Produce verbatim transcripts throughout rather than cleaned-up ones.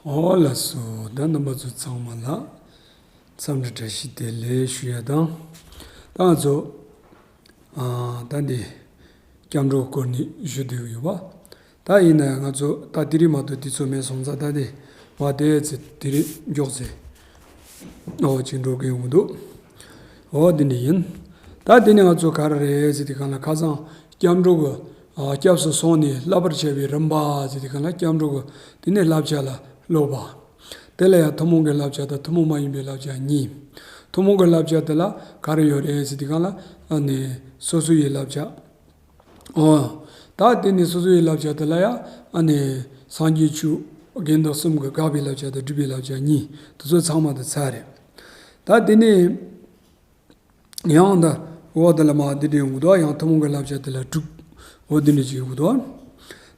ཨོ་ལགས་སོ། ད་རྣམ་པ་ཚོ་ཚང་མ་ལ་འཚམས་འདྲི་བཀྲ་ཤིས་བདེ་ལེགས་ཞུ་ཡ་དང་། ད་ང་ཚོ་ཨ་ད་འདི་སྐྱབས་འགྲོ་སྐོར་ནས་ཞུ་བསྡད་ཡོད་པ། ད་ཡིན་ན་ཡང་ང་ཚོ་ད་དེ་རིང་མ་གཏོགས་དུས་ཚོད་མེད་སོང་ཙང་། ད་དེ་བ་དེ་ཚེ་དེ་རིང་མགྱོགས་ཚེ་ཨོ་ཅིག་འགྲོ་གི་ཡོང་གི་འདུག་ཨོ་དེ་འདྲ་ཡིན། ད་དེ་ནས་ང་ཚོ་ག་རེ་རེད་ཟེར་དུས་སྒང་ལ། ཁ་སང་སྐྱབས་འགྲོ་གི་ཨ་སྐྱབས་སུ་སོང་ནས་བསླབ་པར་བྱ་བའི་རིམ་པ་ཟེར་དུས་སྒང་ལ། སྐྱབས་འགྲོ་གི་དེ་ནས་བསླབ་བྱ་ལ་སློབ་པ། དེ་ལ་ཡང་ཐུན་མོང་གི་བསླབ་བྱ་དང་ཐུན་མོང་མ་ཡིན་པའི་བསླབ་བྱ་གཉིས། ཐུན་མོང་གི་བསླབ་བྱ་དེ་ལ་ག་རེ་ཡོད་རེད་ཟེར་དུས་སྒང་ལ། ཨ་ནི་སོ་སོ་ཡི་བསླབ་བྱ། ཨོ། ད་དེ་ནས་སོ་སོ་ཡི་བསླབ་བྱ་དེ་ལ་ཡང་ཨ་ནི་སངས་རྒྱས་བཅུ་དགེ་འདུན་གསུམ་གྱི་དགག་པའི་བསླབ་བྱ་དང་སྒྲུབ་པའི་བསླབ་བྱ་གཉིས། དེ་ཚོ་ཚང་མ་དེ་ཚར་རེད། ད་དེ་ནས་ཡང་ད་འོ་དེ་ལ་མ་དེ་འདྲ་ཡོང་གི་འདུག་ཡང་ཐུན་མོང་གི་བསླབ་བྱ་དེ་ལ་དྲུག་འོ་དེ་འདྲ་ཅིག་ཡོང་གི་འདུག་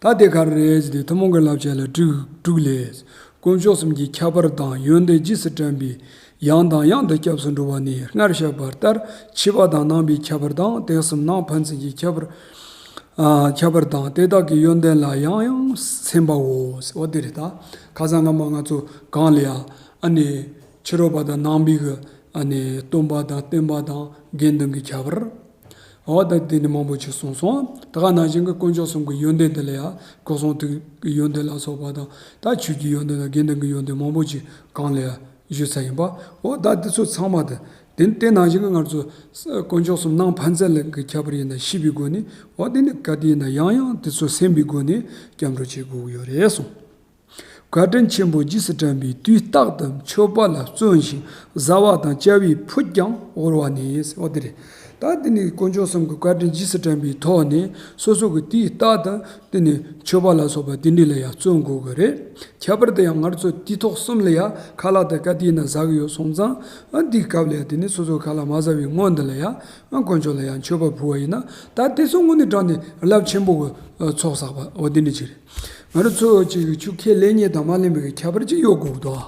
ད་དེ་ག་རེ་རེད་ཟེར་དུས། ཐུན་མོང་གི་བསླབ་བྱ་ལ་དྲུག་དྲུག་ལས། དཀོན་མཆོག་གསུམ་གྱི་ཁྱད་པར་དང་། ཡོན་ཏན་རྗེས་སུ་དྲན་པའི་ཡང་དང་ཡང་དུ་སྐྱབས་སུ་འགྲོ་བ་ནི། སྔར་བཤད་པ་ལྟར་ཕྱི་པ་དང་ནང་པའི་ཁྱད་པར་དང་། དེ་གསུམ་ནང་ཕན་ཚུན་གྱི་ཁྱད་པར། ཨ་ཁྱད་པར་དང་། དེ་དག་གི་ཡོན་ཏན་ལ་ཡང་ཡང་སེམས་པའོ། འོ་དེ་རེད། ད་ཁ་སང་སྔ་མ་ང་ཚོ་གོང་ལ་ཡ་ཨ་ནི་ཕྱི་རོལ་པ་དང་ནང་པའི་གི་ཨ་ནི་སྟོན་པ་དང་བསྟན་པ་དང་དགེ་འདུན་གྱི་ཁྱད་པར། འོ་ད་དེ་ནི་མང་པོ་ཅིག་གསུངས་སོང་། ད་ག་ནང་བཞིན་གྱི་དཀོན་མཆོག་གསུམ་གྱི་ཡོན་ཏན་དེ་ལ་ཡང་སྐུ་གསུང་ཐུགས་ཀྱི་ཡོན་ཏན་ལ་སོགས་པ་དང་། ད་ཆོས་ཀྱི་ཡོན་ཏན་དང་དགེ་འདུན་གྱི་ཡོན་ཏན་མང་པོ་ཅིག་གོང་ལ་ཡང་ཞུས་ཚར་ཡིན་པ། འོ་ད་དེ་ཚོ་ཚང་མ་དེ་དེ་དེ་ནང་བཞིན་གྱི་ང་ཚོ་དཀོན་མཆོག་གསུམ་ནང་ཕན་ཚུན་ལ་གི་ཁྱད་པར་ཡིན་ན་ཤེས་པའི་སྒོ་ནས། འོ་དེ་ནི་ག་དུས་ཡིན་ན་ཡང་ཡང་དེ་ཚོ་སེམས་པའི་སྒོ་ནས་སྐྱབས་འགྲོ་བྱེད་དགོས་ཀྱི་ཡོད་རེད་གསུངས། བཀའ་དྲིན་ཆེན་པོ་རྗེས་སུ་དྲན་པས། དུས་རྟག་ཏུ་མཆོད་པ་ལ་བརྩོན་ཞིང་། བཟའ་བ་དང་བཅའ་བའི་ཕུད་ཀྱང་བོར་བ་ནས། འོ་དེ་རེད། ད་དེ་ནི་དཀོན་མཆོག་གསུམ་གྱི་བཀའ་དྲིན་རྗེས་སུ་དྲན་པའི་ཐོག་ནས། སོ་སོ་གི་དུས་རྟག་ཏུ་དེ་ནི་མཆོད་པ་ལ་སོགས་པ་དེ་འདྲ་ལ་ཡང་བརྩོན་དགོས་ཀྱི་རེད། ཁྱད་པར་དུ་ཡང་ང་ཚོ་དུས་ཐོག་གསུམ་ལ་ཡང་ཁ་ལག་དེ་ག་དུས་ཡིན་ན་ཟ་གི་ཡོད་སོང་ཙང་། ཨ་འདིའི་སྐབས་ལ་ཡང་དེ་ནི་སོ་སོ་ཁ་ལག་མ་ཟ་བའི་སྔོན་དེ་ལ་ཡང་ཨ་དཀོན་མཆོག་ལ་ཡང་མཆོད་པ་ཕུལ་བ་ཡིན་ན། ད་དེ་ཚོ་དངོས་གནས་དྲང་ནས་རླབས་ཆེན་པོ་གི་ཚོགས་བསགས་པ། འོ་དེ་འདྲ་ཅིག་རེད། ང་རང་ཚོ་ཅིག་ཆུ་ཁས་ལེན་མཁན་དང་མ་ལེན་པའི་ཁྱད་པར་ཅིག་ཡོད་དགོས་འདུག་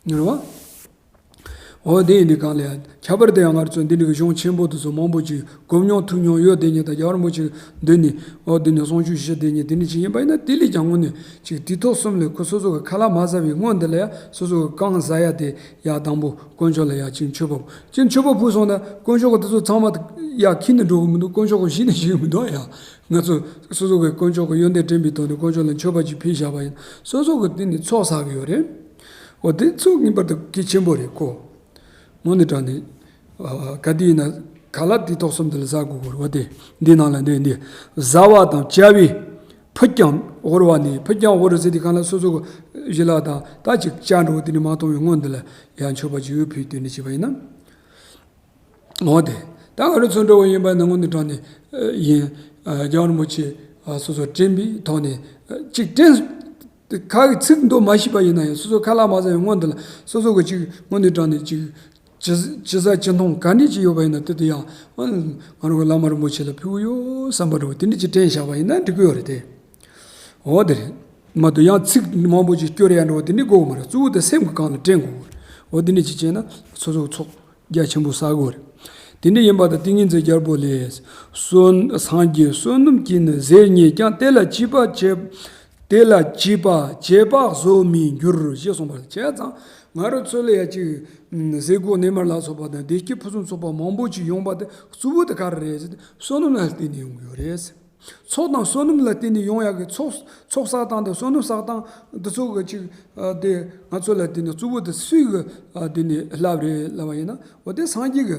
ངེས་པ། འོ་དེ་ཡིན་དུས་གང་ལ་ཡང་ཁྱད་པར་དུ་ཡང་ང་རང་ཚོ་འདི་འདྲ་གི་གཞུང་ཆེན་པོ་དེ་ཚོ་མང་པོ་ཅིག་གོ་མྱོང་ཐུག་མྱོང་ཡོད་བསྡད་མཁན་དང་། རྒྱལ་བ་རིན་པོ་ཆེ་མདུན་ནས་འོ་འདི་ནས་གསུང་ཆོས་ཞུ་བསྡད་མཁན་དེ་འདྲ་ཅིག་ཡིན་པ་ཡིན་ན། དེ་ལས་ཀྱང་དངོས་གནས་ཅིག་དུས་ཐོག་གསུམ་ལ་ཁོ་སོ་སོ་གི་ཁ་ལག་མ་ཟ་བའི་སྔོན་དེ་ལ་ཡང་སོ་སོ་གི་གང་ཟ་ཡ་དེ་ཡང་དང་པོ་དཀོན་མཆོག་ལ་ཡང་ཅིག་མཆོད་པ་ཅིག་མཆོད་པ་ཕུལ་སོང་ན། དཀོན་མཆོག་གི་དེ་ཚོ་ཚང་མ་ཡང་ཁྱེར་ནས་འགྲོ་གི་མི་འདུག་དཀོན་མཆོག་གི་གཞི་ནས་བཞེས་གི་མི་འདུག་ཡ། ང་ཚོ་སོ་སོ་གི་དཀོན་མཆོག་གི་ཡོན་ཏན་དྲན་པའི་ཐོག་ནས་དཀོན་མཆོག་ལ་མཆོད་པ་ཅིག་ཕུལ་བཞག་པ་ཡིན། སོ་སོ་གི་དེ་ནི་ཚོགས་བསགས་ཀྱི་ཡོད་རེད། འོ་དེ་ཚོ་ངེས་པར་དུ་གལ་ཆེན་པོ་རེད་ཁོ། དངོས་གནས་དྲང་ནས་ཨ་ག་དུས་ཡིན་ན་ཁ་ལག་དུས་ཐོག་གསུམ་དེ་ལ་ཟ་དགོས་ཀྱི་རེད། འོ་དེ་འདི་ནང་ལ་འདི་འདི་བཟའ་བ་དང་བཅའ་བའི་ཕུད་ཀྱང་བོར་བ་ནས། ཕུད་ཀྱང་བོར་ཟེར་དུས་གང་ལ་སོ་སོ་གི་བཞེས་ལག་དང་ད་ཅིག་བཅའ་འདྲ་བོ་དེ་ནི་མ་གཏོང་བའི་སྔོན་དེ་ལ་ཡང་མཆོད་པ་ཅིག་ཡོད་ཕུལ་དེ་འདྲ་བྱས་པ་ཡིན་ན། འོ་དེ། ད་ང་རང་ཚོ་འདྲ་བོ་ཡིན་པ་ན་དངོས་གནས་དྲང་ནས་ཡིན། རྒྱལ་བ་རིན་པོ་ཆེ་སོ་སོ་དྲན་པའི་ཐོག་ནས་ཅིག་དྲན། ཁ་གི་ཚིག་མདོ་མ་ཤེས་པ་ཡིན་ན་ཡང་སོ་སོ་ཁ་ལག་མ་ཟ་བའི་སྔོན་དེ་ལ་སོ་སོ་གི་ཅིག་དངོས་གནས་དྲང་ནས་ཅིག་ཅི་ཅི་ཟ་ཅི་འཐུང་ག་འདྲ་ཅིག་ཡོད་པ་ཡིན་ན། དེ་དེ་ཡང་ང་རང་གི་བླ་མ་རིན་པོ་ཆེ་ལ་ཕུལ་གི་ཡོད་བསམ་པ་འདྲ་བོ་དེ་འདྲ་ཅིག་དྲན་བཞག་པ་ཡིན་ན་འགྲིག་གི་ཡོད་རེད་དེ། འོ་དེ་རེད། མ་གཏོགས་ཡང་ཚིག་མང་པོ་ཅིག་སྐྱོར་ཡ་འདྲ་བོ་དེ་འདྲ་དགོས་མ་རེད། གཙོ་བོ་དེ་སེམས་ཀྱི་སྒང་ལ་དྲན་དགོས་རེད། འོ་དེ་འདྲ་ཅིག་བྱས་ན་སོ་སོ་ཚོགས་རྒྱ་ཆེན་པོ་བསགས་དགོས་རེད། དེ་འདྲ་ཡིན་པ་དང་། ཏིང་ངེ་འཛིན་རྒྱལ་པོ་ལས། བསོད་སངས་རྒྱས་བསོད་ནམས་ཀྱིས་ནི། ཟས་རྙེད་ཀྱང་དེ་ལ་བྱིས་པ་བྱེད། དེ་ལ་བྱིས་པ་བྱེད་པ་བཟོ་མིར་འགྱུར། ཞེས་གསུངས་པ་རེད། བྱས་ཙང་ང་རང་ཚོ་ལ་ཡ་ཅིག་ཟས་གོས་གནས་མལ་ལ་སོགས་པ་དང་བདེ་སྐྱིད་ཕུན་སུམ་ཚོགས་པ་མང་པོ་ཅིག་ཡོང་པ་དེ་གཙོ་བོ་དེ་ག་རེ་རེད་ཟེར་ན་བསོད་ནམས་ལ་བརྟེན་ནས་ཡོང་གི་ཡོད་རེད། ཚོགས་དང་བསོད་ནམས་ལ་བརྟེན་ནས་ཡོང་ཡག་གི་ཚོགས་ཚོགས་བསགས་སྟངས་དང་བསོད་ནམས་བསགས་སྟངས་འདི་ཚོ་གི་ཅིག་ཨ་དེ་ང་ཚོ་ལ་དེ་ནི་གཙོ་བོ་དེ་སུའི་གི་ཨ་དེ་ནི་བསླབ་རེད་ལབ་པ་ཡིན་ན། འོ་དེ་སངས་རྒྱས་ཀྱི་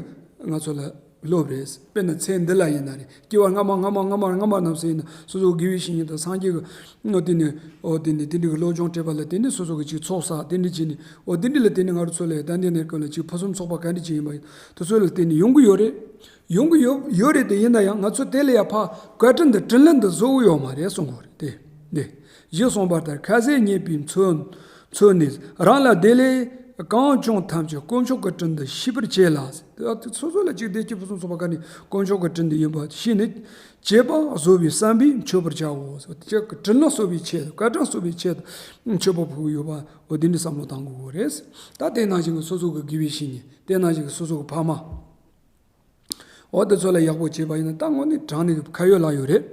ང་ཚོ་ལ་སློབ་རེད། དཔེར་ན་ཚེ་འདི་ལ་ཡིན་ན་རེད། སྐྱེ་བ་སྔ་མ་སྔ་མ་སྔ་མ་སྔ་མ་རྣམས་སུ་ཡིན་ན་སོ་སོ་དགེ་བའི་བཤེས་གཉེན་དང་སངས་རྒྱས་ཀྱི་འོ་དེ་ནི་འོ་དེ་ནི་དེ་འདྲ་གི་བློ་སྦྱོང་སྤྲད་པ་ལ་བརྟེན་ནས་སོ་སོ་གི་ཅིག་ཚོགས་བསགས། དེ་འདྲ་བྱས་ནས་འོ་དེ་འདྲ་ལ་བརྟེན་ནས་ང་རང་ཚོ་ལ་ད་ལྟའི་གནས་སྐབས་ལ་ཅིག་ཕུན་སུམ་ཚོགས་པ་ག་འདྲ་ཅིག་ཡིན་པ་ཡིན། དེ་ཚོ་ལ་བརྟེན་ནས་ཡོང་གི་ཡོད་རེད། ཡོང་གི་ཡོད་ཡོད་རེད་དེ། ཡིན་ན་ཡང་ང་ཚོ་དེ་ལ་ཡ་ཕར་བཀའ་དྲིན་འདི་དྲིན་ལན་འདི་བཟོ་གི་ཡོད་མ་རེད་གསུང་གི་རེད་དེ། འདི་ཞེས་གསུངས་པ་ལྟར། ཁ་ཟས་རྙེད་པའི་མཚོན་མཚོན་ནས། རང་ལ་བདེ་ལེགས་གང་བྱུང་ཐམས་ཅད། དཀོན་མཆོག་གི་དྲིན་དུ་ཤེས་པར་བྱས་ལ། དེ་སོ་སོ་ལ་ཅིག་བདེ་སྐྱིད་ཕུན་སུམ་ཚོགས་པ་ག་ནི་དཀོན་མཆོག་གི་དྲིན་དུ་ཡིན་པ་ཤེས་ནས། བྱེད་པ་བཟོ་བའི་བསམ་པས་མཆོད་པར་བྱའོ། དྲིན་ལ་གསོ་བའི་ཆེད་དུ། བཀའ་དྲིན་གསོ་བའི་ཆེད་དུ་མཆོད་པ་ཕུལ་གྱི་ཡོད་པ། འོ་དེ་འདྲའི་བསམ་བློ་བཏང་དགོས་ཀྱི་རེད། ད་དེ་ནང་བཞིན་གྱི་སོ་སོ་གི་དགེ་བའི་བཤེས་གཉེན། དེ་ནང་བཞིན་གྱི་སོ་སོ་གི་ཕ་མ། འོ་དེ་ཚོ་ལ་ཡག་པོ་བྱས་པ་ཡིན་ན་ད་དངོས་གནས་དྲང་གནས་ཀྱི་ཁ་ཡོད་ལག་ཡོད་རེད།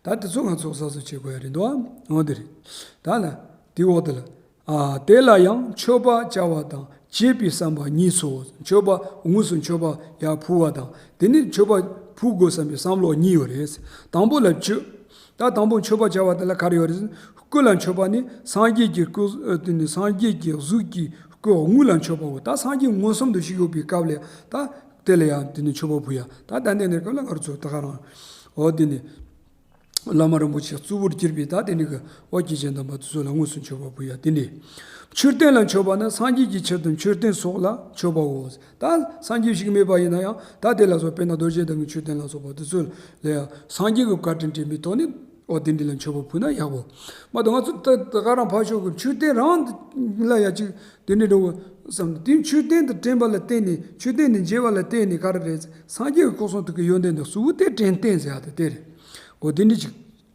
ད་དེ་ཚོ་ང་ཚོ་གསར་བཟོ་བྱེད་དགོས་ཡ་རེད་འདུག་འོ་དེ་རེད། ད་ལ་དེའི་འོག་དེ་ལ། ཨ། དེ་ལ་ཡང་མཆོད་པ་བྱ་བ་དང་བྱེད་པའི་བསམ་པ་གཉིས་སོ། མཆོད་པ་དངོས་སུ་མཆོད་པ་ཡར་ཕུལ་བ་དང་དེ་ནས་མཆོད་པ་ཕུལ་དགོས་བསམ་པའི་བསམ་བློ་གཉིས་ཡོད་རེད། དང་པོ་ལ་མཆོད། ད་དང་པོ་མཆོད་པ་བྱ་བ་དེ་ལ་ག་རེ་ཡོད་རེད། སྐུ་ལ་མཆོད་པ་ནི་སངས་རྒྱས་ཀྱི་སྐུ། ཨ། དེ་ནི་སངས་རྒྱས་ཀྱི་གཟུགས་ཀྱི་སྐུ་དངོས་ལ་མཆོད་པའོ། ད་སངས་རྒྱས་མངོན་སུམ་དུ་ཞིག་ཡོད་པའི་སྐབས་ལ་ད་དེ་ལ་ཡང་དེ་ནི་མཆོད་པ་ཕུལ་ཡ། ད་ད་ལྟའི་གནས་སྐབས་ལ་ང་རང་ཚོ་ད་ག་རང་འོ་དེ་ནི། བླ་མ་རིན་པོ་ཆེ་གཙོ་བོར་གྱུར་པའི་ད་དེ་ནི་གི་ཨོ་སྐྱེས་ཆེན་དམ་པ་དེ་ཚོ་ལ་དངོས་སུ་མཆོད་པ་ཕུལ་ཡ་དེ་འདྲས། མཆོད་རྟེན་ལ་མཆོད་པ་ནི་སངས་རྒྱས་ཀྱི་ཆེད་དུ་མཆོད་རྟེན་སོགས་ལ་མཆོད་པའོ། ད་སངས་རྒྱས་ཤིག་མེད་པ་ཡིན་ན་ཡང་ད་དེ་ལ་སོགས་དཔེར་ན་རྡོ་རྗེ་གདན་གྱི་མཆོད་རྟེན་ལ་སོགས་པ་དེ་ཚོ་ལ་ཡང་སངས་རྒྱས་ཀྱི་བཀའ་དྲིན་དྲན་པའི་ཐོག་ནས་ཨོ་དེ་འདྲས་ལ་མཆོད་པ་ཕུལ་ན་ཡག་པོ། མ་གཏོགས་ང་ཚོ་ད་ད་ག་རང་ཕར་ཕྱོགས་ཀྱི་མཆོད་རྟེན་རང་ལ་ཡ་ཅིག་དེ་འདྲས་འགྲོ་བསམ་དེ་མཆོད་རྟེན་དུ་དྲན་པ་ལ་བརྟེན་ནས་མཆོད་རྟེན་ནས་མཇལ་བ་ལ་བརྟེན་ནས་ག་རེ་རེད། སངས་རྒྱས་ཀྱི་སྐུ་གསུང་ཐུགས་ཀྱི་ཡོན་ཏན་དེ་གཙོ་བོ་དེ་དྲན་རྟེན་ཟེར་ཡ་དེ་དེ་རེད། འོ་དེ་འདྲས་ཅིག་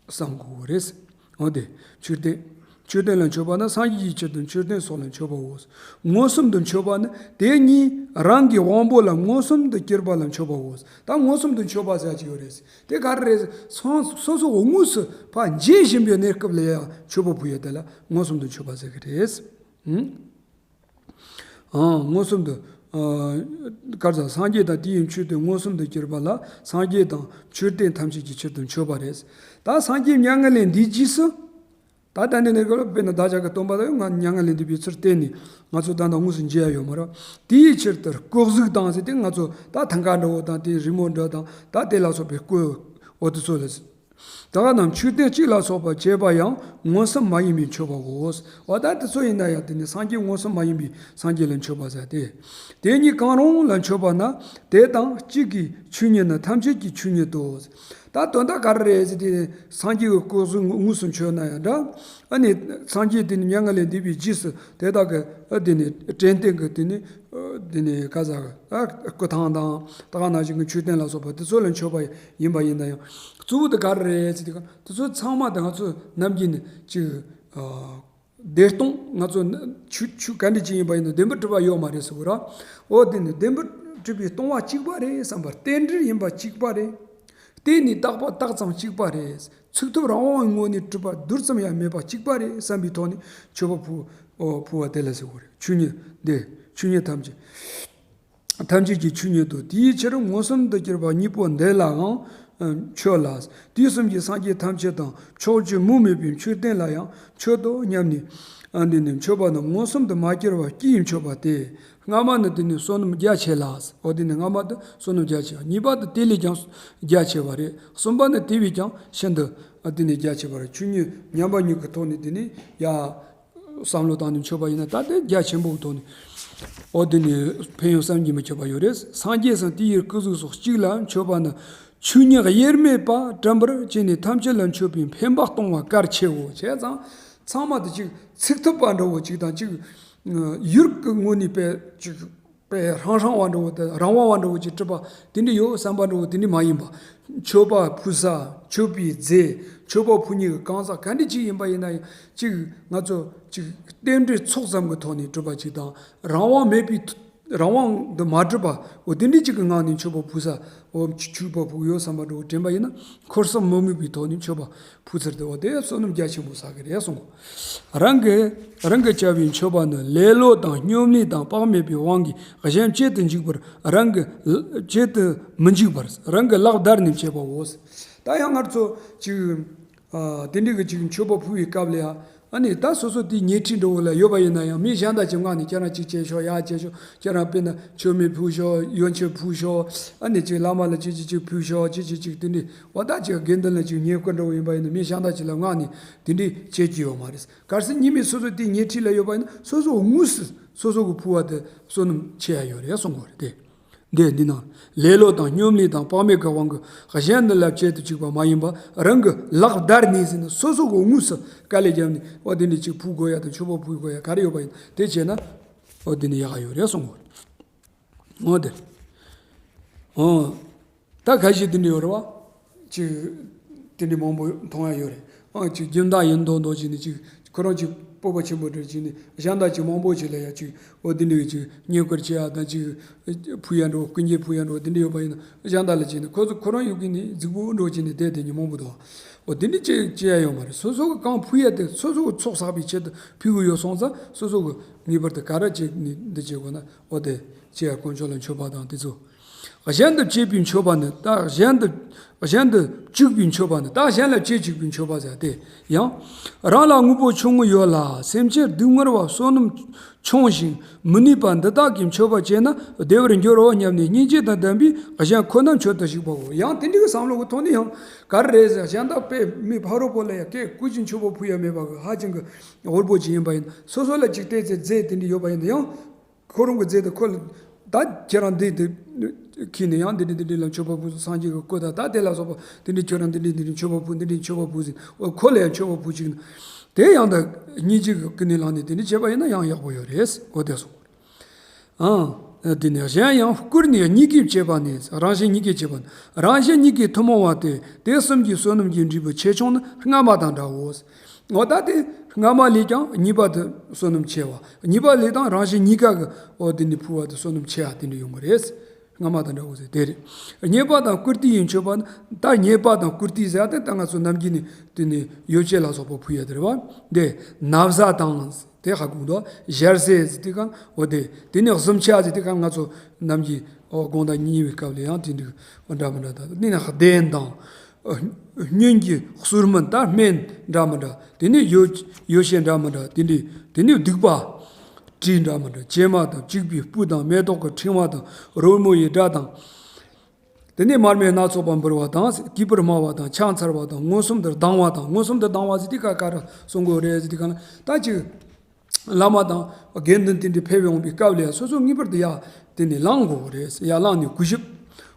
བསམ་དགོས་རེད། འོ་དེ། མཆོད་རྟེན། མཆོད་རྟེན་ལ་མཆོད་པ་ནི་སངས་རྒྱས་ཀྱི་ཆེད་དུ་མཆོད་རྟེན་སོགས་ལ་མཆོད་པའོ། མངོན་སུམ་དུ་མཆོད་པ་ནི་དེ་ཉིད་རང་གི་དབང་པོ་ལ་མངོན་སུམ་དུ་གྱུར་པ་ལ་མཆོད་པའོ། ད་མངོན་སུམ་དུ་མཆོད་པ་ཟེར་གྱི་ཡོད་རེད། དེ་ག་རེ་རེད། སོ་སོ་སོ་སོ་དངོས་སུ་ཕར་མཇལ་བཞིན་པའི་གནས་སྐབས་ལ་ཡང་མཆོད་པ་ཕུལ་ཡ་དེ་ལ་མངོན་སུམ་དུ་མཆོད་པ་ཟེར་གྱི་རེད། ཨང་། མངོན་སུམ་དུ། ཨ། གར་ས་སངས་རྒྱས་དང་དེ་ཡི་མཆོད་རྟེན་མངོན་སུམ་དུ་གྱུར་པ་ལ་སངས་རྒྱས་དང་མཆོད་རྟེན་ཐམས་ཅད་ཀྱི་ཆེད་དུ་མཆོད་པ་རེད། ད་སངས་རྒྱས་མྱ་ངན་ལས་འདས་རྗེས་སུ། ད་ལྟ་འདི་ནས་དཔེར་ན་བདག་ཅག་གི་སྟོན་པ་དང་ང་མྱ་ངན་ལས་འདས་པའི་ཚུལ་བསྟན་ནས་ང་ཚོ་ད་ལྟ་དངོས་སུ་མཇལ་ཡ་ཡོད་མ་རེད། དེའི་ཕྱིར་དུ་སྐུ་གཟུགས་དང་ཟེར་ཏེ་ང་ཚོ་ད་ཐང་ག་འདྲ་བོ་དང་དེ་རི་མོ་འདྲ་དང་ད་དེ་ལ་སོགས་པའི་སྐུ་འོ་དེ་ཚོ་ལ། ད་ག་ནང་མཆོད་རྟེན་གཅིག་ལ་སོགས་པ་བྱས་པ་ཡང་མངོན་སུམ་མ་ཡིན་པའི་མཆོད་པའོ། འོ་ད་དེ་ཚོ་ཡིན་ན་ཡང་དེ་ནི་སངས་རྒྱས་མངོན་སུམ་མ་ཡིན་པའི་སངས་རྒྱས་ལ་མཆོད་པ་ཟེར་ཏེ། དེ་ཉིད་གང་རུང་ལ་མཆོད་པ་ན་དེ་དང་གཅིག་གི་ཆོས་ཉིད་ནི་ཐམས་ཅད་ཀྱི་ཆོས་ཉིད་དོ། ད་དོན་དག་ག་རེ་རེད་ཟེར་ཏེ་སངས་རྒྱས་ཀྱི་སྐུ་གཟུགས་དངོས་སུ་མཆོད་ན་ཡང་འདྲ། ཨ་ནི་སངས་རྒྱས་དེ་ནི་མྱ་ངན་ལས་འདས་པའི་རྗེས་སུ་དེ་དག་གི་ཨ་དེ་ནི་དྲན་རྟེན་གྱི་དེ་ནི་ཨ་དེ་ནི་ག་ཟེར་ཨ་སྐུ་ཐང་དང་ད་ག་ནང་བཞིན་གྱི་མཆོད་རྟེན་ལ་སོགས་པ་དེ་ཚོ་ལ་མཆོད་པ་ཡིན་པ་ཡིན་ན་ཡང་གཙོ་བོ་དེ་ག་རེ་རེད་ཟེར་ཏེ་ག་དེ་ཚོ་ཚང་མ་དེ་ང་ཚོ་ནམ་རྒྱུན་ནས་ཅིག་ཨ། བདེ་སྟོང་ང་ཚོ་ཆོས་ཆོས་ག་འདྲ་ཅིག་ཡིན་པ་ཡིན་ན་བདེན་པར་གྲུབ་པ་ཡོད་མ་རེད་ཟེར་གོ་ར། འོ་དེ་ནི་བདེན་པར་གྲུབ་པའི་སྟོང་པ་གཅིག་པ་རེད་བསམ་པ་རྟེན་འབྲེལ་ཡིན་པ་གཅིག་པ་རེད། དེ་ནི་རྟག་པ་རྟགས་ཙམ་གཅིག་པ་རེད། ཚུགས་ཐུབ་རང་དབང་ངོས་ནས་གྲུབ་པ་རྡུལ་ཙམ་ཡང་མེད་པ་གཅིག་པ་རེད་བསམ་པའི་ཐོག་ནས་མཆོད་པ་ཕུལ། འོ་ཕུལ་བ་དེ་ལ་ཟེར་གོ་རེད། ཆོས་ཉིད་འདི་ཆོས་ཉིད་ཐམས་ཅད། ཐམས་ཅད་ཀྱི་ཆོས་ཉིད་དོ། དེའི་ཕྱིར་མངོན་སུམ་དུ་གྱུར་པ་གཉིས་པོ་འདི་ལའང་མཆོད་ལ། དུས་གསུམ་གྱི་སངས་རྒྱས་ཐམས་ཅད་དང་ཕྱོགས་བཅུའི་མུ་མེད་པའི་མཆོད་རྟེན་ལ་ཡང་མཆོད་དོ་སྙམ་ནས། ཨ་འདི་ནི་མཆོད་པ་ནི་མངོན་སུམ་དུ་མ་གྱུར་པ་ཅིག་མཆོད་པ་སྟེ། སྔ་མ་ནི་དེ་ནི་བསོད་ནམས་རྒྱ་ཆེ་ལ། འོ་དེ་ནི་སྔ་མ་དེ་བསོད་ནམས་རྒྱ་ཆེ་བ། གཉིས་པ་དེ་དེ་ལས་ཀྱང་རྒྱ་ཆེ་བ་རེད། གསུམ་པ་ནི་དེ་བས་ཀྱང་ཤིན་ཏུ་ཨ་དེ་ནི་རྒྱ་ཆེ་བ་རེད། ཆོས་ཉིད་མཉམ་པ་ཉིད་ཀྱི་ཐོག་ནས་དེ་ནི་ཡ། བསམ་བློ་བཏང་ནས་མཆོད་པ་ཡིན་ན་ད་དེ་རྒྱ་ཆེན་པོའི་ཐོག་ནས། འོ་དེ་ནི་ཕན་ཡོན་བསམ་གྱིས་མི་ཁྱབ་པ་ཡོད་རེད། སངས་རྒྱས་སམ་དེ་ཡི་སྐུ་གཟུགས་སོགས་གཅིག་ལ་མཆོད་པ་ནི་ཆོས་ཉིད་དབྱེར་མེད་པ་དྲན་པར་བྱས་ནས་ཐམས་ཅད་ལ་མཆོད་པའི་འཕེན་པ་གཏོང་བ་གལ་ཆེའོ། བྱས་ཙང་ཚང་མ་དེ་གཅིག་ཚུགས་ཐུབ་པ་འདྲ་བོ་གཅིག་དང་གཅིག་ཡུལ་གྱི་ངོས་ནས་དཔེ་གཅིག་དཔེ་ཧྲང་ཧྲང་བ་འདྲ་བོ་དང་རང་དབང་བ་འདྲ་བོ་ཅིག་སྒྲུབ་པ་དེ་འདྲ་ཡོད་བསམ་པ་འདྲ་བོ་དེ་འདྲ་མ་ཡིན་པ། མཆོད་པ་ཕུལ་ས། མཆོད་པའི་རྫས། མཆོད་པ་ཕུལ་མཁན་གྱི་གང་ཟག་ག་འདྲ་ཅིག་ཡིན་པ་ཡིན་ན་ཡང་ཅིག་ང་ཚོ་ཅིག་རྟེན་འབྲེལ་ཚོགས་ཙམ་གྱི་ཐོག་ནས་སྒྲུབ་པ་ཅིག་དང་རང་དབང་མེད་པའི་ཐོག་རང་དབང་དུ་མ་གྲུབ་པ་འོ་དེ་འདྲ་ཅིག་གི་ངང་ནས་མཆོད་པ་ཕུལ་ས་འོ་མཆོད་པ་ཕུལ་ཡོད་བསམ་པ་འདྲ་བོ་དྲན་པ་ཡིན་ན་འཁོར་གསུམ་མི་དམིགས་པའི་ཐོག་ནས་མཆོད་པ་ཕུལ་ཚུལ་དེ་འོ་དེ་བསོད་ནམས་རྒྱ་ཆེན་པོ་བསགས་ཀྱི་རེད་གསུངས། རང་གི་རང་གི་བྱ་བའི་མཆོད་པ་ནི་ལེ་ལོ་དང་སྙོམ་ལས་དང་དཔག་མེད་པའི་དབང་གིས་གཞན་གཅེས་དུ་འཇུག་པར་རང་གི་གཅེས་དུ་མི་འཇུག་པར་རང་གི་ལག་བརྡར་ནས་བྱེད་པའོ། ད་ཡང་ང་ཚོ་ཅིག་ཨ་དེ་འདྲའི་གི་ཅིག་མཆོད་པ་ཕུལ་བའི་སྐབས་ལ་ཡང་། ཨ་ནི་ད་སོ་སོ་དེའི་ཉེ་འཁྲིས་འདྲ་བོ་ལ་ཡོད་པ་ཡིན་ན་ཡང་མི་གཞན་དག་ཅིག་མངགས་ནས་ཁྱེད་རང་ཅིག་བྱེད་ཤོག་ཡར་བྱེད་ཤོག་ཁྱེད་རང་དཔེར་ན་མཆོད་མེ་ཕུལ་ཤོག་ཡོན་མཆོད་ཕུལ་ཤོག་ཨ་ནི་ཅིག་བླ་མ་ལ་ཅིག་ཅིག་ཅིག་ཕུལ་ཤོག་ཅིག་ཅིག་ཅིག་དེ་འདྲའི་འོ་ད་ཅིག་དགེ་འདུན་ལ་ཅིག་ཉེ་སྐུ་འདྲ་བོ་ཡིན་པ་ཡིན་ན་མི་གཞན་དག་ཅིག་ལ་མངགས་ནས་དེ་འདྲའི་བྱེད་ཀྱི་ཡོད་མ་རེད། གལ་སྲིད་ཉི་མའི་སོ་སོ་དེའི་ཉེ་འཁྲིས་ལ་ཡོད་པ་ཡིན་ན་སོ་སོ་དངོས་སུ་སོ་སོ་གི་ཕུལ་བ་དེ་བསོད་ནམས་ཆེ་ཡ་ཡོད་རེད་གསུང་གི་རེད་དེ། འདི་འདི་ནང་ལེ་ལོ་དང་སྙོམ་ལས་དང་དཔག་མེད་ཀྱི་དབང་གིས་གཞན་ནི་ལ་བྱེད་དུ་བཅུག་པ་མ་ཡིན་པ་རང་གི་ལག་བརྡར་ནས་ཟིན་ནས་སོ་སོ་གི་དངོས་སུ་དཀའ་ལས་བརྒྱབ་ནས་འོ་དེ་འདྲ་ཅིག་ཕུལ་དགོས་ཡ་དང་མཆོད་པ་ཕུལ་དགོས་ཡ་ག་རེ་ཡོད་པ་ཡིན་དེ་བྱས་ན་འོ་དེ་ནི་ཡག་ག་ཡོད་རེད་གསུང་གི་རེད། འོ་དེ། འོ། ད་ཁ་ཤས་དེ་འདྲ་ཡོད་རེད་བ། ཅིག་དེ་འདྲ་མང་པོ་མཐོང་ཡ་ཡོད་རེད། ཨ་ཅིག་རྒྱུན་བདག་ཡིན་མདོག་མདོག་བྱས་ནས་ཅིག་ཁོ་རང་ཅིག་ སྤོབས་པ་ཆེན་པོ་འདྲ་བྱས་ནས་གཞན་དག་ཅིག་མང་པོ་ཅིག་ལ་ཡ་ཅིག་འོ་དེ་འདྲའི་ཅིག་བསྙེན་བཀུར་བྱེད་ཡ་དང་ཅིག་ཕུལ་ཡ་འགྲོ་སྐུ་འགྱེད་ཕུལ་ཡ་འགྲོ་དེ་འདྲ་ཡོད་པ་ཡིན་ན་གཞན་དག་ལ་བྱས་ནས་ཁོ་ཚོ་ཁོ་རང་ཡོད་ཀྱི་ནི་རྫིག་པོ་འགྲོ་བྱས་ནས་བསྡད་དེ་ཉིན་མང་པོ་འདུག་འོ་དེ་འདྲ་ཅིག་བྱེད་ཡ་ཡོད་མ་རེད། སོ་སོ་གི་གང་ཕུལ་ཡ་དེ་སོ་སོ་གི་ཚོགས་བསགས་པའི་ཆེད་དུ་ཕུལ་གི་ཡོད་སོང་ཙང་སོ་སོ་གི་ངེས་པར་དུ་ག་རེ་བྱེད་ནི་འདི་བྱེད་དགོས་ན་འོ་དེ་བྱེད་ཡ་དཀོན་མཆོག་ལ་མཆོད་པ་དང་དེ་ཚོ། གཞན་དུ་བྱེད་པའི་མཆོད་པ་ནི་ད་གཞན་དུ་གཞན་དུ་བྱུག་པའི་མཆོད་པ་ནི་ད་གཞན་ལ་བྱེད་བྱུག་པའི་མཆོད་པ་ཟེར་ཏེ་ཡང་། རང་ལ་དངོས་པོ་ཆུང་ངུ་ཡོད་ལ་སེམས་ཅན་སྡུག་བསྔལ་བ་བསོད་ནམས་ཆུང་ཞིང་མི་ནུས་པ་འདི་དག་གི་མཆོད་པ་བྱས་ན་བདེ་བར་འགྱུར་རོ་སྙམ་ནས་སྙིང་རྗེ་དང་ལྡན་པས་གཞན་ཁོ་ན་མཆོད་དུ་གཞུག་པའོ། ཡང་དེ་འདྲའི་བསམ་བློ་གི་ཐོག་ནས་ཡང་ག་རེ་རེད་ཟེར་གཞན་དག་པས་མི་ཕ་རོལ་པོ་ལ་ཡང་སྐད་བསྐུལ་གྱི་མཆོད་པ་ཕུལ་ཡ་མེད་པ་གི་ཧ་ཅང་གི་འོར་པོ་ཅིག་ཡིན་པ་ཡིན་སོ་སོ་ལ་ཅིག་བལྟས་ཚེ་རྫས་དེ་འདྲ་ཡོད་པ་ཡིན་ན་ཡང་། ཁོ་རང་གི་རྫས་དེ་ཁོ་ལ་ད་ཁྱེད་རང་འདི་འདི་ཁྱེར་ནས་ཡང་འདི་འདྲ་འདི་འདྲ་ལ་མཆོད་པ་ཕུལ་སངས་རྒྱས་ཀྱི་སྐུ་དང་ད་དེ་ལ་སོགས་པ་འདི་འདྲ་ཁྱོད་རང་འདི་འདྲ་འདི་འདྲ་མཆོད་པ་ཕུལ་འདི་འདྲ་མཆོད་པ་ཕུལ་ཟིན་འོ་ཁོ་ལ་ཡང་མཆོད་པ་ཕུལ་ཅིག་ན་དེ་ཡང་ད་སྙིང་རྗེ་གི་ཀུན་ནས་བསླངས་ནས་དེ་འདྲ་བྱས་པ་ཡིན་ན་ཡང་ཡག་པོ་ཡོད་རེད་འོ་དེ་སོང་། ཨང་། དེ་ནས་གཞན་ཡང་བསྐུར་ནས་གཉིས་ཀས་བྱས་པ་ནི་རང་གཞན་གཉིས་ཀས་བྱས་པ་ནི་རང་གཞན་གཉིས་ཀས་ཐུན་མོང་བ་སྟེ་དེ་གསུམ་གྱི་བསོད་ནམས་ཀྱི་འབྲས་བུ་ཆེ་ཆུང་ནི་སྔ་མ་དང་འདྲའོ། འོ་ད་དེ་སྔ་མ་ལས་ཀྱང་གཉིས་པ་དེ་བསོད་ནམས་ཆེ་བ། གཉིས་པ་ལས་དང་རང་གཞན་གཉིས་ཀ་གི་འོ་དེ་ནི་ཕུལ་བ་དེ་བསོད་ནམས་ཆེ་བ་དེ་འདྲ་ཡོང་གི་རེད། སྔ་མ་དང་འདྲ་བོ་ཟེར་དེ་རེད། རྙེད་པ་དང་བཀུར་སྟི་ཡི་མཆོད་པ་ནི་ད་རྙེད་པ་དང་བཀུར་སྟི་ཟེར་ཡ་དེ་ད་ང་ཚོ་ནམ་རྒྱུན་ནས་དེ་ནི་ཡོ་བྱད་ལ་སོགས་པ་ཕུལ་ཡ་དེ་རེད་བ། དེ་ན་བཟའ་དང་དེ་ཧ་གོ་འདུག་ཞལ་ཟས་ཟེར་དེ་གང་འོ་དེ་དེ་ནི་གཟིམ་ཆ་ཟེར་དེ་གང་ང་ཚོ་ནམ་རྒྱུན་འོ་དགོང་དག་ཉལ་བའི་སྐབས་ལ་ཡང་དེ་འདྲ་འདྲ་མི་འདྲ་ད་དེ་ནི་གདན་དང་། སྙུན་གྱི་གསུར་མིན་དང་སྨན་འདྲ་མི་འདྲ་དེ་ནི་ཡོ་ཡོ་བྱད་འདྲ་མི་འདྲ་དེ་འདྲའི་དེ་ནི་བདུག་པ་དྲི་འདྲ་མི་འདྲ་བྱེ་མ་དང་བྱུག་པའི་སྤོས་དང་མེ་ཏོག་གི་ཕྲེང་བ་དང་རོལ་མོ་ཡི་སྒྲ་དང་། དེ་ནི་མར་མེ་སྣ་ཚོགས་པ་འབུར་བ་དང་གུས་པར་སྨྲ་བ་དང་ཕྱག་འཚལ་བ་དང་མངོན་སུམ་དུ་ལྡང་བ་དང་མངོན་སུམ་དུ་ལྡང་བ་ཟེར་དུས་ཀ་ཀ་ར་གསུང་དགོས་རེད་ཟེར་དུས་ཀ་ན་ད་ཅིག་བླ་མ་དང་དགེ་འདུན་དེ་འདྲ་ཕེབས་ཡོང་པའི་སྐབས་ལ་ཡང་སོ་སོ་ངེས་པར་དུ་ཡར་དེ་ནས་ལངས་དགོས་རེད། ཡར་ལངས་ནས་གུས་ཞབས་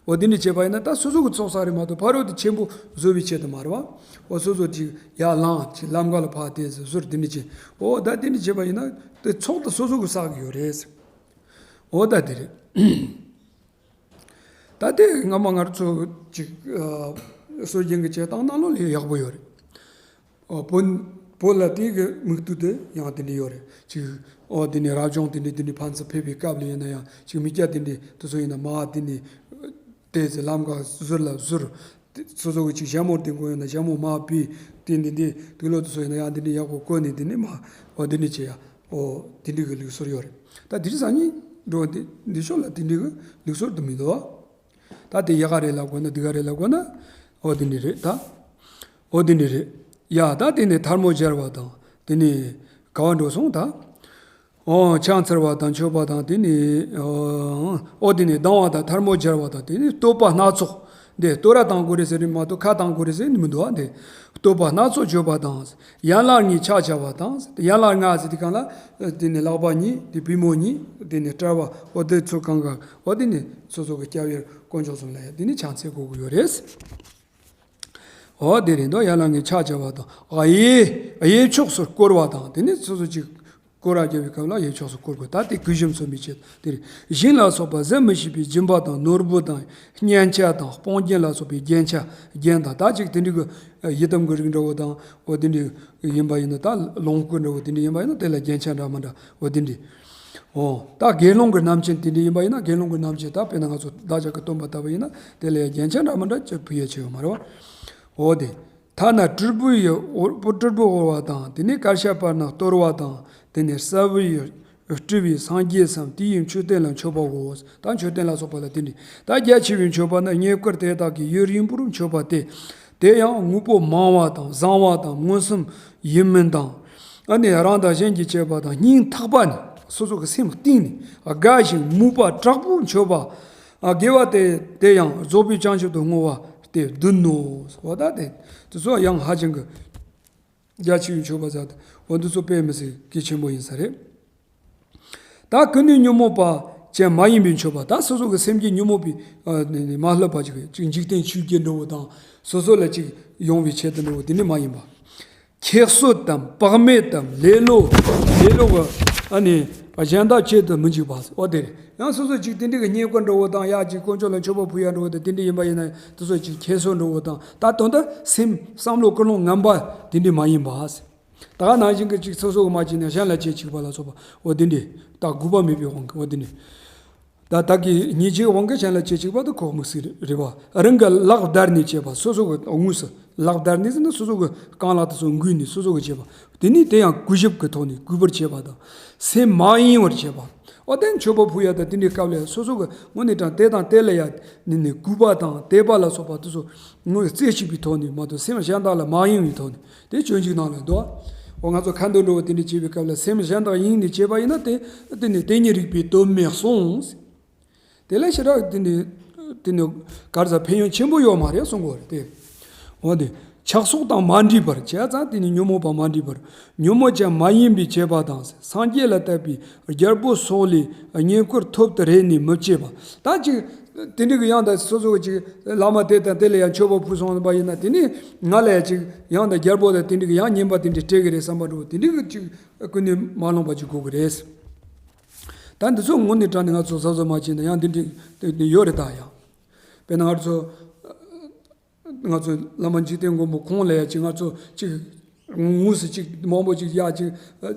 འོ་དེ་འདྲ་བྱས་པ་ཡིན་ན་ད་སོ་སོ་གི་ཚོགས་བསགས་རེད་མ་གཏོགས་ཕ་རོལ་དུ་ཆེན་པོ་བཟོ་བའི་ཆེད་དུ་མ་རེད་བ། འོ་སོ་སོ་ཅིག་ཡར་ལངས་ཅིག་ལམ་ཁ་ལ་ཕར་བལྟས་ཟེར་ཟུར་དེ་འདྲ་བྱས་འོ་ད་དེ་འདྲ་བྱས་པ་ཡིན་ན་དེ་ཚོགས་དེ་སོ་སོ་གི་བསགས་ཀྱི་ཡོད་རེད། འོ་ད་དེ་རེད། ད་ལྟའི་སྔ་མ་ང་རང་ཚོ་ཅིག་ཨ། སྲོལ་རྒྱུན་གྱི་བྱེད་སྟངས་ནང་ལོགས་ལ་ཡག་པོ་ཡོད་རེད། ཨ། བོད་བོད་ལ་དེ་གི་མིག་ལྟོས་དེ་ཡང་དེ་འདྲ་ཡོད་རེད། ཅིག་ཨོ་དེ་ནས་རབ་བྱུང་དེ་འདྲ་དེ་འདྲ་ཕན་ཚུན་ཕེབས་པའི་སྐབས་ལ་ཡིན་ན་ཡང་ཅིག་མི་སྐྱ་དེ་འདྲ་དེ་ཚོ་ཡིན་ན་མར་དེ་ནས་བལྟས་ཚེ་ལམ་ཁ་ཟུར་ལ་ཟུར། དེ་སོ་སོ་གི་ཅིག་ཞྭ་མོ་དེ་དགོས་ཡོད་ན་ཞྭ་མོ་མར་ཕུད། དེ་འདྲ་དེ་དུག་ལོག་དེ་ཚོ་ཡིན་ན་ཡང་དེ་འདྲ་ཡག་པོ་བཀོལ་ནས་དེ་ནས་མར་ཨོ་དེ་འདྲ་བྱེད་ཡ། ཨོ། དེ་འདྲ་གི་ལུགས་སྲོལ་ཡོད་རེད། ད་དེ་རིང་སང་ཉིན་འགྲོ་འདི་འདི་ཕྱོགས་ལ་དེ་འདྲ་གི་ལུགས་སྲོལ་དུ་མི་འདུག་ད་དེ་ཡག་ག་རེད་ལབ་དགོས་ན་སྡུག་ག་རེད་ལབ་དགོས་ན། ཨོ་དེ་འདྲ་རེད་ད། ཨོ་དེ་འདྲ་རེད། ཡ་ད་དེ་ནས་ཐལ་མོ་སྦྱར་བ་དང་དེ་ནས་ག་བ་འགྲོ་སོང་ད། ཨོ་ཕྱག་འཚལ་བ་དང་མཆོད་པ་དང་དེ་ནས་ཨོ་དེ་ནས་ལྡང་བ་དང་ཐལ་མོ་སྦྱར་བ་དང་དེ་ནས་བསྟོད་པ་སྣ་ཚོགས། འདི་བསྟོད་ར་བཏང་དགོས་རེད་ཟེར་ནི་མ་གཏོགས་ཁ་བཏང་དགོས་རེད་ཟེར་ནི་མི་འདུག་ཨ། འདི་བསྟོད་པ་སྣ་ཚོགས་བརྗོད་པ་དང་། ཡན་ལག་ལྔའི་ཕྱག་བྱ་བ་དང་། ཡན་ལག་ལྔ་ཟེར་དུས་གང་ལ། དེ་ནི་ལག་པ་གཉིས་དེ་པུས་མོ་གཉིས་དེ་ནི་དཔྲལ་བ་འོ་དེ་ཚོ་གང་ག་འོ་དེ་ནི་སོ་སོ་གི་སྐྱབས་ཡུལ་དཀོན་མཆོག་གསུམ་ལ་ཡང་དེ་ནི་ཕྱག་འཚལ་དགོས་ཀྱི་ཡོད་རེད། འོ་དེ་རེད་འདུག་ཡན་ལག་ལྔའི་ཕྱག་བྱ་བ་དང་གཡས་གཡས་ཕྱོགས་སུ་བསྐོར་བ་དང་དེ་ནི་སོ་སོ་ཅིག་སྐོར་ར་རྒྱབ་པའི་སྐབས་ལ་གཡས་ཕྱོགས་སུ་སྐོར་དགོས། ད་དེ་གུས་ཞབས་མཚོན་པའི་ཆེད་དེ་རེད། ཞིང་ལ་སོགས་པ་ཟད་མི་ཤེས་པའི་སྦྱིན་པ་དང་ནོར་བུ་དང་སྙན་ཆ་དང་སྤོང་རྒྱན་ལ་སོགས་པའི་རྒྱན་ཆ་རྒྱན་དང་ད་ཅིག་དེ་འདྲ་གི་ཡི་དམ་གི་རིགས་འདྲ་བོ་དང་འོ་དེ་འདྲ་ཡིན་པ་ཡིན་ན་ད་ལོངས་སྐུ་འདྲ་བོ་དེ་འདྲ་ཡིན་པ་ཡིན་ན་དེ་ལ་རྒྱན་ཆ་འདྲ་མི་འདྲ་འོ་དེ་འདྲ། འོ་ད་དགེ་སློང་གི་རྣམ་མཁྱེན་དེ་འདྲ་ཡིན་པ་ཡིན་ན་དགེ་སློང་གི་རྣམ་མཁྱེན་ད་དཔེར་ན་ང་ཚོ་བདག་ཅག་གི་སྟོན་པ་ལྟ་བུ་ཡིན་ན་དེ་ལ་ཡང་རྒྱན་ཆ་འདྲ་མི་འདྲ་ཅིག་ཕུལ་ཡ་ཆེ་བ་མ་རེད་བ། འོ་དེ། ཐ་ན་དྲིལ་བུ་ཡི་འོར་བུ་དྲིལ་བུ་དབོར་བ་དང་དེ་ནས་དཀར་ཆག་པར་ན་གཏོར་བ་དང་དེ་ནས་གསལ་བུ་ཡི་སྤྲུལ་པའི་སངས་རྒྱས་སམ་དེ་ཡི་མཆོད་རྟེན་ལ་མཆོད་པའོ། ད་མཆོད་རྟེན་ལ་སོགས་པ་ལ་དེ་འདྲ། ད་རྒྱ་ཆེ་བའི་མཆོད་པ་ནི་བསྙེན་བཀུར་དེ་དག་གི་ཡུན་རིང་པོར་མཆོད་པ་སྟེ། དེ་ཡང་དངོས་པོ་མང་བ་དང་བཟང་བ་དང་མངོན་སུམ་ཡིན་མིན་དང་། ཨ་ནི་རང་དང་གཞན་གྱི་བཅས་པ་དང་སྙིང་ཐག་པ་ནས་སོ་སོ་གི་སེམས་གཏིང་ནས་དགའ་ཞིང་མོས་པ་དྲག་པོས་མཆོད་པ། ཨ་དགེ་བ་དེ་དེ་ཡང་རྫོགས་པའི་བྱང་ཆུབ་ཏུ་བསྔོ་བ་སྟེ་བདུན་ནོ། འོ་ད་དེ་དེ་ཚོ་ཡང་ཧ་ཅང་གི་རྒྱ་ཆེ་བའི་མཆོད་པ་ཟེར་ཏེ་འོ་འདི་ཚོ་དཔེ་མི་སྲིད་གལ་ཆེན་པོ་ཡིན་ས་རེད། ད་ཀུན་ནས་ཉོན་མོངས་པ་ཅན་མ་ཡིན་པའི་མཆོད་པ། ད་སོ་སོ་གི་སེམས་ཀྱི་ཉོན་མོངས་པའི་ཨ་ནི་ནི་མ་ལྷོད་པ་ཅིག་ཅིག་འཇིག་རྟེན་ཆོས་བརྒྱད་འདྲ་བོ་དང་སོ་སོ་ལ་ཅིག་ཡོང་བའི་ཆེད་དུ་འདྲ་བོ་དེ་ནི་མ་ཡིན་པ། ཁྱད་གསོད་དམ་བག་མེད་དམ་ལེ་ལོ། ལེ་ལོ་གི་ཨ་ནི་གཞན་དག་བྱེད་དུ་མི་འཇུག་པ། འོ་དེ་རེད། ཡང་སོ་སོ་ཅིག་དེ་འདྲ་གི་བསྙེན་བཀུར་འདྲ་བོ་དང་ཡ་ཅིག་དཀོན་མཆོག་ལ་མཆོད་པ་ཕུལ་ཡ་འདྲ་བོ་དང་དེ་འདྲ་ཡིན་པ་ཡིན་ན་དེ་ཚོ་ཅིག་ཁྱད་གསོད་འདྲ་བོ་དང་ད་དོན་དུ་སེམས་བསམ་བློ་ཀུན་སློང་ངན་པ་དེ་འདྲ་མ་ཡིན་པ། ད་ག་ནང་བཞིན་གྱི་ཅིག་སོ་སོ་གི་མ་བྱས་ནས་གཞན་ལ་བྱེད་ཅིག་པ་ལ་སོགས་པ་འོ་དེ་འདྲས་ད་དགོས་པ་མེད་པའི་དབང་གིས་འོ་དེ་འདྲས། ད་བདག་གིས་ཉེས་བྱས་དབང་གིས་གཞན་ལ་བྱེད་ཅིག་པ་དེ་ཁོ་དམིགས་བསལ་རེད་པ། རང་གི་ལག་བརྡར་ནས་བྱས་པ། སོ་སོ་གི་དངོས་སུ་ལག་བརྡར་ནས་ཟེར་ན་སོ་སོ་གི་རྐང་ལག་དེ་ཚོ་འགུལ་ནས་སོ་སོ་གི་བྱས་པ། དེ་ནས་དེ་ཡང་གུས་ཞབས་ཀྱི་ཐོག་ནས་གུས་པར་བྱེད་པ་དང་། སེམས་མ་གཡེང་བར་བྱེད་པ། འོ་དེ་མཆོད་པ་ཕུལ་ཡ་དང་དེ་འདྲའི་སྐབས་ལ་སོ་སོ་གི་དངོས་གནས་དྲང་དེ་དང་དེ་ལ་ཡ་ནི་ནི་གུས་པ་དང་དད་པ་ལ་སོགས་པ་དེ་ཚོ་དངོས་རྩེ་གཅིག་པའི་ཐོག་ནས་མ་གཏོགས་སེམས་གཞན་དག་ལ་མ་གཡེང་བའི་ཐོག་ནས། དེ་སྤྱོད་འཇུག་ནང་ལ་འདུག། འོ་ང་ཚོ་ཁ་འདོན་འགྲོ་བ་དེ་འདྲ་བྱེད་པའི་སྐབས་ལ་སེམས་གཞན་དག་གཡེང་ནས་བྱས་པ་ཡིན་ན་དེ་དེ་ནི་དེ་ཉིད་རིག་པའི་དོན་མེད་གསུངས། དེ་ལས་ཞེ་དྲག་དེ་ནི་དེ་ནི་ག་རེ་ཟེར་ཕན་ཡོན་ཆེན་པོ་ཡོད་མ་རེད་གསུང་གི་ཡོད་རེད་དེ། འོ་དེ་ཆགས་སོགས་དང་མ་འདྲེས་པར་བྱས་ཙང་དེ་ནི་ཉོན་མོངས་པ་མ་འདྲེས་པར་ཉོན་མོངས་ཀྱང་མ་ཡིན་པའི་བྱེད་པ་དང་། སངས་རྒྱས་ལ་བསྟབས་པའི་རྒྱལ་པོ་སོགས་ལས་བསྙེན་བཀུར་ཐོབ་ཏུ་རེ་ནས་མི་བྱེད་པ། ད་ཅིག་དེ་འདྲ་གི་ཡང་ད་སོ་སོ་གི་ཅིག་བླ་མ་དེ་དང་དེ་ལ་ཡང་མཆོད་པ་ཕུལ་སོང་བ་ཡིན་ན་དེ་ནི་ང་ལ་ཡང་ཅིག་ཡང་ད་རྒྱལ་པོ་དང་དེ་འདྲ་གི་ཡང་བསྙེན་པ་དེ་འདྲ་སྤྲད་གི་རེད་བསམ་པ་འདྲ་བོ་དེ་འདྲ་གི་ཅིག་ཀུན་ནས་མ་ལངས་པ་ཅིག་དགོས་གི་རེད། ད་འདི་ཚོ་དངོས་གནས་དྲང་གནས་ང་ཚོ་གཟབ་གཟབ་མ་བྱས་ན་ཡང་འདི་འདྲ་ཡོད་རེད་ད་ཡང་། དཔེར་ན་ང་ཚོ་ང་ཚོ་བླ་མ་འཇིག་རྟེན་མགོན་པོ་ཁོང་ལ་ཡ་ཅིག་ང་ཚོ་ཅིག་དངོས་སུ་ཅིག་མང་པོ་ཅིག་ཡ་ཅིག་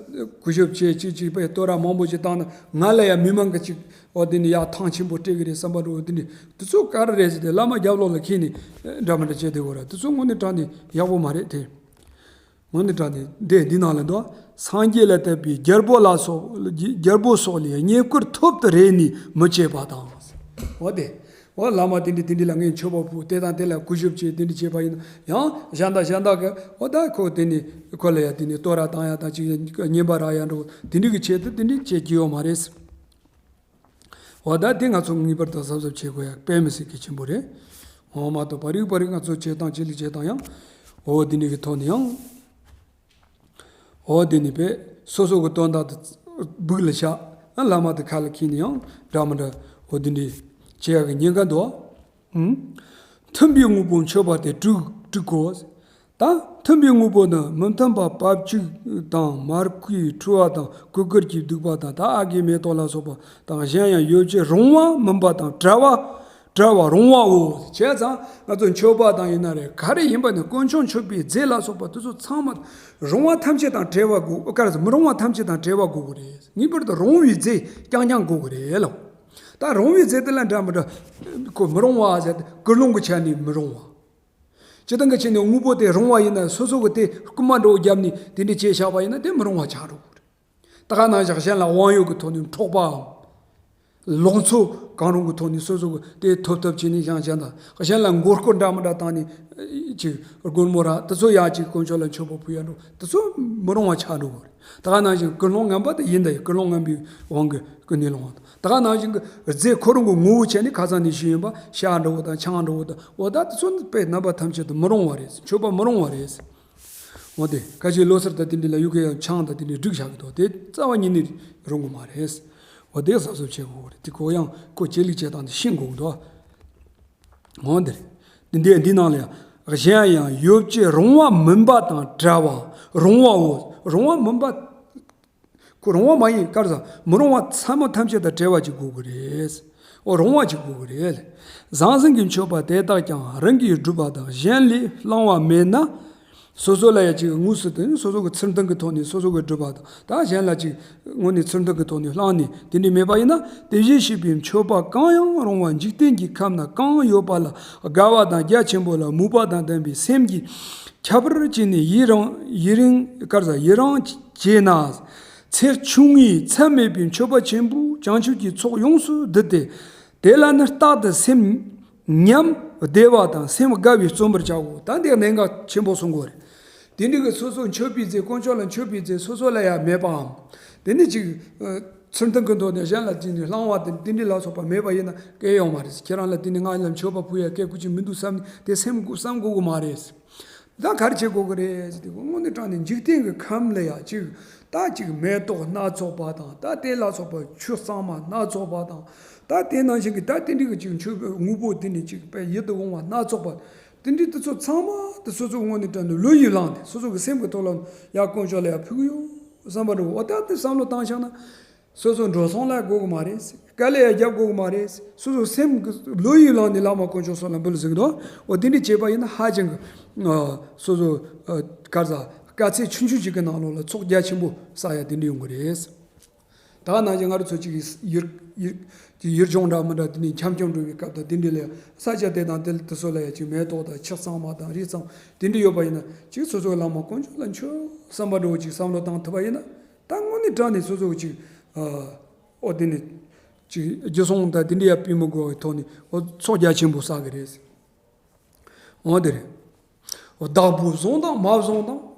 གུས་ཞབས་བྱས་ཅིག་ཅིག་པའི་བསྟོད་ར་མང་པོ་ཅིག་བཏང་ན་ང་ལ་ཡ་མི་མང་གི་ཅིག་འོ་དེ་ནི་ཡ་ཐང་ཆེན་པོ་སྤྲད་གི་རེད་བསམ་པ་འདྲ་བོ་དེ་འདྲ་དེ་ཚོ་ག་རེ་རེད་ཟེར་ཏེ་བླ་མ་རྒྱབ་ལོགས་ལ་འཁྱེར་ནས་འདྲ་མི་འདྲ་བྱས་བསྡད་དགོས་ར་དེ་ཚོ་དངོས་གནས་དྲང་གནས་ཡག་པོ་མ་རེད་དེ། དངོས་གནས་དྲང་གནས་འདི་འདི་ནང་ལ་འདུག། སངས་རྒྱས་ལ་བསྟབས་པའི་རྒྱལ་པོ་ལ་སོགས་རྒྱལ་པོ་སོགས་ལས་བསྙེན་བཀུར་ཐོབ་ཏུ་རེ་ནས་མི་བྱེད་པ་དང་། འོ་དེ། འོ་བླ་མ་དེ་འདྲི་དེ་འདྲི་ལ་ངས་མཆོད་པ་ཕུལ་དེ་དང་དེ་ལ་གུས་ཞབས་བྱས་དེ་འདྲི་བྱས་པ་ཡིན་ན་ཡང་གཞན་དག་གཞན་དག་གི་འོ་ད་ཁོ་དེ་ནི་ཁོ་ལ་ཡ་དེ་ནི་བསྟོད་ར་བཏང་ཡ་དང་ཅིག་བསྙེན་པ་རག་ཡ་འགྲོ་དེ་འདྲི་གི་ཆེད་དུ་དེ་འདྲི་བྱེད་ཀྱི་ཡོད་མ་རེད། འོ་ད་དེ་ང་ཚོ་ངེས་པར་དུ་གཟབ་གཟབ་བྱེད་དགོས་ཡ་དཔེ་མི་སྲིད་གལ་ཆེན་པོ་རེད། འོ་མ་གཏོགས་པ་རིག་པ་རིག་ང་ཚོ་བྱེད་སྟངས་བྱེད་ལུགས་བྱེད་སྟངས་ཡང་འོ་དེ་འདྲི་གི་ཐོག་ནས་ཡང་། འོ་དེ་ནི་པས་སོ་སོ་གི་དོན་དག་དེ་སྦུག་ལ་བཞག་ཨ་བླ་མ་དེ་ཁ་ལ་འཁྱེར་ནས་ཡང་འདྲ་མི་འདྲ་འོ་དེ་འདྲའི་བྱེད་ཡག་གི་ཉེན་ཁ་འདུག་ཨ། མཐུན་པའི་དངོས་པོ་མཆོད་པ་དེ་དྲུག་དྲུག་གོ། ད་མཐུན་པའི་དངོས་པོ་ནི་མི་མཐུན་པ་བབ་ཅིག་དང་མར་ཁུའི་ཁྲོ་བ་དང་གོས་དཀར་གྱི་གདུག་པ་དང་ད་ཨ་གའི་མེ་ཏོག་ལ་སོགས་པ་དང་གཞན་ཡང་ཡོ་བྱད་རུང་བ་མིན་པ་དང་བྲལ་བ། བྲལ་བ་རུང་བའོ། བྱས་ཙང་ང་ཚོ་མཆོད་པ་དང་ཡིན་ན་རེད་ག་རེ་ཡིན་པ་ནི་དཀོན་མཆོག་མཆོད་པའི་རྫས་ལ་སོགས་པ་དེ་ཚོ་ཚང་མ་རུང་བ་ཐམས་ཅད་དང་བྲལ་བ་དགོས་ག་རེ་ཟེར་མི་རུང་བ་ཐམས་ཅད་དང་བྲལ་བ་དགོས་ཀྱི་རེད། ངེས་པར་དུ་རུང་བའི་རྫས་རྐྱང་རྐྱང་དགོས་ཀྱི་རེད་ལོ། ད་རུང་བའི་རྫས་དེ་ལ་འདྲ་མི་འདྲ་ཁོ་མི་རུང་བ་ཟེར་ཀུན་སློང་གི་ཆ་ནས་མི་རུང་བ། སྤྱིར་བཏང་གི་ཆ་ནས་དངོས་པོ་དེ་རུང་བ་ཡིན་ན་སོ་སོ་གི་དེ་རྐུན་མ་འདྲ་བོ་བརྒྱབ་ནས་དེ་འདྲ་བྱས་བཞག་པ་ཡིན་ན་དེ་མི་རུང་བ་ཆགས་འགྲོ་གི་རེད། ད་ག་ནང་བཞིན་གཞན་ལ་དབང་ཡོད་ཀྱི་ཐོག་ནས་འཕྲོག་པའམ། ལོག་འཚོ་གང་རུང་གི་ཐོག་ནས་སོ་སོ་གི་དེ་ཐོབ་ཐབས་བྱས་ནས་བཞེངས་བཞེངས་དང་གཞན་ལ་མགོ་སྐོར་འདྲ་མི་འདྲ་བཏང་ནས་ཅིག་སྒོར་མོ་རག་དེ་ཚོ་ཡག་ཅིག་དཀོན་མཆོག་ལ་མཆོད་པ་ཕུལ་ཡ་འགྲོ་དེ་ཚོ་མི་རུང་བ་ཆགས་འགྲོ་གི་རེད། ད་ག་ནང་བཞིན་ཀུན་སློང་ངན་པ་དེ་ཡིན་ད་ཡིན་ཀུན་སློང་ངན་པའི་དབང་གིས་ཀུན་ནས་སློང་བ་དང་ད་ག་ནང་བཞིན་གི་རྫས་ཁོ་རང་གི་ངོ་བོ་བྱས་ནས་ཁ་སང་ནས་ཞུས་ཡིན་པ་ཤ་འདྲ་བོ་དང་ཆང་འདྲ་བོ་དང་འོ་ད་དེ་ཚོ་ནི་དཔེ་རྣམ་པ་ཐམས་ཅད་དུ་མི་རུང་བ་རེད། མཆོད་པ་མི་རུང་བ་རེད། འོ་དེ་ཁ་ཆེའི་ལོ་གསར་དང་དེ་འདྲ་ལ་ཡུལ་སྐད་ཡང་ཆང་དང་དེ་འདྲ་སྒྲིག་བཞག་གི་འདུག་དེ་རྩ་བ་ཉིད་ནས་རུང་གི་མ་རེད། འོ་དེ་གཟབ་གཟབ་བྱེད་དགོས་རེད། དེ་ཁོ་ཡང་ཁོ་བྱེད་ལུགས་བྱེད་སྟངས་དེ་ཤེས་དགོས་ཀྱི་འདུག་འོ་འདིར། འདི་འདི་འདི་ནང་ལ་ཡང་གཞན་ཡང་ཡོ་བྱད་རུང་བ་མིན་པ་དང་བྲལ་བ། རུང་བའོ། རུང་བ་མིན་པ། ཁོ་རུང་བ་མ་ཡིན་ག་རེ་ཟེར་མི་རུང་བ་ཚང་མ་ཐམས་ཅད་དང་བྲལ་བ་ཅིག་དགོས་ཀྱི་རེད། འོ་རུང་བ་ཅིག་དགོས་ཀྱི་རེད། ཟང་ཟིང་གི་མཆོད་པ་དེ་དག་ཀྱང་རང་གིས་བསྒྲུབས་པ་དང་གཞན་ལས་བླངས་པ་མེད་ན། སོ་སོ་ལ་ཡང་ཅིག་དངོས་སུ་དེ་ནི་སོ་སོ་གི་ཚུལ་མཐུན་གྱི་ཐོག་ནས་སོ་སོ་གིས་བསྒྲུབས་པ་དང་ད་གཞན་ལ་ཅིག་དངོས་ནས་ཚུལ་མཐུན་གྱི་ཐོག་ནས་བླངས་ནས་དེ་འདྲ་མེད་པ་ཡིན་ན་དེ་བཞིན་གཤེགས་པའི་མཆོད་པ་གང་ཡང་རུང་བ་འཇིག་རྟེན་གྱི་ཁམས་ན་གང་ཡོད་པ་ལ་དགའ་བ་དང་རྒྱ་ཆེན་པོ་ལ་མོས་པ་དང་ལྡན་པའི་སེམས་ཀྱིས་ཁྱབ་པར་བྱས་ནས་ཡི་རང་ཡི་རིང་ག་རེ་ཟེར་ཡི་རང་བྱས་ན་ཚེགས་ཆུང་ངུས་ཚད་མེད་པའི་མཆོད་པ་ཆེན་པོས་བྱང་ཆུབ་ཀྱི་ཚོགས་ཡོངས་སུ་བསྡུས་ཏེ། དེ་ལ་ནི་རྟག་ཏུ་སེམས་ཉམས་བདེ་བ་དང་སེམས་དགའ་བའི་བརྩོན་པར་བྱའོ། ད་འདི་གནད་འགག་ཆེན་པོ་གསུང་དགོས་རེད། དེ་འདྲ་གི་སོ་སོ་མཆོད་པའི་རྫས་དཀོན་མཆོག་ལ་མཆོད་པའི་རྫས་སོ་སོ་ལ་ཡང་མེད་པའམ། དེ་ནི་ཅིག་ཚུལ་མཐུན་གྱི་ཐོག་ནས་གཞན་ལ་བྱིན་ནས་བླང་བ་དང་དེ་འདྲ་ལ་སོགས་པ་མེད་པ་ཡིན་ན་སྐལ་ཡོད་མ་རེད། ཁྱེད་རང་ལ་དེ་ནི་ང་ལ་མཆོད་པ་ཕུལ་ཡ་སྐལ་དགོས་ཀྱི་མི་འདུག་བསམ་ནས་དེ་སེམས་བསམ་དགོས་ཀྱི་མ་རེད། ད་ག་རེ་བྱེད་དགོས་ཀྱི་རེད་ཟེར་དུས་དངོས་གནས་དྲང་གནས་འཇིག་རྟེན་གྱི་ཁམས་ལ་ཡང་ཅིག་ད་ཅིག་མེ་ཏོག་སྣ་ཚོགས་པ་དང་ད་དེ་ལ་སོགས་པ་ཆུ་གཙང་མ་སྣ་ཚོགས་པ་དང་ད་དེ་ནང་བཞིན་གྱི་ད་དེ་འདྲ་གི་ཅིག་མཆོད་པའི་དངོས་པོ་དེ་ནི་ཅིག་དཔེ་ཡིད་དུ་འོང་བ་སྣ་ཚོགས་པ་དེ་འདྲའི་དེ་ཚོ་ཚང་མ་དེ་སོ་སོ་དངོས་གནས་དྲང་གནས་བློ་ཡིས་བླངས་ཏེ་སོ་སོ་གི་སེམས་ཀྱི་ཐོག་ལ་ཡར་དཀོན་མཆོག་ལ་ཡར་ཕུལ་གི་ཡོད་བསམ་པ་འདྲ་བོ་ད་དེ་བསམ་བློ་བཏང་བཞག་ན། སོ་སོ་འགྲོ་སོང་ལ་དགོས་ཀྱི་མ་རེད། དཀའ་ལས་ཡང་རྒྱབ་དགོས་ཀྱི་མ་རེད། སོ་སོ་སེམས་ཀྱི་བློ་ཡིས་བླངས་ནས་བླ་མ་དཀོན་མཆོག་སོགས་ལ་འབུལ་ཟེར་གྱི་འདུག་འོ་དེ་འདྲ་བྱས་པ་ཡིན་ན་ཧ་ཅང་གི་སོ་སོ་ག་རེ་ཟེར་ དཀའ་ཚེགས་ཆུང་ཆུང་ཅིག་གི་ནང་ལོགས་ལ་ཚོགས་རྒྱ་ཆེན་པོ་བསགས་ཡ་དེ་འདྲ་ཡོང་གི་རེད། ད་ནང་བཞིན་ང་རང་ཚོ་གཅིག་ཡུལ་ཡུལ་ཡུལ་ལྗོངས་འདྲ་མི་འདྲ་དེ་ནས་འཁྱམ་འཁྱམ་འགྲོ་བའི་སྐབས་དང་དེ་འདྲ་ལ་ས་ཆ་དེ་དང་དེ་དེ་ཚོ་ལ་ཡ་གཅིག་མེ་ཏོག་དང་ཆུ་གཙང་མ་དང་རི་གཙང་དེ་འདྲ་ཡོད་པ་ཡིན་ན་གཅིག་སོ་སོའི་བླ་མ་དཀོན་མཆོག་ལ་མཆོད་བསམ་པ་འདྲ་བོ་གཅིག་བསམ་བློ་བཏང་ཐུབ་པ་ཡིན་ན་ད་དངོས་གནས་དྲང་ནས་སོ་སོ་གཅིག་ཨོ་དེ་ནས་གཅིག་རྒྱུ་སོང་དང་དེ་འདྲ་ཡ་པུས་མོ་དགོས་པའི་ཐོག་ནས་ཨོ་ཚོགས་རྒྱ་ཆེན་པོ་བསགས་གི་རེད། འོ་དེ་རེད། བདག་པོས་བཟུང་དང་མ་བཟུང་དང་།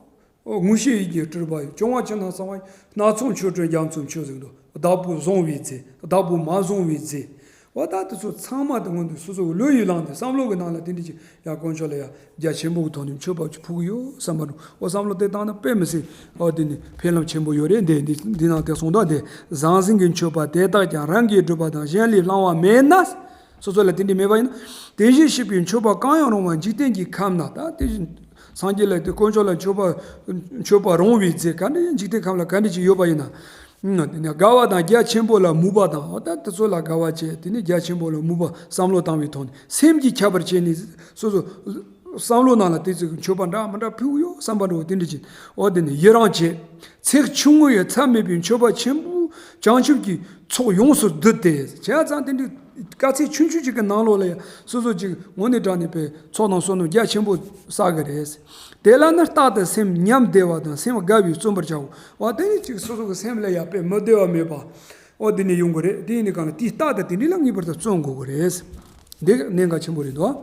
ངུ་ཤེས་ཡིད་ཀྱི་སྤྲུལ་པ་ཡི། སྐྱོ་བ་ཅི་ན་གསང་བ་ཡི། སྣ་ཚོགས་མཆོད་སྤྲིན་རྒྱ་མཚོ་མཆོད་ཟིག་འདུག་བདག་པོས་བཟུང་བའི་རྫས། བདག་པོས་མ་བཟུང་བའི་རྫས། འོ་ད་དེ་ཚོ་ཚང་མ་དེ་སྔོན་དུ་སོ་སོ་བློ་ཡིས་བླངས་ཏེ་བསམ་བློ་གི་ནང་ལ་དེ་འདྲ་ཅིག་ཡ་དཀོན་མཆོག་ལ་ཡ་རྒྱ་ཆེན་པོ་གི་ཐོག་ནས་མཆོད་པ་ཅིག་ཕུལ་གི་ཡོད་བསམ་པ་འདུག་འོ་བསམ་བློ་དེ་བཏང་ན་དཔེ་མི་སྲིད་འོ་དེ་ནི་ཕན་ལམ་ཆེན་པོ་ཡོད་རེད། འདི་འདི་འདི་ནང་དེ་གསུངས་དོན་དེ་ཟང་ཟིང་གི་མཆོད་པ་དེ་དག་ཀྱང་རང་གིས་བསྒྲུབས་པ་དང་གཞན་ལས་བླངས་པ་མེད་ན། སོ་སོ་ལ་དེ་འདྲ་མེད་པ་ཡིན་ན། དེ་བཞིན་གཤེགས་པའི་མཆོད་པ་གང་ཡང་རུང་བ་འཇིག་རྟེན་གྱི་ཁམས་ན་ད་དེ་བཞིན་སངས་རྒྱས་ལ་དེ་དཀོན་མཆོག་ལ་མཆོད་པ་མཆོད་པ་རུང་བའི་རྫས་ག་འདྲ་ཡང་འཇིག་རྟེན་ཁམས་ལ་ག་འདྲ་ཅིག་ཡོད་པ་ཡིན་ན། དགའ་བ་དང་རྒྱ་ཆེན་པོ་ལ་མོས་པ་དང་འོ་ད་དེ་ཚོ་ལ་དགའ་བ་བྱས་དེ་ནས་རྒྱ་ཆེན་པོ་ལ་མོས་པ་བསམ་བློ་བཏང་བའི་ཐོག་ནས་སེམས་ཀྱིས་ཁྱབ་པར་བྱས་ནས་སོ་སོ། བསམ་བློ་ནང་ལ་དེ་ཚོའི་མཆོད་པ་འདྲ་མི་འདྲ་ཕུལ་ཡོད་བསམ་པ་འདྲ་བོ་དེ་འདྲ་ཅིག་འོ་དེ་ནི་ཡི་རང་བྱེད། ཚེགས་ཆུང་ངུ་ཡི་ཚད་མེད་པའི་མཆོད་པ་ཆེན་པོ་བྱང་ཆུབ་ཀྱི་ཚོགས་ཡོངས་སུ་བསྡུས་ཏེ་བྱས་ཙང་དེ་འདྲའི་དཀའ་ཚེགས་ཆུང་ཆུང་ཅིག་གི་ནང་ལོགས་ལ་ཡང་སོ་སོ་ཅིག་དངོས་གནས་དྲང་གནས་པའི་ཚོགས་དང་བསོད་ནམས་རྒྱ་ཆེན་པོ་བསགས་ཀྱི་རེད། དེ་ལ་ནི་རྟག་ཏུ་སེམས་ཉམས་བདེ་བ་དང་སེམས་དགའ་བས་བརྩོན་པར་བྱའོ། འོ་དེ་ནི་ཅིག་སོ་སོ་གི་སེམས་ལ་ཡང་དཔེ་མི་བདེ་བ་མེད་པ། འོ་དེ་ནི་ཡོང་གི་རེད། དེ་ཡིན་ནི་གང་ལ་དེའི་རྟག་ཏུ་དེ་འདྲའི་ལ་ངེས་པར་དུ་བརྩོན་དགོས་ཀྱི་རེད། འདི་གནད་འགག་ཆེན་པོ་རེད་འདུག་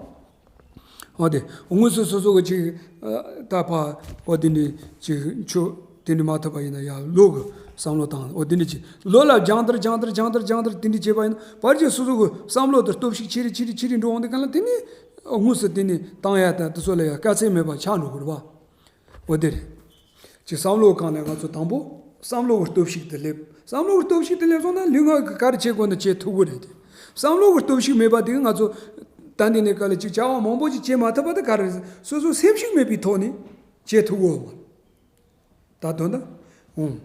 འོ་དེ། དངོས་སུ་སོ་སོ་གི་ཅིག་ད་ཕ་འོ་དེ་འདྲའི་ཅིག་ཆོས་དེ་འདྲ་མ་ཐུབ་པ་ཡིན་ན་ཡང་བློ་གི་བསམ་བློ་བཏང་འོ་དེ་འདྲ་ཅིག་བློ་ལ་སྦྱང་བརྡར་སྦྱང་བརྡར་སྦྱང་བརྡར་སྦྱང་བརྡར་དེ་འདྲ་བྱས་པ་ཡིན་ན་ཕལ་ཆེར་སོ་སོ་གི་བསམ་བློ་དེ་སྟོབས་ཤུགས་ཆེ་རེ་ཆེ་རེ་ཆེ་རེ་འགྲོ་འོང་དེ་ག་ལ་དེ་ནི་དངོས་སུ་དེ་ནི་བཏང་ཡ་དང་དེ་ཚོ་ལ་ཡང་དཀའ་ཚེགས་མེད་པ་ཆགས་འགྲོ་གི་རེད་པ། འོ་དེ་རེད། ཅིག་བསམ་བློ་གང་ལས་ང་ཚོ་དང་པོ་བསམ་བློ་གི་སྟོབས་ཤུགས་དེ་སླེབས། བསམ་བློ་གི་སྟོབས་ཤུགས་དེ་སླེབས་སོང་ན་ལུས་ངག་གི་ག་རེ་བྱེད་དགོས་ན་བྱེད་ཐུབ་ཀྱི་རེད་དེ། བསམ་བློ་གི་སྟོབས་ཤུགས་མེད་པ་དེ་ང་ཚོ་ད་འདི་ནས་ག་ལ་ཅིག་བྱ་བ་མང་པོ་ཅིག་བྱེད་མ་ཐུབ་པ་དེ་ག་རེ་རེད། སོ་སོ་སེམས་ཤུགས་མེད་པའི་ཐོག་ནས་བྱེད་ཐུབ་ཀྱི་ཡོད་མ་རེད། ད་དོན་དག་འོང་།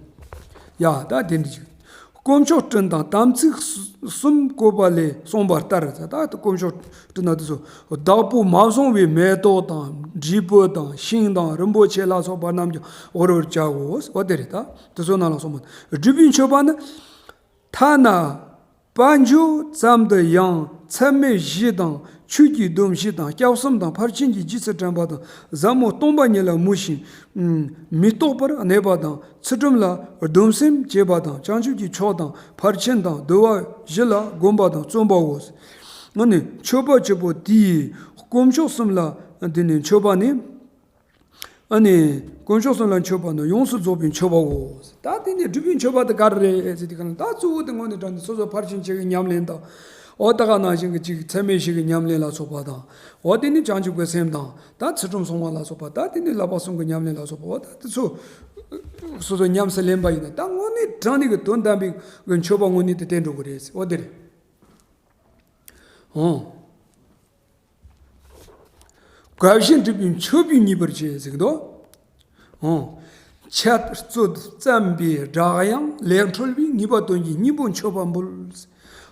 ཡ་ད་དེ་འདྲ་ཅིག་དཀོན་མཆོག་སྤྲིན་དང་དམ་ཚིག་གསུམ་བཀོད་པ་ལས་གསུངས་པ་ལྟར་ད་དཀོན་མཆོག་སྤྲིན་དང་དེ་ཚོ་བདག་པོས་མ་བཟུང་བའི་མེ་ཏོག་དང་འབྲས་བུ་དང་ཤིང་དང་རིན་པོ་ཆེ་ལ་སོགས་པ་རྣམས་ཀྱང་དབུལ་བར་བྱའོ། འོ་དེ་རེད་ད། དེ་ཚོ་ནང་ལ་གསུངས་པ་སྒྲུབ་པའི་མཆོད་པ་ནི། ཐ་ན་དཔལ་འབྱོར་ཙམ་དུ་ཡང་ཚད་མེད་བཞི་དང་ཆོས་ཀྱི་སྡོམ་བཞི་དང་སྐྱབས་གསུམ་དང་ཕར་ཕྱིན་གྱི་རྗེས་སུ་དྲན་པ་དང་ཟབ་མོ་སྟོང་པ་ཉིད་ལ་མོས་ཤིང་། མི་རྟོག་པར་གནས་པ་དང་ཚུལ་ཁྲིམས་ལ་སྡོམ་སེམས་བྱེད་པ་དང་བྱང་ཆུབ་ཀྱི་ཕྱོགས་དང་ཕར་ཕྱིན་དང་འདུལ་བ་བཞི་ལ་གོམས་པ་དང་བརྩོན་པའོ། ཨ་ནི་མཆོད་པ་བཅུ་པོ་དེ་ཡིས་དཀོན་མཆོག་གསུམ་ལ་དེ་ནི་མཆོད་པ་ནི། ཨ་ནི་དཀོན་མཆོག་གསུམ་ལ་མཆོད་པ་ནི་ཡོངས་སུ་རྫོགས་པའི་མཆོད་པའོ། ད་དེ་ནི་སྒྲུབ་པའི་མཆོད་པ་དེ་ག་རེ་རེད་ཟེར་དུས་ག་ལ་ད་གཙོ་བོ་དེ་དངོས་གནས་དྲང་གནས་སོ་སོ་ཕར་ཕྱིན་བཅུ་གི་ཉམས་ལེན་དང་། འོ་ད་ག་ནང་བཞིན་གྱི་ཅིག་ཚད་མེད་བཞི་གི་ཉམས་ལེན་ལ་སོགས་པ་དང་། འོ་དེ་ནི་བྱང་ཆུབ་ཀྱི་སེམས་དང་ད་ཚུལ་ཁྲིམས་སྲུང་བ་ལ་སོགས་པ་ད་དེ་ནི་བསླབ་པ་གསུམ་གྱི་ཉམས་ལེན་ལ་སོགས་པ་འོ་ད་དེ་ཚོ་སོ་སོ་ཉམས་སུ་ལེན་པ་ཡིན་ན་ད་དངོས་གནས་དྲང་གནས་ཀྱི་དོན་དམ་པའི་གི་མཆོད་པ་དངོས་གནས་དེ་བསྟན་འགྲོ་གི་རེད། འོ་དེ་རེད། འོ། དགའ་བཞིན་སྒྲུབ་པའི་མཆོད་པས་མཉེས་པར་བྱེད་ཟེར་གི་འདུག་འོ། འཆད་རྩོད་བརྩམས་པའི་སྒྲ་དབྱངས་ལས་འཕྲོས་པའི་ངེས་པ་དོན་གྱི་སྙིང་པོ་མཆོད་པ་འབུལ།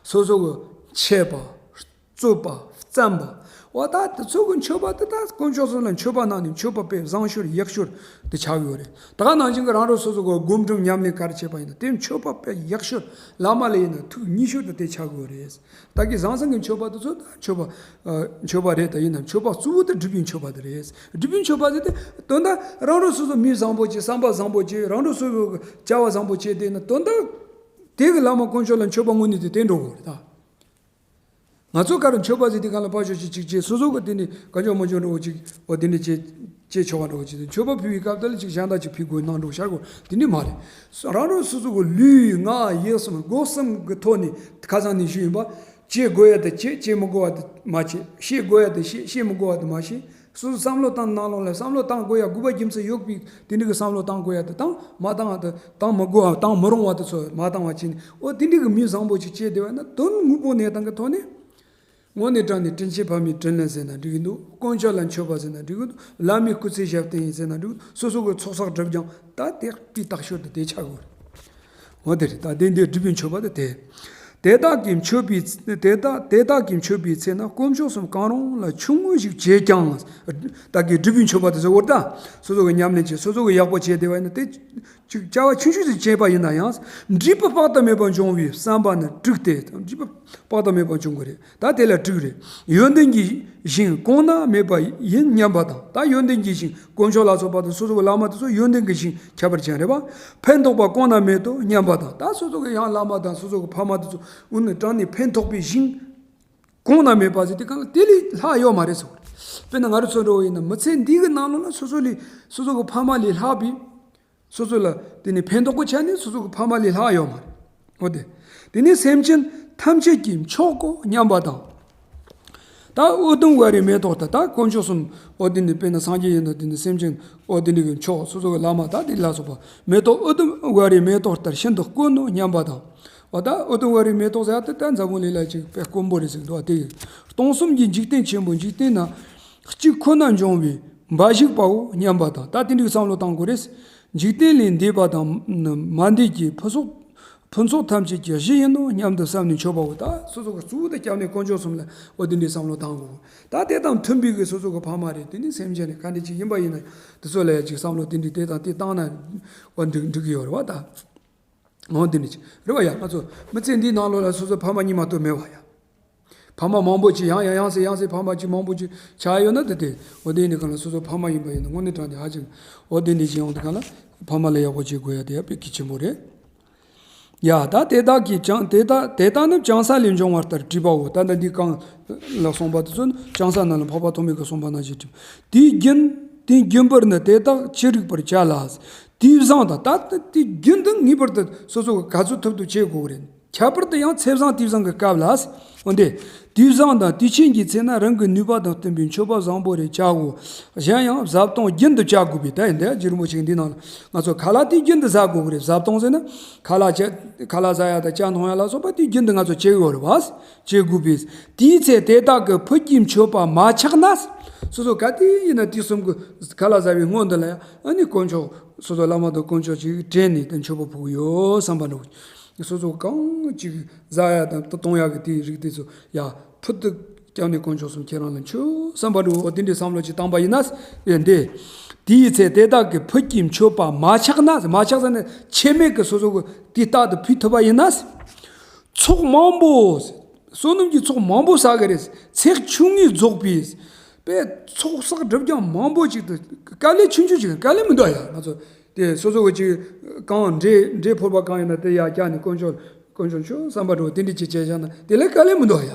སོ་སོ་གི་འཆད་པ། རྩོད་པ། བརྩམས་པ། འོ་ད་དེ་ཚོ་གི་མཆོད་པ་དེ་ད་དཀོན་མཆོག་གསུམ་ལ་མཆོད་པ་གནང་ནས་མཆོད་པ་དཔེ་བཟང་ཤོས་ཡག་ཤོས་དེ་ཆགས་ཡོད་རེད། ད་ག་ནང་བཞིན་གྱི་རང་རང་སོ་སོ་གི་སྒོམ་སྒྲུབ་ཉམས་ལེན་ག་རེ་བྱས་པ་ཡིན་ན་དེ་མཆོད་པ་དཔེ་ཡག་ཤོས་བླ་མ་ལ་ཡིན་ན་ཐུགས་མཉེས་ཤོས་དེ་དེ་ཆགས་ཡོད་རེད། ད་གི་ཟང་ཟིང་གི་མཆོད་པ་དེ་ཚོ་ད་མཆོད་པ། ཨ། མཆོད་པ་རེད། ད་ཡིན་ནམ་མཆོད་པ་གཙོ་བོ་དེ་སྒྲུབ་པའི་མཆོད་པ་དེ་རེད། སྒྲུབ་པའི་མཆོད་པ་དེ་དེ་དོན་དག་རང་རང་སོ་སོ་མི་བཟང་པོ་བྱེད། བསམ་པ་བཟང་པོ་བྱེད། རང་རང་སོ་སོ་གི་བྱ་བ་བཟང་པོ་བྱེད་དེ་ན་དོན་དག་དེ་གི་བླ་མ་དཀོན་མཆོག་ལ་མཆོད་པ་དངོས་གནས་དེ་བསྟན་འགྲོ་གི་རེད་ད། ང་ཚོ་ག་རེ་མཆོད་པ་ཟེར་དུས་ག་ལ་ཕར་ཞོག་ཅིག་ཅིག་བྱེད། སོ་སོ་གི་དེ་ནི་ག་འཇོག་མ་འཇོག་འགྲོ་ཅིག་འོ་དེ་འདྲ་བྱེད་བྱེད་ཆོག་པ་འགྲོ་ཅིག་མཆོད་པ་ཕུལ་བའི་སྐབས་དེ་ལ་ཅིག་གཞན་དག་ཅིག་ཕུལ་དགོས་གནང་འགྲོ་ཤར་དགོས་དེ་འདྲ་མ་རེད། རང་རང་སོ་སོ་གི་ལུས་ངག་ཡིད་གསུམ་སྒོ་གསུམ་གི་ཐོག་ནས་ཁ་སང་ནས་ཞུས་ཡིན་པ། བྱེད་དགོས་ཡ་དེ་བྱེད། བྱེད་མི་དགོས་པ་དེ་མ་བྱེད། བཤད་དགོས་ཡ་དེ་བཤད། བཤད་མི་དགོས་པ་དེ་མ་བཤད། སོ་སོ་བསམ་བློ་བཏང་ནང་ལོགས་ལ་བསམ་བློ་བཏང་དགོས་ཡ་དགོས་པ་རྒྱུ་མཚན་ཡོད་པའི་དེ་འདྲ་གི་བསམ་བློ་བཏང་དགོས་ཡ་དེ་བཏང་། མ་བཏང་བ་དེ་བཏང་མི་དགོས་པ། བཏང་མི་རུང་བ་དེ་ཚོ་མ་བཏང་བ་བྱས་ནས་འོ་དེ་འདྲ་གི་མི་བཟང་པོ་ཅིག་བྱས་བསྡད་པ་ན་དོན་དངོས་པོ་གནས་སྟངས་ཀྱི་ཐོག་ནས། དངོས་གནས་དྲང་གནས་དྲིན་ཅན་ཕ་མའི་དྲིན་ལན་ཟེར་ན་འགྲིག་གི་འདུག་དཀོན་མཆོག་ལ་མཆོད་པ་ཟེར་ན་འགྲིག་གི་འདུག་བླ་མའི་སྐུ་ཚེ་ཞབས་བརྟན་ཡིན་ཟེར་ན་འགྲིག་གི་འདུག་སོ་སོ་གི་ཚོགས་བསགས་སྒྲིབ་སྦྱང་ད་དེ་སྤུས་དག་ཤོས་དེ་དེ་ཆགས་དགོས་རེད། འོ་དེ་རེད། ད་དེ་འདི་སྒྲུབ་པའི་མཆོད་པ་དེ་དེ། དེ་དག་གིས་མཆོད་པའི་དེ་དག་དེ་དག་གིས་མཆོད་པའི་ཚེ་ན་དཀོན་མཆོག་གསུམ་གང་རུང་ལ་ཆུང་ངུ་ཞིག་བྱས་ཀྱང་། བདག་གིས་སྒྲུབ་པའི་མཆོད་པ་དེ་ཚོ་བོར་ད། སོ་སོ་གི་ཉམས་ལེན་བྱེད། སོ་སོ་གི་ཡག་པོ་བྱས་བསྡད་པ་ཡིན་ན། དེ་ཅིག་བྱ་བ་ཆུང་ཆུང་ཞིག་བྱས་པ་ཡིན་ན་ཡང་། འབྲས་བུ་དཔག་ཏུ་མེད་པ་འབྱུང་བའི་བསམ་པ་ནི་དྲུག་སྟེ། འབྲས་བུ་དཔག་ཏུ་མེད་པ་འབྱུང་གི་རེད། ད་དེ་ལ་དྲུག་རེད། ཡོན་ཏན་གྱི་ཞིང་གོང་ན་མེད་པ་ཡིན་སྙམ་པ་དང་། ད་ཡོན་ཏན་གྱི་ཞིང་། དཀོན་མཆོག་ལ་སོགས་པ་དང་། སོ་སོ་གི་བླ་མ་དེ་ཚོ་ཡོན་ཏན་གྱི་ཞིང་ཁྱད་པར་ཅན་རེད་པ། ཕན་ཐོགས་པ་གོང་ན་མེད་དོ་སྙམ་པ་དང་། ད་སོ་སོ་གི་ཡང་བླ་མ་དང་སོ་སོ་གི་ཕ་མ་དེ་ཚོ་དངོས་གནས་དྲང་གནས་ཕན་ཐོགས་པའི་ཞིང་གོང་ན་མེད་པ་ཟེར་དེ་གང་ལ་དེ་ལས་ལྷག་ཡོད་མ་རེད་ཟེར་བ་རེད། དཔེར་ན་ང་རང་ཚོ་འདྲ་བོ་ཡིན་ན། མི་ཚེ་འདི་གི་ནང་ལོགས་ལ་སོ་སོ་ལས་སོ་སོ་གི་ཕ་མ་ལས་ལྷག་པའི་སོ་སོ་ལ་དེ་ནི་ཕན་ཐོགས་པོ་ཆ་ནས་སོ་སོ་གི་ཕ་མ་ལས་ལྷག་ཡོད་མ་རེད། འོ་དེ། དེ་ནི་སེམས་ཅན་ཐམས་ཅད་ཀྱི་མཆོག་གོ་སྙམ་པ་དང་། ད་ཨུ་དུམ་ཝཱ་རའི་མེ་ཏོག་ལྟར། ད་དཀོན་མཆོག་གསུམ། འོ་དེ་ནི་དཔེར་ན་སངས་རྒྱས་ཡིན་ན་དེ་ནི་སེམས་ཅན། འོ་དེ་ནི་གི་མཆོག་སོ་སོ་གི་བླ་མ་ད་དེ་ལ་སོགས་པ། མེ་ཏོག་ཨུ་དུམ་ཝཱ་རའི་མེ་ཏོག་ལྟར་ཤིན་ཏུ་དཀོན་ནོ་སྙམ་པ་དང་། འོ་ད་ཨུ་དུམ་ཝཱ་རའི་མེ་ཏོག་ཟེར་ཡ་དེ་ད་འཛམ་བུ་གླིང་ལ་ཅིག་དཔེ་དཀོན་པོ་རེད་ཟེར་འདུག་བ། དེ་སྟོང་གསུམ་གྱི་འཇིག་རྟེན་ཆེན་པོ། འཇིག་རྟེན་ན་གཅིག་ཁོ་ན་འབྱུང་བའི་འབའ་ཞིག་པའོ་སྙམ་པ་དང་། ད་དེ་འདྲའི་བསམ་བློ་བཏང་དགོས་རེད། འཇིག་རྟེན་ལས་འདས་པ་དང་མ་འདས་ཀྱི་ཕུན་ཚོགས་ཕུན་ཚོགས་ཐམས་ཅད་ཀྱི་གཞི་ཡིན་ནོ་སྙམ་དུ་བསམ་ནས་མཆོད་པའོ། ད་སོ་སོ་གི་གཙོ་བོ་དེ་སྐྱབས་གནས་དཀོན་མཆོག་གསུམ་ལ་འོ་དེ་འདྲའི་བསམ་བློ་བཏང་དགོས། ད་དེ་དང་མཐུན་པའི་གི་སོ་སོ་གི་ཕ་མ་རེད། དེ་ནི་སེམས་ཅན་རེད། ག་འདྲ་ཅིག་ཡིན་པ་ཡིན་ན་དེ་ཚོ་ལ་ཡ་ཅིག་བསམ་བློ་དེ་འདྲའི་དེ་དང་དེ་བཏང་ན་འོ་འགྲིག་འགྲིག་གི་ཡོད་རེད་བ། ད། འོ་དེ་འདྲ་ཅིག་རེད་བ། ཡ་ང་ཚོ་མི་ཚེ་འདིའི་ནང་ལོགས་ལ་སོ་སོ་ཕ་མ་གཉིས་མ་གཏོགས་མེད་བ་ཡ། ཕ་མ་མང་པོ་ཅིག་ཡང་ཡང་ཡང་སེ་ཡང་སེ་ཕ་མ་ཅིག་མང་པོ་ཅིག་ཆགས་ཡོད་ན་དེ་དེ། འོ་དེ་ནི་གང་ལ་སོ་སོ་ཕ་མ་ཡིན་པ་ཡིན་ན་དངོས་གནས་དྲང་གནས་ཧ་ཅང་། འོ་དེ་འདྲ་ཅིག་ཡོང་དུས་གང་ལ་ཕ་མ་ལ་ཡག་པོ་བྱེད་དགོས་ཡ་དེ་ཡ་དཔེ་གལ་ཆེན་པོ་རེད། ཡ་ད་དེ་དག་གིས་ཀྱང་དེ་དག་དེ་དག་ནི་བྱང་ས་ལས་འབྱུང་བ་ལྟར་བྲིས་པའོ། ད་ལྟ་འདི་གང་ལ་གསུངས་པ་དེ་ཚོ་ནི་བྱང་ས་ནང་ལ་འཕགས་པ་ཐོགས་མེད་ཀྱིས་གསུངས་པ་ནང་བཞིན་བྲིས། དེའི་རྒྱུན་དེའི་རྒྱུན་པར་ནི་དེ་དག་ཅི་རིགས་པར་བྱ་ལ། དེའི་བཟང་དང་། ད་ལྟ་དེའི་རྒྱུན་དུ་ངེས་པར་དུ་སོ་སོ་ག་ཚོད་ཐུབ་ཐུབ་བྱེད་དགོས་རེད། ཁྱད་པར་དུ་ཡང་ཚེས་བཟང་དུས་བཟང་གི་སྐབས་ལ། འོན་ཏེ། དུས་བཟང་དང་དུས་ཆེན་གྱི་ཚེ་ན་རང་གི་ནུས་པ་དང་བསྟུན་པའི་མཆོད་པ་བཟང་པོ་རེ་བྱའོ། གཞན་ཡང་བཟའ་བཏུང་རྒྱུན་དུ་བྱ་དགོས་པས། ད་ཡིན་ད་རྒྱུ་རིན་པོ་ཆེ་འདི་ནང་ལ་ང་ཚོ་ཁ་ལག་དེ་རྒྱུན་དུ་ཟ་དགོས་ཀྱི་རེད། བཟའ་བཏུང་ཟེར་ན་ཁ་ལག་བྱ་ཁ་ལག་ཟ་ཡ་དང་ཇ་འཐུང་ཡ་ལ་སོགས་པ་དེ་རྒྱུན་དུ་ང་ཚོ་བྱེད་དགོས་རེད་བ། བྱེད་དགོས་པས། དེའི་ཚེ་དེ་དག་གི་ཕུད་ཀྱི་མཆོད་པ་མ་ཆག་ན། སོ་སོ་ག་དུས་ཡིན་ན་དུས་གསུམ་གྱི་ཁ་ལག་ཟ་བའི་སྔོན་དུ་ལ་ཡང་ཨ་ནི་དཀོན་མཆོག་སོ་སོ་བླ་མ་དང་དཀོན་མཆོག་ཅིག་དྲན་ནས་དེ་མཆོད་པ་ཕུལ་གྱི་ཡོད་བསམ་པ་འགྲོ། སོ་སོ་གང་ཅིག་ཟ་ཡ་དང་གཏོང་ཡ་གི་དེའི་རིགས་དེ་ཚོ་ཡ་ཕུལ་དུ་སྐྱབས་གནས་དཀོན་མཆོག་གསུམ་ཁྱེད་རང་ལ་མཆོད་བསམ་པ་འགྲོ། འོ་དེ་འདྲའི་བསམ་བློ་ཅིག་བཏང་པ་ཡིན་ན། ཡ་འདི། དེའི་ཚེ་དེ་དག་གི་ཕུད་ཀྱི་མཆོད་པ་མ་ཆག་ན། མ་ཆག་ཟེར་ན་ཆད་མེད་ཀྱི་སོ་སོ་གི་དེ་རྟག་ཏུ་ཕུལ་ཐུབ་པ་ཡིན་ན། ཚོགས་མང་པོ། བསོད་ནམས་ཀྱི་ཚོགས་མང་པོ་བསགས་ཀྱི་རེད། ཚེགས་ཆུང་ངུས་རྫོགས་པས། པས་ཚོགས་བསགས་སྒྲིབ་སྦྱང་མང་པོ་ཅིག་ཏུ་དཀའ་ལས་ཆུང་ཆུང་ཅིག་དཀའ་ལས་མི་འདུག་ཡ། ང་ཚོ་དེ་སོ་སོ་གི་ཅིག་གང་འབྲས་འབྲས་ཕོར་པ་གང་ཡིན་ན་དེ་ཡར་བཀྱགས་ནས་དཀོན་མཆོག་དཀོན་མཆོག་མཆོད་བསམ་པ་འགྲོ་དེ་འདྲ་ཅིག་བྱས་བཞག་ན་དེ་ལས་དཀའ་ལས་མི་འདུག་ཡ།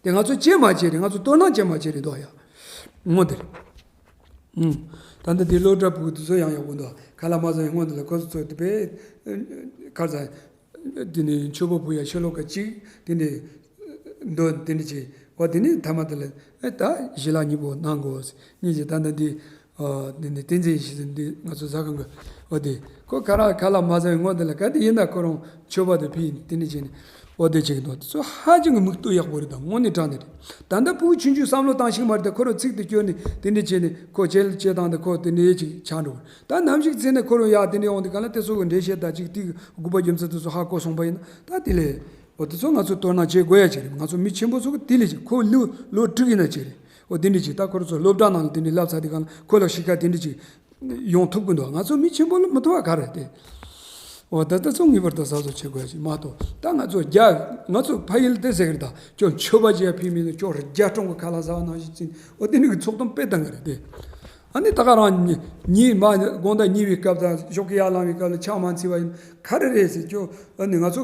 དེ་ང་ཚོ་བྱེད་མ་བྱེད་རེད། ང་ཚོ་དོ་སྣང་བྱེད་མ་བྱེད་རེད་འདུག་ཡ། ངོ་དེ་རེད། ཨུམ། ད་ལྟ་དེ་སློབ་གྲྭ་ཕྲུ་གུ་དེ་ཚོ་ཡང་ཡག་པོ་འདུག་ཁ་ལག་མ་ཟ་བའི་སྔོན་དུ་ལ་ཁོ་ཚོ་ཚོ་དེ་པས་ཁར་ཟ། དེ་ནས་མཆོད་པ་ཕུལ་ཡ་ཕྱི་ལོགས་ཀ་གཅིག་དེ་ནས་འདོན་དེ་འདྲ་བྱས། འོ་དེ་ནས་ཐ་མ་དེ་ལ་ཨེ་ད་ཞལ་ལག་གཉིས་པོ་གནང་དགོས། གཉིས་ཀྱི་ད་ལྟ་འདི་ཨ་དེ་ནས་བསྟན་འཛིན་ཞིག་འདི་ང་ཚོ་ཟ་ཁང་གི། འོ་དེ་ཁོ་ཁ་ར་ཁ་ལག་མ་ཟ་བའི་སྔོན་དེ་ལ་ག་དེ་ཡིན་ན་ཁོ་རང་མཆོད་པ་དེ་ཕུལ་ནས་དེ་འདྲ་བྱས་ནས་འོ་དེ་བྱེད་ཀྱི་འདུག་དེ་ཚོ་ཧ་ཅང་གི་མིག་ལྟོས་ཡག་པོ་རེད། ད་དངོས་གནས་དྲང་གནས་རེད། ད་ལྟ་ཕྲུ་གུ་ཆུང་ཆུང་བསམ་བློ་བཏང་ཤེས་མ་རེད། ད་ཁོ་རང་ཚིག་དེ་སྐྱོར་ནས་དེ་འདྲ་བྱས་ནས་ཁོ་བྱེད་བྱེད་སྟངས་དེ་ཁོ་དེ་འདྲ་ཅིག་ཆགས་འགྲོ། ད་ནམ་ཞིག་ཚེ་ནས་ཁོ་རང་ཡར་དེ་འདྲ་འོང་དུས་ག་ལ་དེ་ཚོ་གི་འགྲེལ་བཤད་དང་ཅིག་དེའི་དགོས་པ་རྒྱུ་མཚན་དེ་ཚོ་ཧ་གོ་སོང་པ་ཡིན་ན་ད་དེ་ལས་འོ་དེ་ཚོ་ང་ཚོ་དོ་སྣང་བྱེད་དགོས་ཡ་ཅིག་རེད། ང་ཚོ་མི་ཆེན་པོ་ཚོ་གི་དེ་ལས་ཅིག་ཁོ་ལོ་ལོ་དྲུག་ཡིན་ན་ཅིག་རེད། འོ་དེ་འདྲ་ཅིག་ད་ཁོ་རང་ཚོ་སློབ་གྲྭ་ནང་ལ་དེ་འདྲ་བསླབ་ཚར་དུས་ག་ལ་ཁོ་ལ་གཤིས་ཀ་དེ་འདྲ་ཅིག་ཡོང་ཐུབ་ཀྱི་འདུག་ང་ཚོ་མི་ཆེན་པོ་ལ་མི་ཐུབ་པ་ག་རེ་དེ། འོ་ད་ལྟ་ཚོ་ངེས་པར་དུ་གཟབ་གཟབ་བྱེད་དགོས་ཞིག་མ་གཏོགས། ད་ང་ཚོ་རྒྱ་ང་ཚོ་ཕ་ཡུལ་དེ་ཟེར་གི་རེད། ད་ཁྱོད་མཆོད་པ་བྱེད་ཡ་ཕེབས་མིན་ནི་ཁྱོད་རྒྱ་གྲོང་གི་ཁ་ལག་ཟ་བ་ནང་བཞིན་ཅིག་འོ་དེ་ནི་གི་ཚོགས་གཏམ་དཔེ་བཏང་གི་རེད་དེ། ཨ་ནི་ད་ག་རང་ཉི་ཉི་མ་དགོང་དག་ཉལ་བའི་སྐབས་དང་ཞོགས་ཀས་ཡར་ལངས་པའི་སྐབས་ལ་ཆང་མ་འཚིག་པ་ཡིན་ག་རེ་རེད་ཟེར། ཁྱོད་ཨ་ནི་ང་ཚོ་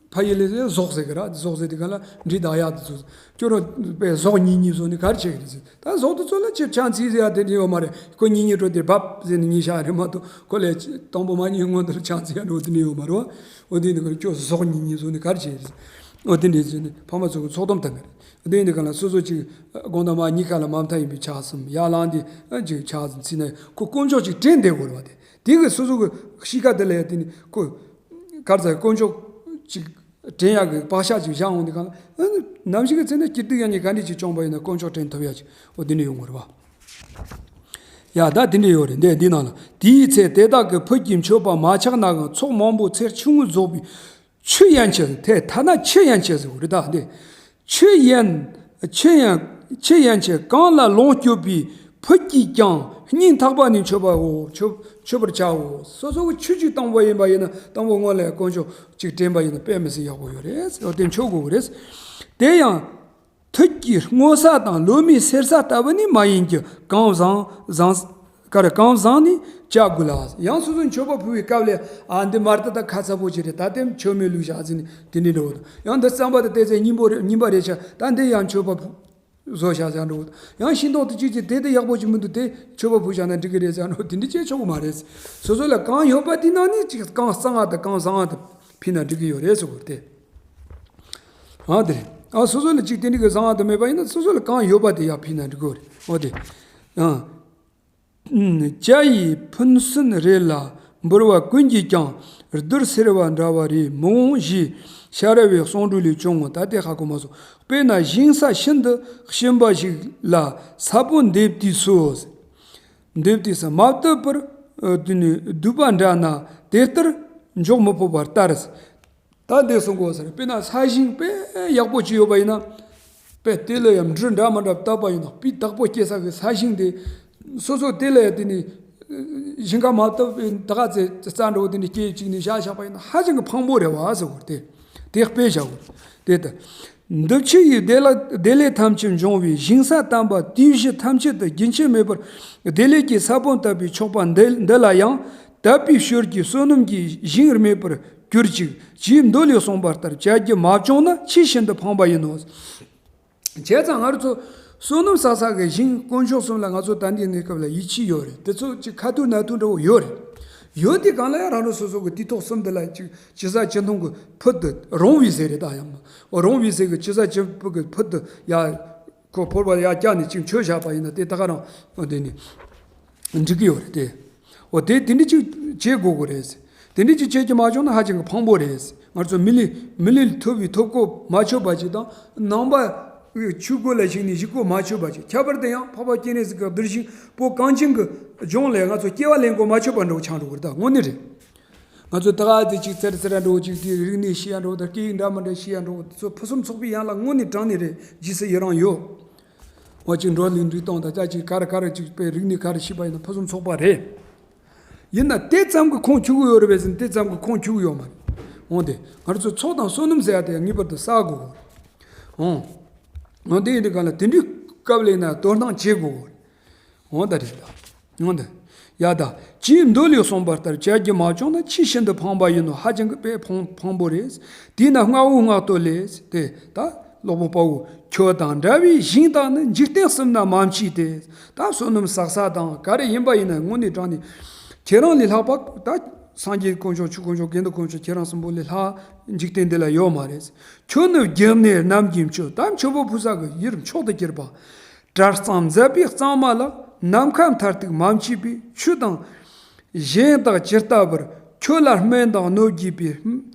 ཕ་ཡུལ་ལ་ཟོག་ཟེར་གི་ར། ཟོག་ཟེར་དུས་ག་ལ་འབྲས་དང་གཡག་དེ་ཚོ་ཁྱོད་རང་དཔེ་ཟོག་གཉིས་གཉིས་བཟོས་ནས་ག་རེ་བྱེད་གི་རེད་ཟེར། ད་ཟོག་དེ་ཚོ་ལ་ཅིག་ཆང་འཚིག་ཟེར་ཡ་དེ་འདྲ་ཡོད་མ་རེད། ཁོ་གཉིད་གཉིད་བྲོ་དེ་བབ་ཟེར་ནས་གཉིད་ཤག་རེད་མ་གཏོགས་ཁོ་ལས་དང་པོ་མ་གཉིད་སྔོན་དུ་ལ་ཆང་འཚིག་ཡ་འགྲོ་དེ་འདྲ་ཡོད་མ་རེད་བ། འོ་དེ་ནི་ཁོ་ཁྱོད་ཟོག་གཉིད་གཉིད་བཟོས་ནས་ག་རེ་བྱེད་རེད། འོ་དེ་འདྲ་བྱས་ནས་ཕ་མ་ཚོ་གི་ཚོགས་གཏམ་བཏང་གི་རེད། འོ་དེ་ཡིན་དུས་ག་ལ་སོ་སོ་ཅིག་དགོང་དག་མ་གཉིད་ཁ་ལ་མ་མཐའ་ཡིན་པའི་ཆང་ཟིན་ཡར་ལངས་དེ་ཅིག་ཆང་ཟིན་འཚིག་ན་ཁོ་དཀོན་མཆོག་ཅིག་དྲན་བསྡད་དགོས་རེད་བ། དེ་དེ་གི་སོ་སོ་གི་གཤིས་ཀ་དེ་ལ་ཡ་དེ་ནི་ཁོ་ག་རེ་ཟེར་དཀོན་མཆོག་ཅིག་དྲན་ཡག་གི་བག་ཆགས་ཅིག་བཞག་འོང་དུས་གང་ལ། ཨ་ནི་ནམ་ཞིག་གི་ཚེ་ན་སྐྱིད་སྡུག་ཡང་ཉིད་ག་འདྲ་ཅིག་བྱུང་བ་ཡིན་ན་དཀོན་མཆོག་དྲན་ཐུབ་ཡག་ཅིག་འོ་དེ་འདྲ་ཡོང་གི་རེད་བ། ཡ་ད་དེ་འདྲ་ཡོད་རེད། འདི་འདི་ནང་ལ་དེའི་ཚེ་དེ་དག་གི་ཕུད་ཀྱི་མཆོད་པ་མ་ཆག་ན་གང་ཚོགས་མང་པོ་ཚེགས་ཆུང་ངུས་རྫོགས་པའི་ ཆུ་ཡན་ཆད། དེ་ཐ་ན་ཆུ་ཡན་ཆད་ཟེར་བ་རེད་ད་འདི། ཆུ་ཡན་ཆུ་ཡན་ཆུ་ཡན་ཆད་གང་ལ་ལོངས་སྤྱོད་པའི་ཕུད་ཀྱིས་ཀྱང་སྙིང་ཐག་པ་ནས་མཆོད་པའོ། མཆོད་མཆོད་པར་བྱའོ། སོ་སོ་གི་ཆུ་ཅིག་བཏང་བ་ཡིན་པ་ཡིན་ན་དང་པོ་སྔོན་ལ་དཀོན་མཆོག་ཅིག་དྲན་པ་ཡིན་ན་དཔེ་མི་སྲིད་ཡག་པོ་ཡོད་རེད། འོ་དེ་མཆོད་དགོས་རེད། དེ་ཡང་ཐུགས་ཀྱི་སྔོ་ས་དང་ལོ་མའི་སེར་ས་ལྟ་བུ་ནི་མ་ཡིན་གྱི། གང་བཟང་བཟང་གར་གང་བཟང་ནི་བྱ་དགོས་ལ། ཡང་སོ་སོ་མཆོད་པ་ཕུལ་བའི་སྐབས་ལ་ཨ་འདི་མར་ད་ད་ཁ་ཚ་པོ་ཅིག་རེད། ད་དེ་མཆོད་མེ་བླུགས་བཞག་ཟིན་དེ་འདྲ་འགྲོ། ཡང་འདི་རྩམ་པ་དང་དེ་ཚེ་སྙིང་པོ་རེད། སྙིང་པ་རེད་ཤག་ད་འདི་ཡང་མཆོད་པ་ཕུལ་བཟོ་བཞག་ཟེར་འགྲོ། ཡང་ཤིང་ཏོག་དེ་གཅིག་ཅིག་དེ་དེ་ཡག་པོ་ཅིག་མི་འདུག་དེ་མཆོད་པ་ཕུལ་བཞག་ན་འགྲིག་གི་རེད་ཟེར་འགྲོ། དེ་འདྲ་བྱེད་ཆོག་གི་མ་རེད། སོ་སོ་ལ་གང་ཡོད་པ་དེ་ནང་ནས་ཅིག་གང་གཙང་བ་དང་གང་བཟང་བ་དང་ཕུལ་ན་འགྲིག་གི་ཡོད་རེད་ཟེར་གོ་དེ། ཨ་དེ་རེད། ཨ་སོ་སོ་ལ་ཅིག་དེ་འདྲ་གི་བཟང་བ་དང་མེད་པ་ཡིན་ན་སོ་སོ་ལ་གང་ཡོད་པ་དེ་ཡར་ཕུལ་ན་འགྲིག་གི་རེད། འོ་དེ། ཨ། བྱ་ཡི་ཕུན་སུམ་རེ་ལ་འབུལ་བ་ཀུན་གྱིས་ཀྱང་། རྡུལ་སེར་བ་འདྲ་བ་རེ་མི་འོང་ཞེས་ཤ་ར་བའི་གསུང་སྒྲོས་ལས་བྱུང་ངོ་། ད་དེ་ཧ་གོ་མ་སོང་། དཔེར་ན་ཞིང་ས་ཤིན་ཏུ་གཤིན་པ་ཞིག་ལ་ས་བོན་འདེབས་དུས་སུ། འདེབས་དུས་སུ་མ་བཏབ་པར་ཨ་དེ་ནས་སྡུད་པ་འདྲ་ན་དེ་ལྟར་འཇོག་མི་ཕོད་པ་ལྟར། ད་འདི་གསུང་གོ་ཟེར། དཔེར་ན་ས་ཞིང་དཔེ་ཡག་པོ་ཅིག་ཡོད་པ་ཡིན་ན། དཔེ་དེ་ལ་ཡང་འབྲུ་འདྲ་མི་འདྲ་བཏབ་པ་ཡིན་ན་སྤུས་དག་པོ་སྐྱེ་ས་གི་ས་ཞིང་དེ། སོ་སོ་དེ་ལ་ཡང་དེ་ནི་ཞིང་ཁ་མ་བཏབ་པའི་ད་ག་ཚེ་རྩྭ་འགྲོ་དེ་ནི་སྐྱེ་གཅིག་ནི་བཞག་བཞག་པ་ཡིན་ན་ཧ་ཅང་གི་ཕངས་པོ་རེད་བ་ཟེར་གོ་དེ། དེ་དཔེ་བཞག་གོ་དེ་ལྟར། འདི་ཕྱི་ཡི་བདེ་ལ་བདེ་ལེགས་ཐམས་ཅད་འབྱུང་བའི་ཞིང་ས་དམ་པ་དུས་བཞི་ཐམས་ཅད་དུ་རྒྱུན་ཆད་མེད་པར་བདེ་ལེགས་ཀྱི་ས་བོན་བཏབ་པས་ཆོག་པ་འདི་འདི་ལ་ཡང་དད་པའི་ཞོར་གྱི་བསོད་ནམས་ཀྱི་ཞིང་རྨས་པར་གྱུར་ཅིག་ཅེས་མདོ་ལས་གསུངས་པ་ལྟར་བྱ་རྒྱུ་མ་བྱུང་ན་ཆེས་ཤིན་ཏུ་ཕངས་པ་ཡིན་ནོ། བྱས་ཙང་ང་རང་ཚོ་བསོད་ནམས་བསགས་ས་གི་ཞིང་དཀོན་མཆོག་གསུམ་ལ་ང་ཚོ་ད་ལྟའི་གནས་སྐབས་ལ་ཡིད་ཆེས་ཡོད་རེད། དེ་ཚོ་ཅིག་ཁ་ཐུག་ན་ཐུག་འདྲ་བོ་ཡོད་རེད། ཡོད་དེ་གང་ལ་ཡང་རང་རང་སོ་སོ་གི་དུས་ཐོག་གསུམ་དེ་ལ་ཅིག་ཅི་ཟ་ཅི་འཐུང་གི་ཕུད་དུ་རུང་བའི་ཟས་རེད། ད་ཡང་མ་རུང་བའི་ཟས་གི་ཅི་ཟ་ཅི་འཐུང་གི་ཕུད་དུ་ཡ་ཁོ་ཕོར་པ་ཡར་བཀྱགས་ནས་ཅིག་མཆོད་བཞག་པ་ཡིན་ན་དེ་ད་ག་རང་འོ་དེ་ནི་འགྲིག་གི་ཡོད་རེད་དེ། འོ་དེ་དེ་འདྲ་ཅིག་བྱེད་དགོས་དགོས་རེད། དེ་འདྲ་ཅིག་བྱེད་ཀྱི་མ་བྱུང་ན་ཧ་ཅང་གི་ཕངས་པོ་རེད། ང་ཚོ་མི་ལུས་མི་ལུས་ཐོབ་པའི་ཐོབ་གོ་མ་ཆོད་པ་ཅིག་དང་ནང་པ་ཆོས་སྒོ་ལ་ཞུགས་ནས་ཞུགས་གོ་མ་ཆོད་པ་ཅིག་ཁྱད་པར་དུ་ཡང་འཕགས་པ་སྤྱན་རས་གཟིགས་ཀྱི་གདུལ་ཞིང་བོད་གངས་ཅན་གྱི་ལྗོངས་ལ་ང་ཚོ་སྐྱེ་བ་ལེན་གོ་མ་ཆོད་པ་འགྲོ་ཆགས་འགྲོ་གི་རེད། ད་དངོས་གནས་རེད། ང་ཚོ་ད་ག་དེ་ཅིག་ཙེར་ཙེར་འགྲོ་ཅིག་དེ་རིག་གནས་ཤེས་ཡ་འགྲོ་དང་སྐད་ཡིག་འདྲ་མི་འདྲ་ཤེས་ཡ་འགྲོ་དེ་ཚོ་ཕུན་སུམ་ཚོགས་པའི་ཡན་ལ་དངོས་གནས་དྲང་གནས་རེད། རྗེས་སུ་ཡི་རང་ཡོད། འོ་ཅིག་འགྲོ་ལུགས་འགྲོ་སྟངས་དང་ཅག་ཅིག་ག་རེ་ག་རེ་ཅིག་དཔེ་རིག་གནས་ག་རེ་ཤེས་པ་ཡིན་ན་ཕུན་སུམ་ཚོགས་པ་རེད། ཡིན་ན་དེ་ཙམ་གྱི་ཁུངས་འཁྱོལ་གྱི་ཡོད་རེད་པས་ཟེར་ན་དེ་ཙམ་གྱི་ཁུངས་འཁྱོལ་གྱི་ཡོད་མ་རེད། འོང་དེ་ང་ཚོ་ཚོགས་དང་བསོད་ནམས་ཟེར་ཡ་དེ་ངེས་པར་དུ་བསགས་དགོས། འོང་། འོང་དེ་ཡིན་དུས་གང་ལ་དེ་འདྲའི་སྐབས་ལས་ན་དོ་སྣང་བྱེད་དགོས། འོང་ད་རེད་ད། འོང་ད། ཡ་ད། ཅེས་མདོ་ལས་གསུངས་པ་ལྟར་བྱ་རྒྱུ་མ་བྱུང་ན་ཆེས་ཤིན་ཏུ་ཕངས་པ་ཡིན་ནོ། ཧ་ཅང་གི་དཔེ་ཕངས་ཕངས་པོ་རེད། དེས་ན་སྔགས་འོག་སྔགས་བསྟོད་ལས་དེ་ད་སློབ་དཔོན་དཔའ་བོས་ཁྱོད་དང་འདྲ་བའི་ཞིང་དག་ནི་འཇིག་རྟེན་གསུམ་ན་མ་མཆིས་ཏེ། ད་བསོད་ནམས་བསགས་ས་དང་ག་རེ་ཡིན་པ་ཡིན་ན་དངོས་གནས་དྲང་གནས་ཁྱེད་རང་ལས་ལྷག་པ་ད་སངས་རྒྱས་དཀོན་མཆོག་ཆོས་དཀོན་མཆོག་དགེ་འདུན་དཀོན་མཆོག་ཁྱེད་རང་གསུམ་པོ་ལས་ལྷག་འཇིག་རྟེན་འདི་ལ་ཡོད་མ་རེད། ཁྱོད་ནི་བགེགས་ནད་རྣམས་ཀྱིས་འཆི། ད་མཆོད་པ་ཕུལ་ས་གི་ཡུལ་མཆོག་ཏུ་གྱུར་པ། གྲྭ་གཙང་མཛད་པའི་གཙང་མ་ལ་ནམ་མཁའ་མཐར་ཐུག་མ་མཆིས་པས། ཆུ་དང་གཞན་དག་ཇི་ལྟ་བར་ཁྱོད་ལ་སྨན་དང་གནོད་བགྱིས་པའི་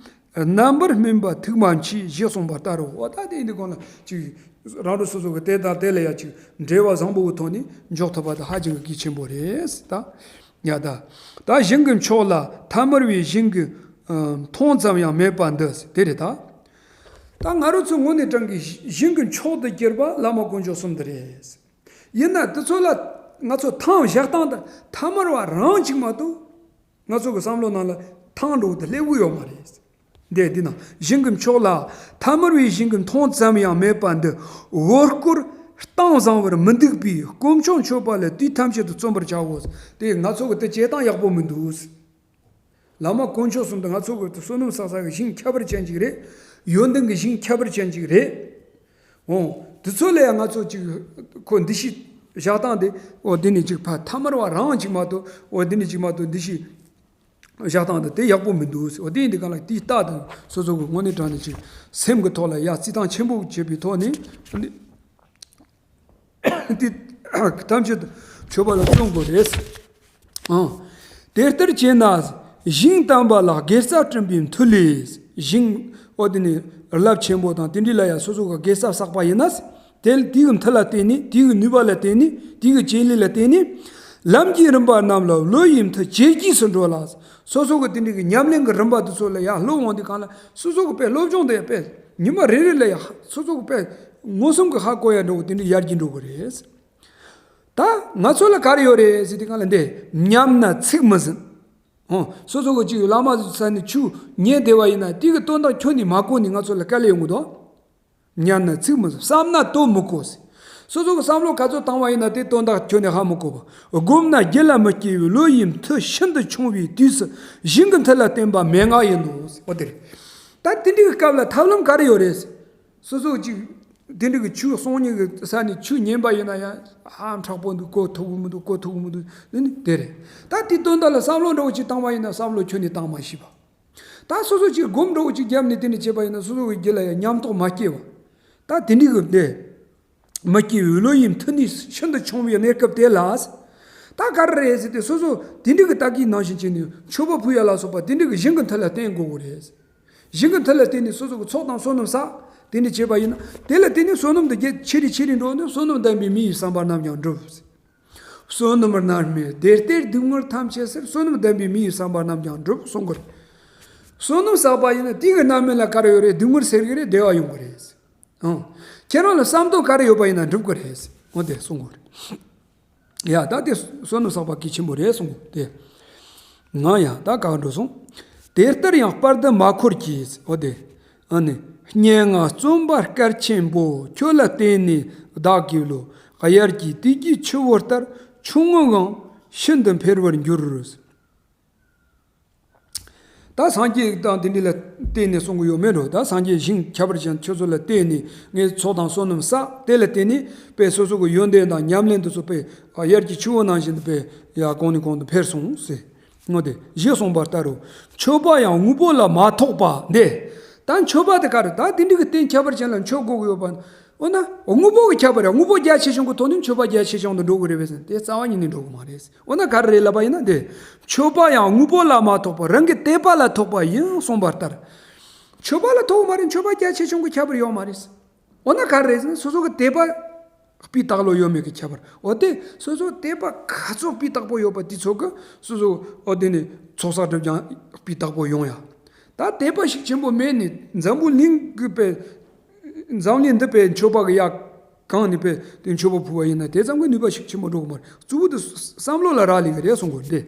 རྣམ་པར་སྨིན་པ་ཐུག་མ་མཆིས་ཞེས་གསུངས་པ་ལྟར་རོ། འོ་ད་དེ་འདི་གོང་ལ་ཅིག་རང་རང་སོ་སོ་གི་དེ་དང་དེ་ལ་ཡ་ཅིག་འབྲེལ་བ་བཟང་པོ་གི་ཐོག་ནས་འཇོག་ཐུབ་པ་དང་ཧ་ཅང་གི་གལ་ཆེན་པོ་རེད་ད། ཡ་ད། ད་ཞིང་གི་མཆོག་ལ་ཐ་མལ་པའི་ཞིང་གི་མཐོང་ཙམ་ཡང་མེད་པ་འདི་དེ་རེད་ད། ད་ང་རང་ཚོ་དངོས་གནས་དྲང་གི་ཞིང་གི་མཆོག་ཏུ་གྱུར་པ་བླ་མ་དཀོན་མཆོག་གསུམ་དེ་རེད། ཡིན་ན་དེ་ཚོ་ལ་ང་ཚོ་ཐང་བཞག་སྟངས་དེ་ཐ་མལ་པ་རང་གཅིག་མ་གཏོགས་ང་ཚོ་གི་བསམ་བློ་ནང་ལ་ཐང་འགྲོ་དེ་སླེབས་གི་ཡོད་མ་རེད། འདི་འདི་ན་ཞིང་གི་མཆོག་ལ་ཐ་མལ་པའི་ཞིང་གི་མཐོང་ཙམ་ཡང་མེད་པ་འདི་འོ་སྐོལ་གཏམ་བཟང་བར་མི་འདུག་པས་དཀོན་མཆོག་མཆོད་པ་ལ་དུས་ཐམས་ཅད་དུ་བརྩོན་པར་བྱའོ། དེ་ང་ཚོ་གི་དེ་བྱེད་སྟངས་ཡག་པོ་མི་འདུག་བླ་མ་དཀོན་མཆོག་གསུམ་དུ་ང་ཚོ་གི་བསོད་ནམས་བསགས་ས་གི་ཞིང་ཁྱད་པར་ཅན་ཅིག་རེད། ཡོན་ཏན་གི་ཞིང་ཁྱད་པར་ཅན་ཅིག་རེད། འོང་། དེ་ཚོ་ལ་ཡང་ང་ཚོ་ཅིག་ཁོ་འདི་ཤི་བཞག་སྟངས་དེ་འོ་འདི་ནི་ཅིག་ཕ་ཐ་མལ་པ་རང་ཅིག་མ་གཏོགས་འོ་འདི་ནི་ཅིག་མ་གཏོགས་འདི་ཤི་བཞག་སྟངས་དེ་དེ་ཡག་པོ་མི་འདུག་འོ་དེ་ཡིན་དུས་གང་ལ་དེའི་རྟགས་དང་སོ་སོ་གི་དངོས་གནས་དྲང་གནས་ཅིག་སེམས་ཀྱི་ཐོག་ལ་ཡ་བརྩི་སྟངས་ཆེན་པོ་བྱེད་པའི་ཐོག་ནས་འདི། དེ་ཐམས་ཅད་མཆོད་པ་ལ་བརྩོན་དགོས་རེད། ཨང་། དེ་ལྟར་བྱས་ན་ཞིང་དམ་པ་ལ་དགེ་རྩ་བསྐྲུན་པའི་མཐུ་ལས། ཞིང་འོ་དེ་ནི་རླབས་ཆེན་པོ་དང་དེ་འདྲ་ལ་ཡང་སོ་སོ་ག་དགེ་རྩ་བསགས་པ་ཡིན་ན། དེ་དེ་གི་མཐུ་ལ་བརྟེན་ནས་དེ་གི་ནུས་པ་ལ་བརྟེན་ནས་དེ་གི་བྱེད་ལས་ལ་བརྟེན་ནས། ལམ་གྱི་རིམ་པ་རྣམས་ལ་བློ་ཡི་མཐུ་ཇེ་རྒྱས་སུ་འགྲོ་ལ། སོ་སོ་གི་དེ་འདྲའི་གི་ཉམས་ལེན་གི་རིམ་པ་དེ་ཚོ་ལ་ཡང་སློབ་འོང་དུས་སྒང་ལ་སོ་སོ་གི་དཔེ་སློབ་སྦྱོང་དེ་དཔེ་ཉི་མ་རེ་རེ་ལ་ཡང་སོ་སོ་གི་དཔེ་མངོན་སུམ་གི་ཧ་གོ་ཡ་འགྲོ་གི་དེ་འདྲའི་ཡར་རྒྱས་འགྲོ་གི་རེད། ད་ང་ཚོ་ལ་ག་རེ་ཡོད་རེད་ཟེར་དུས་སྒང་ལ་འདི་ཉམས་ན་ཚིག་མི་ཟིན། ཨོ། སོ་སོ་གི་ཅིག་བླ་མ་ས་ནས་ཆོས་ཉན་བསྡད་པ་ཡིན་ན་དེ་གི་དོན་དག་ཁྱོན་ནས་མ་གོ་ནས་ང་ཚོ་ལ་དཀའ་ལས་ཡོང་གི་འདུག་ཉན་ན་ཚིག་མི་ཟིན། བསམ་ན་དོན་མི་གོ་ཟེར། སོ་སོ་གི་བསམ་བློ་ག་ཚོད་བཏང་བ་ཡིན་ན་དེ་དོན་དག་ཁྱོན་ནས་ཧ་མི་གོ་བ། སྒོམ་ན་རྒྱུད་ལ་མི་སྐྱེ་བའི་བློ་ཡི་མཐུ་ཤིན་ཏུ་ཆུང་བའི་དུས་སུ་གཞན་གྱི་མཐུ་ལ་བརྟེན་པ་མན་ངག་ཡིན་ནོ་ཟེར། འོ་དེ་རེད། ད་དེ་འདྲའི་གི་སྐབས་ལ་ཐབས་ལམ་ག་རེ་ཡོད་རེད་ཟེར། སོ་སོ་ཅིག་དེ་འདྲ་གི་ཆོས་སང་ཉིན་གི་ས་ནས་ཆོས་ཉན་པ་ཡིན་ན་ཡང་ཧ་མཁྲེགས་པོ་འདུག་གོ་ཐུབ་གི་མི་འདུག་གོ་ཐུབ་གི་མི་འདུག་འདི་ནི་དེ་རེད། ད་དེ་དོན་དག་ལ་བསམ་བློ་འདྲ་བོ་ཅིག་བཏང་བ་ཡིན་ན་བསམ་བློ་ཁྱོན་ནས་བཏང་མ་ཤེས་པ། ད་སོ་སོ་ཅིག་སྒོམ་འདྲ་བོ་ཅིག་བརྒྱབ་ནས་དེ་འདྲ་བྱས་པ་ཡིན་ན་སོ་སོ་གི་རྒྱུད་ལ་ཡང་ཉམས་རྟོགས་མ་སྐྱེས་པ། ད་དེ་འདྲ་གི་འདི་མི་སྐྱེ་བའི་བློ་ཡི་མཐུ་ནི་ཤིན་ཏུ་ཆུང་བའི་གནས་སྐབས་དེ་ལ། ད་ག་རེ་རེད་ཟེར་ཏེ་སོ་སོ་དེ་འདྲ་གི་ལྟ་གི་ནང་བཞིན་བྱས་ནས་མཆོད་པ་ཕུལ་ཡ་ལ་སོགས་པ་དེ་འདྲ་གི་གཞན་གྱི་མཐུ་ལ་བརྟེན་དགོས་གི་རེད། གཞན་གྱི་མཐུ་ལ་བརྟེན་ནས་སོ་སོ་གི་ཚོགས་དང་བསོད་ནམས་བསགས། དེ་ནས་བྱས་པ་ཡིན་ན་དེ་ལ་བརྟེན་ནས་བསོད་ནམས་དེ་རྒྱ་ཆེ་རུ་ཆེ་རུ་འགྲོ་ནས་བསོད་ནམས་ལྡན་པའི་མི་ཡི་བསམ་པ་རྣམས་ཀྱང་འགྲུབ། བསོད་ནམས་རྣམ་སྨིན་བདེ་སྟེར་སྡུག་བསྔལ་ཐམས་ཅད་སེལ། བསོད་ནམས་ལྡན་པའི་མི་ཡི་བསམ་པ་རྣམས་ཀྱང་འགྲུབ་གསུང་གི་རེད། བསོད་ནམས་བསགས་པ་ཡིན་ན་དེ་གི་རྣམ་སྨིན་ལ་ག་རེ་ཡོད་རེད། སྡུག་བསྔལ་སེལ་གི་རེད། བདེ་བ་ཡོང་གི་རེད། ཨང་། ཁྱེད་རང་ལ་བསམ་དོན་ག་རེ་ཡོད་པ་ཡིན་ན་འགྲུབ་གི་རེད། འོ་དེ་གསུང་གི་རེད། ཡ་ད་དེ་བསོད་ནམས་བསགས་པ་གལ་ཆེན་པོ་རེད་གསུངས་ཏེ། ང་ཡང་ད་ག་འགྲོ་སོང་། དེ་ལྟར་ཡང་དཔལ་ལྡན་མ་འཁོར་གྱིས། འོ་དེ། ཨ་ནི། སྙན་ངག་བརྩོན་པ་སྐལ་ཆེན་པོ། ཁྱོད་ལ་བརྟེན་ནས་བདག་གི་བློ། དབྱར་གྱི་དུས་ཀྱི་ཆུ་བོ་ལྟར། ཆུང་ངུའང་ཤིན་ཏུ་འཕེལ་བར་འགྱུར། ད་སངས་རྒྱས་དང་དེ་འདྲ་ལ་བརྟེན་ནས་གསུང་གི་ཡོད་མེད་འགྲོ། ད་སངས་རྒྱས་ཞིང་ཁྱབ་པར་ཅན་ཁྱོད་ཚོ་ལ་བརྟེན་ནས་ངས་ཚོགས་དང་བསོད་ནམས་བསགས། དེ་ལ་བརྟེན་ནས་དཔེ་སོ་སོ་གི་ཡོན་ཏན་དང་ཉམས་ལེན་དུ་སོགས་པའི་དབྱར་གྱི་ཆུ་བོ་ནང་བཞིན་དུ་དཔེ་ཡར་གོང་ནས་གོང་དུ་འཕེལ་སོང་ཟེར། ངོ་དེ་ཞེས་གསུངས་པ་ལྟར་རོ། མཆོད་པ་ཡང་དངོས་པོ་ལ་མ་ཐོགས་པ་འདི། ད་མཆོད་པ་དེ་ག་རེ། ད་དེ་འདྲ་གི་རྟེན་ཁྱད་པར་ཅན་ལ་མཆོད་དགོས་ཀྱི་ཡོད་པ། འོ་ན་དངོས་པོ་གི་ཁྱད་པར་ཡང་དངོས་པོ་རྒྱ་ཆེ་ཆུང་གི་ཐོག་ནས་མཆོད་པ་རྒྱ་ཆེ་ཆུང་དུ་འགྲོ་གི་རེད་པས་ཟེར་ན་དེ་རྩ་བ་ཉིད་ནས་འགྲོ་གི་མ་རེད། འོ་ན་ག་རེ་རེད་ལབ་པ་ཡིན་ན་འདི། མཆོད་པ་ཡང་དངོས་པོ་ལ་མ་ཐོགས་པ་རང་གི་དད་པ་ལ་ཐོགས་པ་ཡིན་གསུངས་པ་ལྟར། མཆོད་པ་ལ་ཐོགས་མ་རེད། མཆོད་པ་རྒྱ་ཆེ་ཆུང་གི་ཁྱད་པར་ཡོད་མ་རེད། འོ་ན་ག་རེ་རེད་ཟེར་ན་སོ་སོ་གི་དད་པ་སྤུས་དག་ལོ་ཡོད་མེད་ཀྱི་ཁྱད་པར། འོ་དེ་སོ་སོ་དད་པ་ག་ཚོད་སྤུས་དག་པོ་ཡོད་པ་དེ་ཚོ་གི་སོ་སོ་འོ་དེ་ནི་ཚོགས་བསགས་སྒྲིབ་སྦྱང་སྤུས་དག་པོ་ཡོང་ཡ། ད་དད་པ་ཤུགས་ཆེན་པོ་མེད་ནི་འཛམ་བུ་གླིང་གི་དཔེ། འཛམ་གླིང་འདི་དཔེ་མཆོད་པ་གི་ཡ་གང་ནི་དཔེ་དེ་མཆོད་པ་ཕུལ་བ་ཡིན་ན་དེ་ཙམ་གྱི་ནུས་པ་ཤུགས་ཆེན་པོ་འགྲོ་གི་མ་རེད། གཙོ་བོ་དེ་བསམ་བློ་ལ་རག་ལས་གི་རེད་གསུང་གི་འདི།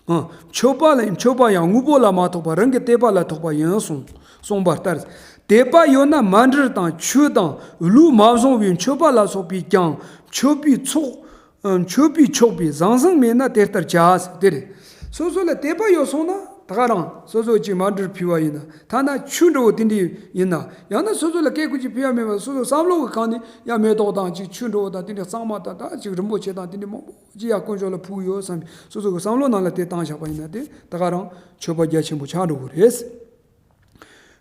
ཨ། མཆོད་པ་ལ་མཆོད་པ་ཡང་དངོས་པོ་ལ་མ་ཐོགས་པ་རང་གི་དད་པ་ལ་ཐོགས་པ་ཡིན་གསུངས་གསུངས་པ་ལྟར། དད་པ་ཡོད་ན་མཎྜལ་དང་ཆོས་དང་ལུས་མ་བཟུང་བའི་མཆོད་པ་ལ་སོགས་པས་ཀྱང་མཆོད་པའི་ཚོགས། མཆོད་པའི་མཆོག་པས་ཟང་ཟིང་མེད་ན་དེ་ལྟར་བྱ་ཟེར་དེ་རེད། སོ་སོ་ལ་དད་པ་ཡོད་སོང་ན་ད་ག་རང་སོ་སོ་ཅིག་མཎྜལ་ཕུལ་བ་ཡིན་ན་ཐ་ན་ཆོས་འདྲ་བོ་དེ་འདྲ་ཡིན་ན་ཡང་ན་སོ་སོ་ལ་སྐད་ཁུར་ཅིག་ཕུལ་ཡ་མེད་པ་སོ་སོ་བསམ་བློ་གི་སྒང་ནས་ཡ་མེ་ཏོག་དང་ཅིག་ཆུ་འདྲ་བོ་དང་དེ་འདྲ་གཙང་མ་དང་ད་ཅིག་རིན་པོ་ཆེ་དང་དེ་འདྲ་མང་པོ་ཅིག་ཡ་དཀོན་མཆོག་ལ་ཕུལ་གི་ཡོད་བསམ་པའི་སོ་སོ་གི་བསམ་བློ་ནང་ལ་དེ་བཏང་བཞག་པ་ཡིན་ན་དེ་ད་ག་རང་མཆོད་པ་རྒྱ་ཆེན་པོ་ཆགས་འགྲོ་གི་རེད།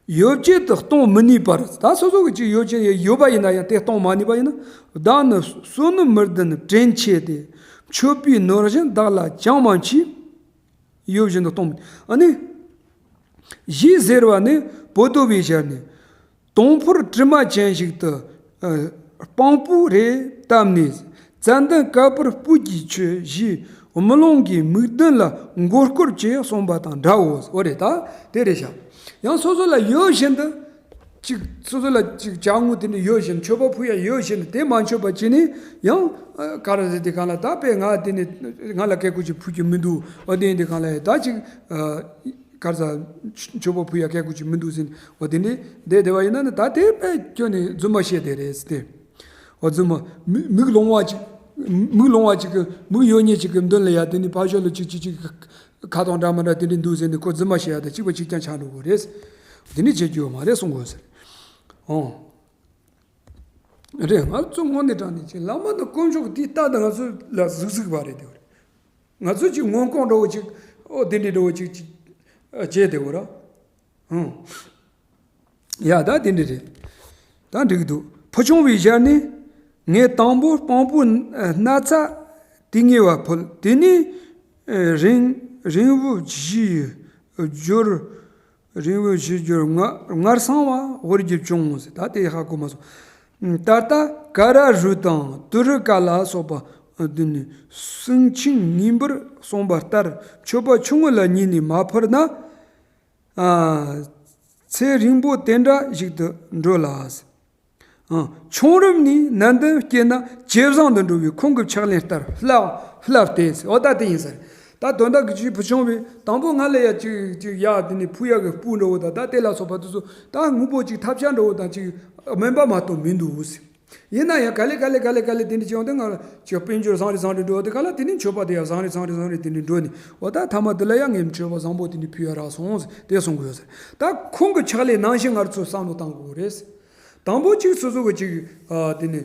ཡོ་བྱད་དུ་གཏོང་མི་ནུས་པར། ད་སོ་སོ་གི་ཅིག་ཡོ་བྱད་ཡོད་པ་ཡིན་ན་ཡང་དེ་གཏོང་མ་ནུས་པ་ཡིན་ན། བདག་ནི་བསོད་ནམས་མི་ལྡན་དྲན་ཆེ་སྟེ། མཆོད་པའི་ནོར་བཞིན་བདག་ལ་ཅང་མ་མཆིས། ཡོད་བཞིན་དུ་གཏོང་མི། ཨ་ནི། ཞེས་ཟེར་བ་ནི་པོ་ཏོ་བའི་ཞལ་ནས། དོང་ཕོར་དྲི་མ་ཅན་ཞིག་ཏུ། ཨ། སྤང་སྤོས་རེ་བཏབ་ནས། ཙན་དན་དཀར་པོར་སྤོས་ཀྱིས་མཆོད། ཞེས་རྨི་ལམ་གྱི་མིག་ལྡན་ལ་མགོ་སྐོར་གྱིས་གསུངས་པ་དང་འདྲའོ། འོ་རེད་ད། དེ་རེད་ཤག་ཡང་སོ་སོ་ལ་ཡོད་བཞིན་དུ། ཅིག་སོ་སོ་ལ་ཅིག་བྱ་དངོས་དེ་འདྲ་ཡོད་བཞིན་མཆོད་པ་ཕུལ་ཡ་ཡོད་བཞིན་དེ་མ་མཆོད་པ་བྱས་ནས་ཡང་། ཨ། ག་རེ་ཟེར་དེ་གང་ལ་ད་དཔེ་ང་དེ་ནས་ང་ལ་སྐད་ཁུར་ཅིག་ཕུལ་རྒྱུ་མི་འདུག་འོ་དེ་ཡིན་དེ་གང་ལ་ད་ཅིག་ཨ། གར་ས་མཆོད་པ་ཕུལ་ཡ་སྐད་ཁུར་ཅིག་མི་འདུག་ཟེར་ནས་འོ་དེ་འདྲས་བསྡད་བསྡད་པ་ཡིན་ན་ནི་ད་དེ་དཔེ་ཁྱོན་ནས་རྫུན་མ་བཤད་དེ་རེད་ཟེར་ཏེ། འོ་རྫུན་མ་མིག་མིག་ལོང་བ་ཅིག་མིག་ལོང་བ་ཅིག་གི་མིག་ཡོད་མཁན་ཅིག་གི་མདུན་ལ་ཡ་དེ་ནི་ཕར་ཕྱོགས་ལ་ཅིག་ཅིག་ཅིག་ཁ་དོག་འདྲ་མི་འདྲ་དེ་འདྲས་འདུག་ཟེར་ནས་ཁོ་རྫུན་མ་བཤད་ཡ་དང་གཅིག་པ་གཅིག་རྐྱང་ཆགས་འགྲོ་གི་རེད། དེ་འདྲས་བྱེད་རྒྱུ་ཡོད་མ་རེད་གསུང་དགོས་ཟེར། འོང་། རེད། ང་ཚོ་དངོས་གནས་དྲང་གནས་ཅིག་བླ་མ་དང་དཀོན་མཆོག་གི་དེའི་རྟགས་དང་ང་ཚོ་ལ་གཟིགས་གཟིགས་པ་རེད་དེ་བ་རེད། ང་ཚོ་ཅིག་མངོན་ལྐོག་འདྲ་བོ་ཅིག་ཨོ་དེ་འདྲའི་འདྲ་བོ་ཅིག་ཅིག་བྱས་དེ་བ་ར། ཧུང་། ཡ་ད་དེ་འདྲ་རེད། ད་འགྲིག་འདུག་ཕུ་ཆུང་བའི་ཞལ་ནས། ངས་དང་པོ་སྤང་སྤོས་སྣག་ཚ་དུས་ངེས་པ་ཕུལ། དེ་ནས་རིང་རིང་བོ་བཞིའི་སྦྱོར། རིང་བོ་བཞིའི་སྦྱོར་མངར་མངར་སང་བ་དབུར་རྒྱུ་བྱུང་ཟེར། ད་དེ་ཧ་གོ་མ་སོང་། ད་ལྟ་ཀ་ར་རུ་དང་ཏུ་རུ་ཀ་ལ་སོགས་པ་ དེ་ནི་སེང་ཆེན་ངན་པར་གསུངས་པ་ལྟར་མཆོད་པ་ཆུང་ངུ་ལ་ཉན་ནས་མ་ཕུལ་ན། ཨ། ཚེ་རིང་པོ་དེ་འདྲ་ཞིག་ཏུ་འགྲོ་ལ། ཨ། ཆུང་རབས་ནས་ནན་ཏན་བསྐྱེད་ན་ཇེ་བཟང་དུ་འགྲོ་བའི་ཁོང་གི་ཕྱག་ལེན་ལྟར་བསླབ་བསླབ་སྟེ། འོ་ད་དེ་ཡིན་ཟེར། ད་དོན་དག་གི་ཅིག་བུ་ཆུང་བས་དང་པོ་ང་ལ་ཡ་ཅིག་ཅིག་ཡ་དེ་ནི་ཕུ་ཡ་གི་སྤུ་འགྲོ་བོ་དང་ད་དེ་ལ་སོགས་པ་དེ་ཚོ་ད་དངོས་པོ་ཅིག་ཐབས་ཆག་འགྲོ་བོ་དང་ཅིག་སྨན་པ་མ་གཏོགས་མི་འདུག་ཟེར། ཡིན་ན་ཡང་ག་ལེ་ག་ལེ་ག་ལེ་ག་ལེ་དེ་འདྲ་བྱུང་སྟེ་ང་ལ་ཅིག་དཔལ་འབྱོར་བཟང་རེ་བཟང་རེ་འགྲོ་བ་དེ་ག་ལ་དེ་ནི་མཆོད་པ་དེ་ཡང་བཟང་རེ་བཟང་རེ་བཟང་རེ་དེ་འདྲ་འགྲོ་ནི་འོ་ད་ཐ་མ་དེ་ལ་ཡང་ངས་མཆོད་པ་བཟང་པོ་དེ་འདྲ་ཕུལ་ཡ་རག་སོང་ཟེར་དེ་གསུང་གི་ཡོད་ཟེར། ད་ཁོང་གི་ཕྱག་ལས་ནང་བཞིན་ང་ཚོས་བསམ་བློ་བཏང་དགོས་རེད། དང་པོ་གཅིག་སོ་སོ་གི་གཅིག་ཨ་དེ་ནི་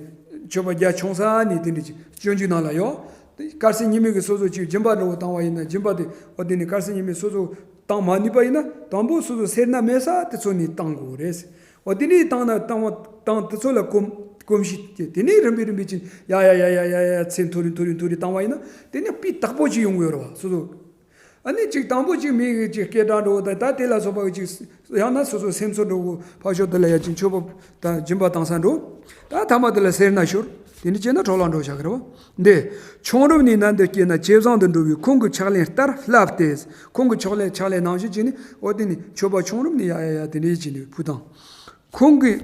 མཆོད་པ་རྒྱ་ཆུང་ས་ནས་དེ་འདྲ་གཅིག་སྤྱོད་འཇུག་ནང་ལ་ཡོད། དཀར་ཟས་ཉི་མའི་གི་སོ་སོ་གཅིག་སྦྱིན་པ་འདྲ་བོ་བཏང་བ་ཡིན་ན་སྦྱིན་པ་དེ་འོ་དེ་ནི་དཀར་ཟས་ཉི་མའི་སོ་སོ་བཏང་མ་ནུས་པ་ཡིན་ན་དང་པོ་སོ་སོ་སེར་སྣ་མེད་ས་དེ་ཚོ་ནས་བཏང་དགོས་རེད། འོ་དེ་ནས་བཏང་ན་བཏང་བ་བཏང་དེ་ཚོ་ལ་གོམས་གོམས་གཤིས་སྐྱེ་དེ་ནས་རིམ་པས་རིམ་པས་ཀྱིས་ཡ་ཡ་ཡ་ཡ་ཡ་ཡ་ཚེ་མཐོ་རུ་མཐོ་རུ་མཐོ་རུ་བཏང་བ་ཡིན་ན་དེ་ནས་སྤུས་དག་པོ་ཅིག་ཡོང་གི་ཡོད་རེད་བ་སོ་སོ། ཨ་ནི་ཅིག་དང་པོ་ཅིག་མི་གི་ཅིག་སྐད་གྲགས་འགྲོ་བོ་དང་ད་དེ་ལ་སོགས་པ་གི་ཅིག་ཡང་ན་སོ་སོ་སེམས་ཚོར་འགྲོ་བོ་ཕར་ཕྱོགས་དེ་ལ་ཡ་ཅིག་མཆོད་པ་དང་སྦྱིན་པ་བཏང་ས་འགྲོ། ད་ཐ་མ་དེ་ལ་སེར་སྣ་ཤོར། དེ་འདྲ་བྱས་ན་འཕྲོ་བརླག་འགྲོ་བཞག་གི་རེད་བ། འདི། ཆུང་རབས་ནས་ནན་དུ་སྐྱེས་ན་ཇེ་བཟང་དུ་འགྲོ་བའི་ཁོང་གི་ཕྱག་ལེན་ལྟར་བསླབ་སྟེ། ཁོང་གི་ཕྱག་ལེན་ཕྱག་ལེན་ནང་བཞིན་བྱས་ནས་འོ་དེ་ནི་མཆོད་པ་ཆུང་རབས་ནས་ཡ་ཡ་ཡ་དེ་འདྲ་བྱས་ནས་ཕུལ་དང་། ཁོང་གིས་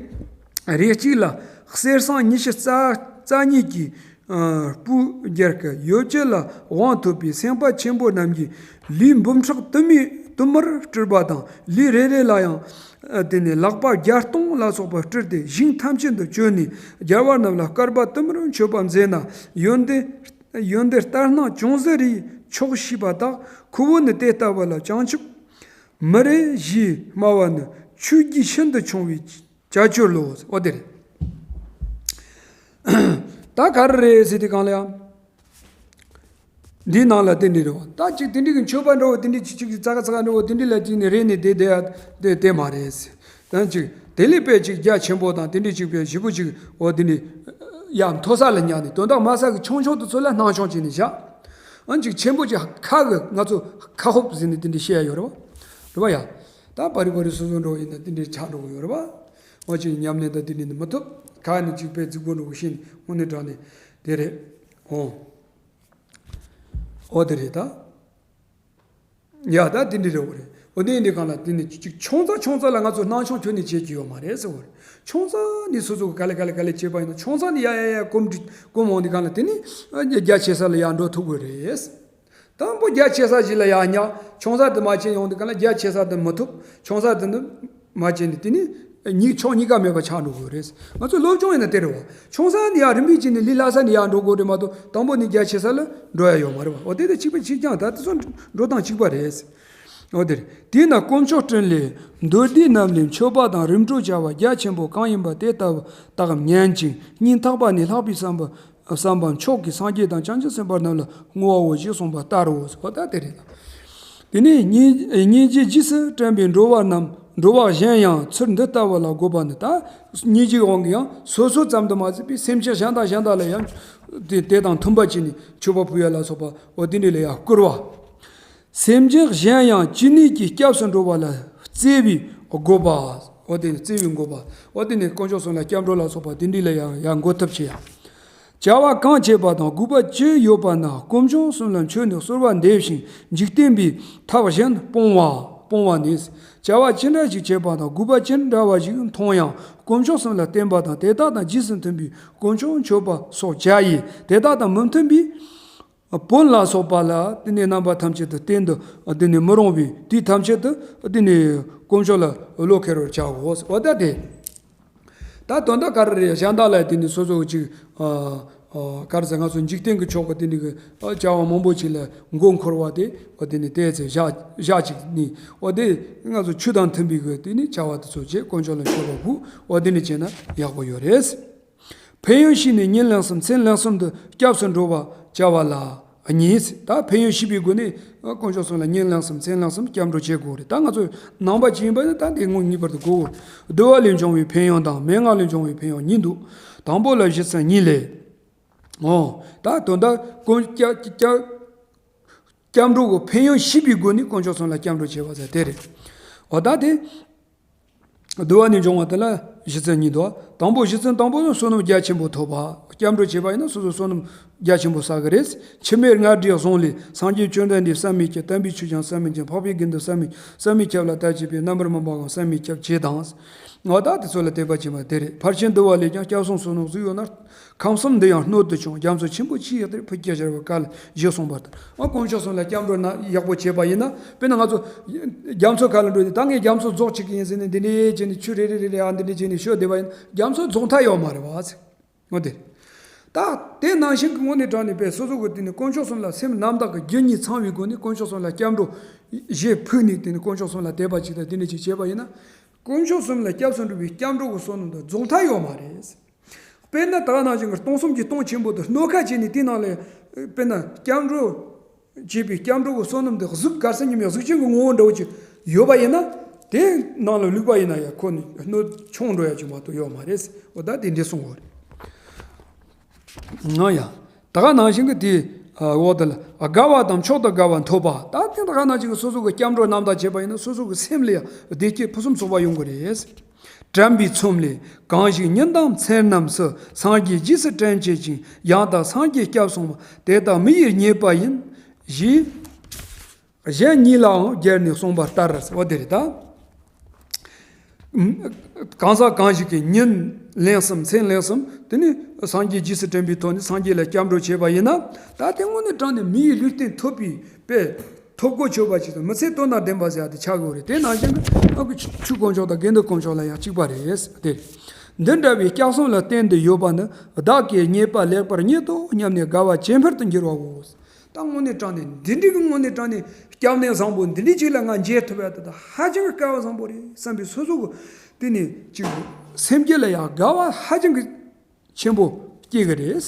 རེ་གཅིག་ལ་གསེར་སྲང་ཉི་ཤུ་རྩ་རྩ་གཉིས་ཀྱི་ཨ་སྤུ་རྒྱལ་སྐུ་ཡོ་བྱད་ལ་དབང་ཐོབ་པའི་སེམས་དཔའ་ཆེན་པོ་རྣམས་ཀྱིས་ལུས་འབུམ་ཕྲག་དུ་མའི་དུ་མར་སྤྲུལ་པ་དང་ལུས་རེ་རེ་ལ་ཡང་དེ་ནས་ལག་པ་བརྒྱ་སྟོང་ལ་སོགས་པ་སྤྲུལ་ཏེ་ཞིང་ཐམས་ཅད་དུ་བྱོན་ནས་རྒྱལ་བ་རྣམས་ལ་བསྐལ་པ་དུ་མར་མཆོད་པ་མཛད་ན་ཡོན་ཏན་ཡོན་ཏན་ལྟར་སྣང་ཅུང་ཟད་རེ་ཆོག་ཤེས་པ་དག་ཁོ་བོ་ནི་དེ་ལྟ་བུ་ལ་བྱང་ཆུབ་མི་རེ་ཞེས་སྨྲ་བ་ནི་ཆོས་བརྒྱུད་ཤིན་ཏུ་ཆུང་བའི་བྱ་སྤྱོད་ལོ། འོ་དེ་རེད། ད་ག་རེ་རེད་ཟེར་དུས་གང་ལ་ཡང་། འདིའི་ནང་ལ་དེ་འདྲ་རེད་བ། ད་ཅིག་དེ་འདྲ་གི་མཆོད་པ་འདྲ་བོ་དེ་འདྲ་ཅིག་ཅིག་ཙག་ཙག་འདྲ་བོ་དེ་འདྲ་ལ་ཅིག་ནི་རེད་ནི་དེ་དེ་དེ་དེ་མ་རེད་ཟེར། ད་ཅིག་དེ་ལས་དཔེ་ཅིག་རྒྱ་ཆེན་པོ་དང་དེ་འདྲ་ཅིག་དཔེ་ཞེ་པོ་ཅིག་འོ་དེ་འདྲ་ཡ་མཐོ་ས་ལ་ཉར་ནས་དོན་དག་དམའ་ས་གི་ཆུང་ཆུང་དེ་ཚོ་ལ་སྣང་ཆུང་བྱས་ནས་བཞག་ཨ་ཅིག་ཆེན་པོ་ཅིག་ཁ་གི་ང་ཚོ་ཁ་ཧོབ་ཟེར་ནས་དེ་འདྲ་བཤད་ཡ་ཡོད་རེད་བ། རེད་བ་ཡ། ད་པ་རི་པ་རི་སོ་སོ་འགྲོ་ཡིན་ན་དེ་འདྲའི་ཆགས་འགྲོ་གི་ཡོད་རེད་བ། འོ་ཅིག་ཉམས་ལེན་དང་དེ་འདྲ་ནི་མི་ཐུབ། ཁ་ནི་ཅིག་པའི་རྫིག་པོ་འགྲོ་གི་ཤེས་ནི་དངོས་གནས་དྲང་ནས་དེ་རེད། འོ། འོ་དེ་རེད་ད། ཡ་ད་དེ་འདྲ་རེད་འོ་རེད། འོ་དེ་འདི་གང་ལ་དེ་ནི་ཅིག་ཆུང་ཙག་ཆུང་ཙག་ལ་ང་ཚོ་སྣང་ཆུང་ཁྱོན་ནས་བྱེད་ཀྱི་ཡོད་མ་རེད་ཟེར་བ་རེད། ཆུང་ཙག་ནི་སོ་སོ་གི་ག་ལེ་ག་ལེ་ག་ལེ་བྱེད་པ་ཡིན་ན་ཆུང་ཙག་ནི་ཡ་ཡ་ཡ་གོམས་འདྲི་གོམས་འོང་དེ་གང་ལ་དེ་ནི་རྒྱ་ཆེ་ས་ལ་ཡ་འགྲོ་ཐུབ་གི་རེད། དང་པོ་རྒྱ་ཆེ་ས་ཞིག་ལ་ཡར་ཉག་ཆུང་ས་དེ་མ་བྱས་ཡོང་དུས་ག་ལ་རྒྱ་ཆེ་ས་དེ་མི་ཐུབ། ཆུང་ས་དེ་ནི་མ་བྱས་ནས་དེ་ནི་གཉིས་ཕྱོགས་གཉིས་ཀ་མེད་པ་ཆགས་འགྲོ་དགོས་རེད། ང་ཚོ་སློབ་སྦྱོང་ཡིན་ན་དེ་རེད་བ། ཆུང་ས་ནས་ཡར་རིམ་པས་བྱས་ནས་ལས་སླ་ས་ནས་ཡར་འགྲོ་དགོས་རེད་མ་གཏོགས་དང་པོ་ནས་རྒྱ་ཆེ་ས་ལ་འགྲོ་ཡ་ཡོད་མ་རེད་བ། འོ་དེ་དང་གཅིག་པ་གཅིག་རྐྱང་ད་དེ་ཚོ་འགྲོ་སྟངས་གཅིག་པ་རེད། འོ་དེ་རེད། དེས་ན་དཀོན་མཆོག་སྤྲིན་ལས་མདོ་སྡེ་རྣམས་ལས་མཆོད་པ་དང་རིམ་གྲོ་བྱ་བ་རྒྱ་ཆེན་པོ་གང་ཡིན་པ་དེ་ལྟ་བུ་དག་ཉན་ཅིང་སྙིང་ཐག་པ་ནས་ལྷག་པའི་བསམ་པ། བསམ་པ་མཆོག་གི་སངས་རྒྱས་དང་བྱང་ཆུབ་སེམས་དཔའ་རྣམས་ལ་བསྔོ་བའོ་ཞེས་གསུངས་པ་ལྟར་རོ། འོ་ད་དེ་རེད། དེ་ནས་སྙིང་སྙིང་རྗེ་རྗེས་སུ་དྲན་པའི་འགྲོ་བ་རྣམས་འགྲོ་བ་གཞན་ཡང་ཚུལ་འདི་ལྟ་བུ་ལ་འགོད་པ་ནི། ད་སྙིང་རྗེའི་དབང་གིས་ཡང་སོ་སོ་ཙམ་དུ་མ་ཟད་པའི་སེམས་ཅན་གཞན་དང་གཞན་དག་ལ་ཡང་དེ་དེ་དང་མཐུན་པ་བྱས་ནས་མཆོད་པ་ཕུལ་ཡ་ལ་སོགས་པ་འོ་དེ་འདྲ་ལ་ཡང་བསྐུལ་བ། སེམས་ཅན་གཞན་ཡང་ཅི་ནུས་ཀྱིས་སྐྱབས་སུ་འགྲོ་བ་ལ་བརྩེ་བའི་དགོས་པ། འོ་དེ་ནི་བརྩེ་བའི་དགོས་པ། འོ་དེ་ནི་དཀོན་མཆོག་གསུམ་ལ་སྐྱབས་འགྲོ་ལ་སོགས་པ་དེ་འདྲ་ལ་ཡང་ཡང་འགོད་ཐབས་བྱེད་ཡ། བྱ་བ་གང་བྱེད་པ་དང་དགོས་པ་ཅི་ཡོད་པ་ན་དཀོན་མཆོག་གསུམ་ལ་མཆོད་ནས་གསོལ་བ་འདེབས་ཤིང་འཇིག་རྟེན་པའི་ཐབས་གཞན་སྤོང་བ། སྤོང་བ་ནི། བྱ་བ་ཅི་འདྲ་ཞིག་བྱེད་པ་དང་དགོས་པ་ཅི་འདྲ་བ་ཞིག་མཐོང་ཡང་དཀོན་མཆོག་གསུམ་ལ་བརྟེན་པ་དང་དེ་དག་དང་རྗེས་སུ་མཐུན་པའི་དཀོན་མཆོག་མཆོད་པ་སོགས་བྱ་ཡི་དེ་དག་དང་མི་མཐུན་པའི། བོན་ལ་སོགས་པ་ལ་དེ་ནས་རྣམ་པ་ཐམས་ཅད་དུ་བསྟན་དུ་དེ་ནས་མི་རུང་བས་དུས་ཐམས་ཅད་དུ་དེ་ནས་དཀོན་མཆོག་ལ་བློ་ཁེལ་བར་བྱའོ། འོ་ད་དེ། ད་དོན་དག་ག་རེ་རེད། གཞན་དག་ལ་དེ་ནས་སོ་སོ་ཅིག་ག་རེ་ཟེར། ང་ཚོ་འཇིག་རྟེན་གྱི་ཕྱོགས་ཀྱི་དེ་ནས་བྱ་བ་མང་པོ་ཅིག་ལ་མགོ་འཁོར་བ་དེ་འོ་དེ་ནས་དེ་ཚེ་བཞག་བཞག་ཅིག་ནི་འོ་དེ་ང་ཚོ་ཆོས་དང་མཐུན་པའི་གི་དེ་ནས་བྱ་བ་དེ་ཚོ་བྱེད། དཀོན་མཆོག་ལ་མཆོད་པ་ཕུལ། འོ་དེ་ནས་བྱས་ན་ཡག་པོ་ཡོད་རེད། ཕན་ཡོན་ཤེས་ནས་ཉིན་གླེང་གསུམ་མཚན་གླེང་གསུམ་དུ་སྐྱབས་སུ་འགྲོ་བར་བྱ་བ་ལ་གཉིས། ད་ཕན་ཡོན་ཤེས་པའི་སྒོ་ནས་དཀོན་མཆོག་གསུམ་ལ་ཉིན་གླེང་གསུམ་མཚན་གླེང་གསུམ་སྐྱབས་འགྲོ་བྱེད་དགོས་རེད། ད་ང་ཚོ་ནང་པ་ཅིག་ཡིན་པ་ཡིན་ན་ད་འདི་ངོ་ངེས་པར་དུ་དགོས། བསྡུ་བ་ལས་འབྱུང་བའི་ཕན་ཡོན་དང་མན་ངག་ལས་འབྱུང་བའི་ཕན་ཡོན་གཉིས་འདུག་དང་པོ་ལ་གཞི་རྩ་གཉིས་ལས། འོ། ད་དོན་དག་དཀོན་སྐྱབས་སྐྱབས་སྐྱབས་འགྲོ་གི་ཕན་ཡོན་ཤེས་པའི་སྒོ་ནས་དཀོན་མཆོག་གསུམ་ལ་སྐྱབས་འགྲོ་བྱེད་པ་ཟེར་དེ་རེད། འོ་ད་དེ། བསྡུ་བ་ནས་འབྱུང་བ་དེ་ལ་གཞི་རྩ་གཉིས་འདུག་དང་པོ་གཞི་རྩ་དང་པོ་ནི་བསོད་ནམས་རྒྱ་ཆེན་པོ་ཐོབ་པ། སྐྱབས་འགྲོ་བྱས་པ་ཡིན་ན་སོ་སོ་བསོད་ནམས་རྒྱ་ཆེན་པོ་བསགས་ཀྱི་རེད། འཆི་མེད་སྔར་དྲིས་བཟུང་ལས། སངས་རྒྱས་བཅོམ་ལྡན་འདས་བསམ་མི་ཁྱབ། དམ་པའི་ཆོས་ཀྱང་བསམ་མི་ཁྱབ། འཕགས་པའི་དགེ་འདུན་བསམ་མི་བསམ་མི་ཁྱབ་ལ་ལྟ་བྱེད་པའི་རྣམ་པར་སྨིན་པའང་བསམ་མི་ཁྱབ་བྱེད་དང་། ང་བདག་དེ་ཚོ་ལ་དད་པ་བྱེད་པ་དེ་རེད། ཕར་ཕྱིན་འདུལ་བ་ལས་ཀྱང་། སྐྱབས་གསུམ་བསོད་ནམས་གཟིགས་ཡོད་ན། ཁམས་གསུམ་འདི་ཡང་སྣོད་དུ་ཆུང་། རྒྱ་མཚོ་ཆེན་པོ་ཆེས་ཡག་སྟེ། ཕུལ་གྱི་ཕྱིར་བ་གལ་ཞེས་གསུངས་པ་ལྟར། ཨ་དཀོན་མཆོག་གསུམ་ལ་སྐྱབས་འགྲོ་ན་ཡག་པོ་བྱས་པ་ཡིན་ན། དཔེར་ན་ང་ཚོ་རྒྱ་མཚོ་ཁ་ལ་འགྲོ་དུས་ད་ངས་རྒྱ་མཚོ་རྫོགས་བྱེད་ཀྱི་ཡིན་ཟེར་ནས་འདི་འདྲས་བྱས་ནས་ཆུ་རེ་རེ་རེ་རེ་ཨ་འདི་འདྲས་བྱས་ནས་ཤོད་བསྡད་པ་ཡིན་ན་རྒྱ་མཚོ་རྫོགས་མཐའ་ཡོད་མ་རེད་བ་ཟེར། འོ་དེ། ད་དེ་ནང་བཞིན་གྱི་དངོས་གནས་དྲང་གནས་པས་སོ་སོ་གི་དེ་ནི་དཀོན་མཆོག་གསུམ་ལ་སེམས་རྣམ་དག་གི་རྒྱུ་གཉིས་ཚང་བའི་སྒོ་ནས་དཀོན་མཆོག་གསུམ་ལ་སྐྱབས་འགྲོ་ཞེས་ཕུལ་ནས་དེ་ནི་དཀོན་མཆོག་གསུམ་ལ་དད་པ་ཅིག་དང་དེ་འདྲས་ཅིག་བྱས་པ་ཡིན་ན། དཀོན་མཆོག་གསུམ་ལ་སྐྱབས་སུ་འགྲོ་བའི་སྐྱབས་འགྲོ་གི་བསོད་ནམས་དང་རྫོགས་མཐའ་ཡོད་མ་རེད། དཔེར་ན་ད་ག་ནང་བཞིན་གྱི་སྟོང་གསུམ་གྱི་སྟོང་ཆེན་པོ་དེ་སྣོད་ཁ་བྱས་ནས་དེའི་ནང་ལ་དཔེར་ན་སྐྱབས་འགྲོ་བྱེད་པའི་སྐྱབས་འགྲོ་གི་བསོད་ནམས་དེ་གཟུགས་དཀར་ས་ཉི་མའི་གཟུགས་ཅན་གྱི་ངོ་བོ་འདྲ་བོ་ཅིག་ཡོད་པ་ཡིན་ན། དེའི་ནང་ལ་བླུགས་པ་ཡིན་ན་ཡང་ཁོ་ནི་སྣོད་ཆུང་འགྲོ་ཡ་ཅིག་མ་གཏོགས་ཡོད་མ་རེད། འོ་ད་དེ་འདྲས་གསུངས་པ་རེད། ང་ཡང་ད་ག་ནང་བཞིན་གྱི་དེ་འོག་དེ་ལ་དགའ་བ་དང་མཆོག་ཏུ་དགའ་བ་ཐོབ་པ། ད་དེ་ད་ག་ནང་བཞིན་གྱི་སོ་སོ་གི་སྐྱབས་འགྲོ་རྣམ་དག་བྱས་པ་ཡིན་ན་སོ་སོ་གི་སེམས་ལ་ཡང་བདེ་སྐྱིད་ཕུན་སུམ་ཚོགས་པ་ཡོང་གི་རེད། དྲན་པའི་ཚོམས་ལས། གང་ཞིག་ཉིན་དང་མཚན་རྣམས་སུ། སངས་རྒྱས་རྗེས་སུ་དྲན་བྱེད་ཅིང་། ཡང་དག་སངས་རྒྱས་སྐྱབས་སོང་བ། དེ་དག་མི་ཡིས་རྙེད་པ་ཡིན། ཞེས་གཞན་གཉིས་ལའང་སྦྱར་ནས་གསུངས་པ་ལྟར། འོ་དེ་རེད་ད། གང་ཟག་གང་ཞིག་གིས་ཉིན་ལན་གསུམ་མཚན་ལན་གསུམ་དེ་ནི་སངས་རྒྱས་རྗེས་སུ་དྲན་པའི་ཐོག་ནས་སངས་རྒྱས་ལ་སྐྱབས་འགྲོ་བྱས་པ་ཡིན་ན། ད་དེ་དངོས་གནས་དྲང་གནས་མི་ཡི་ལུས་རྟེན་ཐོབ་པའི་དཔེ། ཐོབ་གོ་ཆོད་པ་ཞིག་དང་མི་ཚེ་དོན་དང་ལྡན་པ་ཟེར་ཡ་དེ་ཆགས་དགོས་རེད། དེ་ནང་བཞིན་གྱི་ཆོས་དཀོན་མཆོག་དང་དགེ་འདུན་དཀོན་མཆོག་ལ་ཡང་གཅིག་པ་རེད་དེ། འདི་འདྲ་བའི་སྐྱབས་གསུམ་ལ་བརྟེན་ཏེ་ཡོད་པ་ནི། བདག་གིས་རྙེད་པ་ལེགས་པར་རྙེད་དོ་སྙམ་ནས་དགའ་བ་ཇེ་འཕེལ་དུ་འགྱུར་བའོ། ད་དངོས་གནས་དྲང་གནས་འདི་འདྲའི་གི་དངོས་གནས་དྲང་གནས་སྐྱབས་གནས་བཟང་པོ་འདི་འདྲའི་ཅིག་ལ་ང་མཇལ་ཐུབ་ཡ་དེ་ད་ཧ་ཅང་གི་སྐལ་བ་བཟང་པོ་རེད་བསམ་པའི་སོ་སོ་གི་དེ་ནས་ཅིག་སེམས་རྒྱུད་ལ་ཡང་དགའ་བ་ཧ་ཅང་གི་ཆེན་པོ་སྐྱེ་གི་རེད།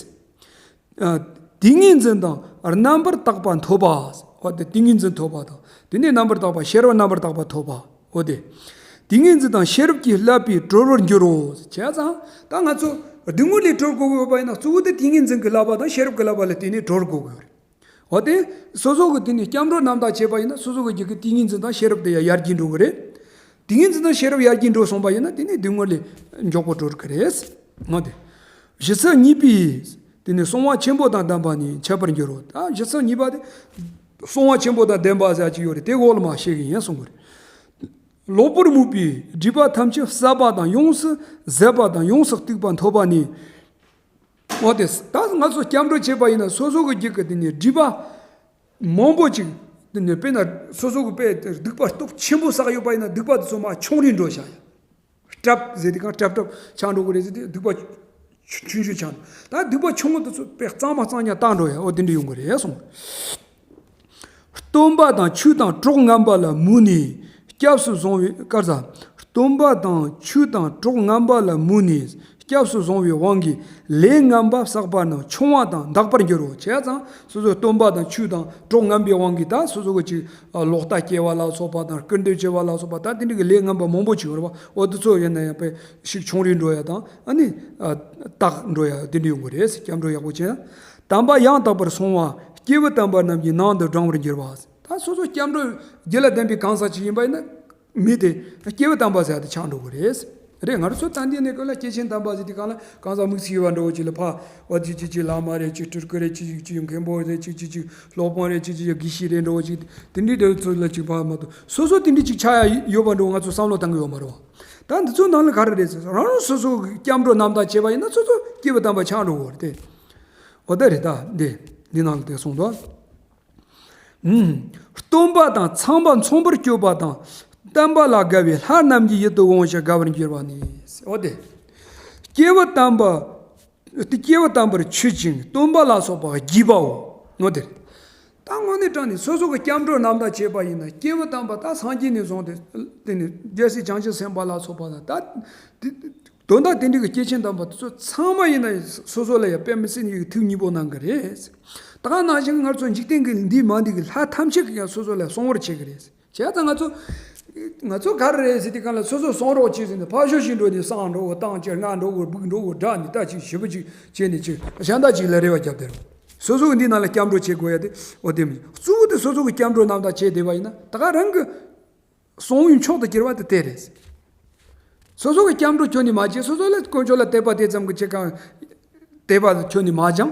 ཨ། ཏིང་ངེ་འཛིན་དང་རྣམ་པར་དག་པ་ཐོབ་པ། འོ་དེ་ཏིང་ངེ་འཛིན་ཐོབ་པ་དང་དེ་ནས་རྣམ་པར་དག་པ་ཤེས་རབ་རྣམ་པར་དག་པ་ཐོབ་པ། འོ་དེ། ཏིང་ངེ་འཛིན་དང་ཤེས་རབ་ཀྱི་བསླབ་པས་གྲོལ་བར་འགྱུར་རོ། བྱས་ཙང་ད་ང་ཚོ་སྡུག་བསྔལ་ལས་གྲོལ་དགོས་ཀྱི་ཡོད་པ་ཡིན་ན་གཙོ་བོ་དེ་ཏིང་ངེ་འཛིན་གྱི་བསླབ་པ་དང་ཤེས་རབ་ཀྱི་བསླབ་པ་ལ་བརྟེན་ནས་གྲོལ་དགོས་ཀྱི་ཡོད་རེད། འོ་དེ། སོ་སོ་གི་དེ་ནས་སྐྱབས་འགྲོ་རྣམ་དག་བྱས་པ་ཡིན་ན་སོ་སོ་གི་རྒྱུད་ཀྱི་ཏིང་ངེ་འཛིན་དང་ཤེས་རབ་དེ་ཡང་ཡར་རྒྱས་འགྲོ་གི་རེད། ཏིང་ངེ་འཛིན་དང་ཤེས་རབ་ཡར་རྒྱས་འགྲོ་སོང་པ་ཡིན་ན་དེ་ནས་སྡུག་བསྔལ་ལས་མགྱོགས་པོ་གྲོལ་གི་རེད། འོ་དེ། གཞི་རྩ་གཉིས་པའི་དེ་ནས་གསང་བ་ཆེན་པོ་དང་ལྡན་པ་ནི་འཆད་པར་འགྱུར་རོ། ད་གཞི་རྩ་གཉིས་པ་དེ། གསང་བ་ཆེན་པོ་དང་ལྡན་པ་ཟེར་གྱི་ཡོད་རེད། དེ་འོག་ལ་མ་བཤད་གི་ཡིན་གསུང་གི་རེད། གློ་བུར་མུན་པའི་སྒྲིབ་པ་ཐམས་ཅད་བསལ་བ་དང་ཡོངས་སུ་ཟད་པ་དང་ཡོངས་སུ་གཏུགས་པ་ཐོབ་པ་ནི། འོ་དེ། ད་ང་ཚོ་སྐྱབས་འགྲོ་བྱས་པ་ཡིན་ན་སོ་སོ་གི་རྒྱུད་ཀྱི་དེ་ནས་སྒྲིབ་པ་མང་པོ་ཅིག་དེ་ནས་དཔེར་ན་སོ་སོ་གི་དཔེ་སྡིག་པ་སྟོབས་ཆེན་པོ་བསགས་ཡོད་པ་ཡིན་ན་སྡིག་པ་དེ་ཚོ་མར་ཆུང་རུ་འགྲོ་བྱ་ཡ། སྲབ་ཟེར་དེ་གང་སྲབ་སྲབ་ཆགས་འགྲོ་གི་རེད་ཟེར་དེ་སྡིག་པ་ཆུང་ཆུང་ཆུང་ཆགས། ད་སྡིག་པ་ཆུང་ངུ་དེ་ཚོ་དཔེ་གཙང་མ་གཙང་རྐྱང་བཏང་འགྲོ་ཡ། འོ་དེ་འདྲ་ཡོང་གི་རེད་གསུངས། སྟོན་པ་དང་ཆོས་དང་གྲོགས་ངན་པ་ལ་མོས་ནས་སྐྱབས་སུ་བཟུང་བའི་སྐལ་བཟང་། སྟོན་པ་དང་ཆོས་དང་གྲོགས་ངན་པ་ལ་མོས་ནས་སྐྱབས་སུ་བཟུང་བའི་དབང་གིས་ལས་ངན་པ་བསགས་པ་རྣམས་ཆུང་བ་དང་འདག་པར་འགྱུར་རོ། བྱས་ཙང་སོ་སོའི་སྟོན་པ་དང་ཆོས་དང་གྲོགས་ངན་པའི་དབང་གིས་ད་སོ་སོ་གི་ཅིག་ལོག་ལྟ་སྐྱེ་བ་ལ་སོགས་པ་དང་སྐུར་འདེབས་བྱེད་པ་ལ་སོགས་པ་ད་དེ་འདྲ་གི་ལས་ངན་པ་མང་པོ་ཅིག་ཡོད་རེད་བ། འོ་དེ་ཚོ་ཡིན་ན་ཡང་དཔེ་ཞིག་ཆུང་རུ་འགྲོ་ཡ་དང་ཨ་ནི་དག་འགྲོ་ཡ་དེ་འདྲ་ཡོང་གི་རེད། སྐྱབས་འགྲོ་ཡག་པོ་བྱས་ན། དམ་པ་ཡང་དག་པར་སོང་བ་སྐྱེས་བུ་དམ་པ་རྣམས་ཀྱིས་ནང་དུ་བགྲང་བར་འགྱུར་བ། ད་སོ་སོ་སྐྱབས་འགྲོ་རྒྱུད་ལ་ལྡན་པའི་གང་ཟག་ཅིག་ཡིན་པ་ཡིན་ན་མི་དེ་སྐྱེས་བུ་དམ་པ་ཟེར་ཡ་དེ་ཆགས་འགྲོ་གི་རེད། རེད། ང་རང་ཚོ་ད་ལྟའི་གནས་སྐབས་ལ་སྐྱེས་ཆེན་དམ་པ་ཟེར་དུས་གང་ལ་གང་ཟག་དམིགས་བསལ་ཡོད་པ་འདྲ་བོ་ཅིག་ལ་ཕ་བ་ཅིག་ཅིག་ཅིག་བླ་མ་རེད། ཅིག་སྤྲུལ་སྐུ་རེད། ཅིག་ཅིག་ཅིག་མཁན་པོ་རེད། ཅིག་ཅིག་ཅིག་སློབ་དཔོན་རེད། ཅིག་ཅིག་ཅིག་དགེ་བཤེས་རེད་འདྲ་བོ་ཅིག་དེ་འདྲའི་འདྲ་བོ་ཚོ་ལ་ཅིག་ཕ་མ་གཏོགས་སོ་སོ་དེ་འདྲའི་ཅིག་ཆགས་ཡ་ཡོད་པ་འདྲ་བོ་ང་ཚོ་བསམ་བློ་བཏང་གི་ཡོད་མ་རེད་བ། ད་འདི་ཚོ་ནང་ལ་ག་རེ་རེད་ཟེར་རང་རང་སོ་སོ་གི་སྐྱབས་འགྲོ་རྣམ་དག་བྱས་པ་ཡིན་ན་སོ་སོ་སྐྱེས་བུ་དམ་པ་ཆགས་འགྲོ་གི་རེད་དེ། འོ་ད་རེད། ད་འདི་འདི་ནང་ལ་དེ་གསུངས་འདུག་ཨུམ། སྟོན་པ་དང་ཚངས་པ་མཚུངས་པར་སྤྱོད་པ་དང་། བསྟན་པ་ལ་དགའ་བའི་ལྷ་རྣམས་ཀྱི་ཡིད་དུ་འོང་ཞིང་དགའ་བར་འགྱུར་བ་ནི། འོ་དེ། སྐྱེས་བུ་དམ་པ། སྐྱེས་བུ་དམ་པར་མཆོད་ཅིང་སྟོན་པ་ལ་སོགས་པ་བགྱིས་པའོ། འོ་དེ། ད་དངོས་གནས་དྲང་ནས་སོ་སོ་གི་སྐྱབས་འགྲོ་རྣམ་དག་བྱས་པ་ཡིན་ན་སྐྱེས་བུ་དམ་པ་ད་སངས་རྒྱས་ནས་བཟུང་སྟེ་དེ་ནས་རྒྱལ་སྲས་བྱང་ཆུབ་སེམས་དཔའ་ལ་སོགས་པ་ད་ད་དེ། དོན་དག་དེ་འདྲའི་གི་སྐྱེས་ཆེན་དམ་པ་དེ་ཚོ་ཚང་མ་ཡིན་ན་སོ་སོ་ལ་ཡང་དཔེ་མི་སྲིད་ཡིག་ཐུགས་མཉེས་པོ་གནང་གི་རེད། ད་ག་ནང་བཞིན་ང་ཚོ་འཇིག་རྟེན་གྱི་འདི་མ་འདི་གི་ལྷ་ཐམས་ཅད་ཀྱི་ཡང་སོ་སོ་ལ་གསོལ་བར་བྱེད་ཀྱི་རེད། བྱས་ཙང་ང་ཚོ་ང་ཚོ་ག་རེ་རེད་ཟེར་དུས་གང་ལ་སོ་སོ་གསོལ་རོགས་བྱེད་ཟེར་ནས་ཕར་ཕྱོགས་ཤིག་འགྲོ་ནས་བསང་འགྲོ་བོ་བཏང་བྱས་རྔ་འགྲོ་བོ་སྦུག་འགྲོ་བོ་སྒྲ་ནི་ལྟ་ཅིག་ཞེ་པོ་ཅིག་བྱས་ནས་ཅིག་གཞན་དག་ཅིག་ལ་རེ་བ་བརྒྱབ་བསྡད་རོགས། སོ་སོ་གི་འདི་ནང་ལ་སྐྱབས་འགྲོ་བྱེད་དགོས་ཡ་དེ་འོ་དེ་མི་གཙོ་བོ་དེ་སོ་སོ་གི་སྐྱབས་འགྲོ་རྣམ་དག་བྱས་བསྡད་པ་ཡིན་ན་ད་ག་རང་གི་གསང་བའི་མཆོག་ཏུ་གྱུར་པ་དེ་དེ་རེད། སོ་སོ་གི་སྐྱབས་འགྲོ་ཁྱོན་ནས་མ་བྱས། སོ་སོ་ལ་དཀོན་མཆོག་ལ་དད་པ་དེ་ཙམ་གྱི་ཅི་གང་དད་པ་ཁྱོན་ནས་མ་སྦྱངས།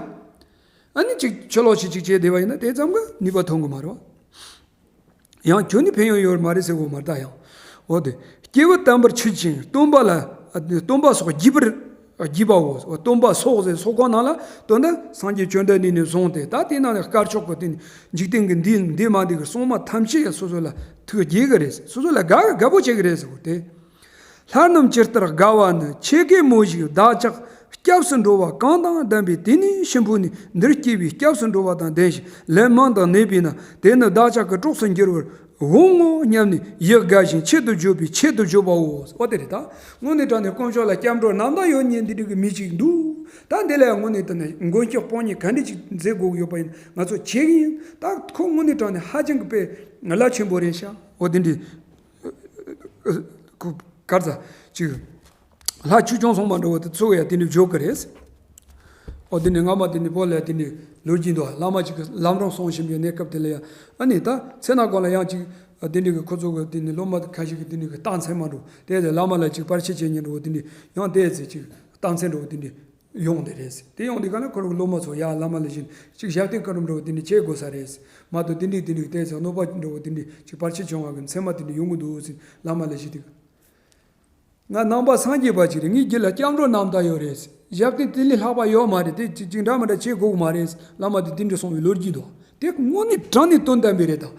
ཨ་ནི་ཅིག་ཕྱི་ལོགས་ཤིག་ཅིག་བྱས་བསྡད་པ་ཡིན་ན་དེ་ཙམ་གྱི་ནུས་པ་ཐོན་གི་མ་རེད་བ། ཡང་ཁྱོད་ནི་ཕན་ཡོན་ཡོད་མ་རེད་ཟེར་གོ་མ་རེད་ད་ཡང་། འོ་དེ། སྐྱེས་བུ་དམ་པར་ཆུད་ཅིང་སྟོན་པ་ལ། སྟོན་པ་སོགས་བགྱིས་པར་བགྱིས་པའོ། སྟོན་པ་སོགས་ཟེར་སོགས་གང་ནང་ལ་དོན་དུ་སངས་རྒྱས་བཅོམ་ལྡན་འདས་ནས་བཟུང་སྟེ། ད་དེ་ནང་ནས་དཀར་ཕྱོགས་ཀྱི་དེ་ནི་འཇིག་རྟེན་གྱི་འདི་འདི་མ་འདི་གི་སྲུང་མ་ཐམས་ཅད་ཡང་སོ་སོ་ལ་ཐུགས་དགྱེས་གི་རེད། སོ་སོ་ལ་དགའ་དགའ་པོ་བྱེད་གི་རེད་ཟེར་གོ་དེ། ལྷ་རྣམས་ཇི་ལྟར་དགའ་བ་ནི། ཆེ་གེ་མོ་ཞིག་བདག་ཅག་སྐྱབས་སུ་འགྲོ་བ་གང་དང་ལྡན་པས། དེ་ནས་གཤིན་པོ་ནི་འདིར་སྐྱེས་པའི་སྐྱབས་སུ་འགྲོ་བ་དང་ལྡན་ཞིང་ལན་མང་དུ་གནས་པས་ན། དེ་ནི་བདག་ཅག་གི་གྲོགས་སུ་འགྱུར་བར་འོང་ངོ་སྙམ་ནས་ཡིད་དགའ་ཞིང་ཆེད་དུ་འཇོག་པའི་ཆེད་དུ་འཇོག་པའོ། འོ་དེ་རེད་ད། དངོས་གནས་དྲང་གནས་དཀོན་མཆོག་ལ་སྐྱབས་འགྲོ་རྣམ་དག་ཡོད་མཁན་འདི་འདྲ་གི་མི་ཅིག་འདུག་ད་འདི་ལ་ཡང་དངོས་གནས་དྲང་གནས་མགོན་སྐྱབས་དཔང་ཉིད་ག་འདྲ་ཅིག་མཛད་དགོས་ཀྱི་ཡོད་པ་ཡིན་ང་ཚོ་བྱེད་ཀྱི་ཡིན། ད་ཁོ་དངོས་གནས་དྲང་གནས་ཧ་ཅང་གི་དཔེ་རླབས་ཆེན་པོ་རེད་ཤག་འོ་དེ་འདྲའི། ག་རེ་ཟ་ཅིག་ལྷ་ཆོས་སྐྱོང་སྲུང་མ་འདྲ་བོ་དེ་ཚོ་ཡང་དེ་འདྲའི་འཇོག་གི་རེད། ཨོ་དེ་ནས་སྔ་མ་དེ་ནས་བོད་ལ་དེ་འདྲའི་ལོ་རྒྱུས་འདུག་བླ་མ་ཅིག་གིས་ལམ་རིམ་སྲུང་བཞིན་པའི་གནས་སྐབས་དེ་ལ་ཡང་ཨ་ནི་ད་ཚེ་ན་གང་ལ་ཡང་ཅིག་དེ་འདྲའི་གི་ཁོ་ཚོ་གི་དེ་ནས་སློབ་མ་ཁ་ཤས་ཀྱི་དེ་འདྲའི་གི་རྟགས་མཚན་མ་འདྲ་བོ་དེ་ལ་བླ་མ་ལ་ཅིག་བར་ཆད་བྱེད་མཁན་འདྲ་བོ་དེ་འདྲའི་ཡང་དེ་ཚེ་ཅིག་རྟགས་མཚན་འདྲ་བོ་དེ་འདྲའི་ཡོང་བསྡད་རེད། དེ་ཡོང་དུས་ག་ལ་ཁོ་རང་གི་སློབ་མ་ཚོ་ཡར་བླ་མ་ལ་བཞིན་ཅིག་ཞབས་བརྟན་བཀའ་སྒྲུབ་འདྲ་བོ་དེ་འདྲའི་བྱེད་དགོས་ས་རེད། མ་གཏོགས་དེ་འདྲའི་དེ་འདྲའི་གི་ལྟས་ཚང་གནོད་པ་འདྲ་བོ་དེ་འདྲའི་ཅིག་བར་ཆད་བྱུང་བ་གི་མཚན་མ་དེ་འདྲ་ཡོང་གི་འདུག་ཟེར་བླ་མ་ལ་བཞིན་དུ། ང་ནང་པ་སངས་རྒྱས་པ་ཅིག་རེད། ངའི་རྒྱུད་ལ་སྐྱབས་འགྲོ་རྣམ་དག་ཡོད་རེད། ཞབས་བརྟན་དེ་ལས་ལྷག་པ་ཡོད་མ་རེད། དེ་ཅིག་ཅིག་འདྲ་མི་འདྲ་བྱེད་དགོས་ཀྱི་མ་རེད། བླ་མ་དེ་དེ་འདྲ་གསུངས་པའི་ལོ་རྒྱུས་འདུག་དེ་དངོས་གནས་དྲང་གནས་དོན་དམ་པའི་རེད་ད།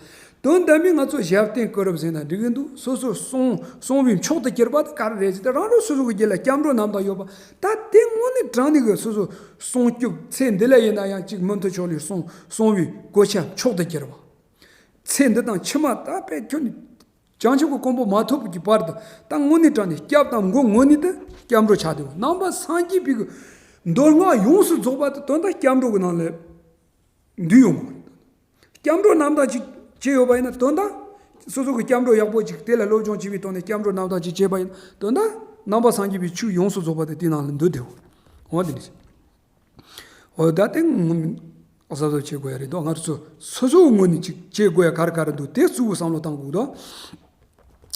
དོན་དམ་པའི་ང་ཚོ་ཞབས་བརྟན་བཀའ་སྒྲུབ་ཟེར་ན་འགྲིག་གི་འདུག་སོ་སོ་སྲུང་སྲུང་བའི་མཆོག་ཏུ་གྱུར་པ་དེ་ག་རེ་རེད་ཟེར་ཏེ་རང་རང་སོ་སོ་གི་རྒྱུད་ལ་སྐྱབས་འགྲོ་རྣམ་དག་ཡོད་པ། ད་དེ་དངོས་གནས་དྲང་གནས་གི་སོ་སོ་སྲུང་སྐྱོབ་ཚེ་འདི་ལ་ཡིན་ན་ཡང་གཅིག་མུ་མཐུད་ཕྱོགས་ལས་སྲུང་སྲུང་བའི་གོ་ཆ་མཆོག་ཏུ་གྱུར་པ། ཚེ་འདི་དང་ཕྱི་མ་ད་དཔེ་ཁྱོད་ནི་བྱང་ཆུབ་ཀྱི་གོ་འཕང་མ་ཐོབ་ཀྱི་བར་དུ་ད་དངོས་གནས་དྲང་གནས་སྐྱབས་དང་མགོན་དངོས་གནས་དེ་སྐྱབས་འགྲོ་ཆགས་བསྡད་པ། ནང་པ་སངས་རྒྱས་པའི་གི་མདོ་སྔགས་ཡོངས་སུ་རྫོགས་པ་དེ་དོན་དག་སྐྱབས་འགྲོ་གི་ནང་ལ་འདུས་ཡོང་གི་རེད། སྐྱབས་འགྲོ་རྣམ་དག་ཅིག་བྱས་ཡོད་པ་ཡིན་ན་དོན་དག་སོ་སོ་གི་སྐྱབས་འགྲོ་ཡག་པོ་ཅིག་དེ་ལ་སློབ་སྦྱོང་བྱས་པའི་ཐོག་ནས་སྐྱབས་འགྲོ་རྣམ་དག་ཅིག་བྱས་པ་ཡིན་ན་དོན་དག་ནང་པ་སངས་རྒྱས་པའི་ཆོས་ཡོངས་སུ་རྫོགས་པ་དེ་དེ་ནང་ལ་འདུས་བསྡད་ཡོད། འོ་དེ་ནི། འོ་ད་དེ་ངོ་མ་གཟབ་གཟབ་བྱེད་དགོས་ཡ་རེད་དོ། ང་ཚོ་སོ་སོའི་ངོས་ནས་ཅིག་བྱེད་དགོས་ཡ་ག་རེ་ག་རེ་འདུག་དེ་གཙོ་བོ་བསམ་བློ་བཏང་དགོས་དོ།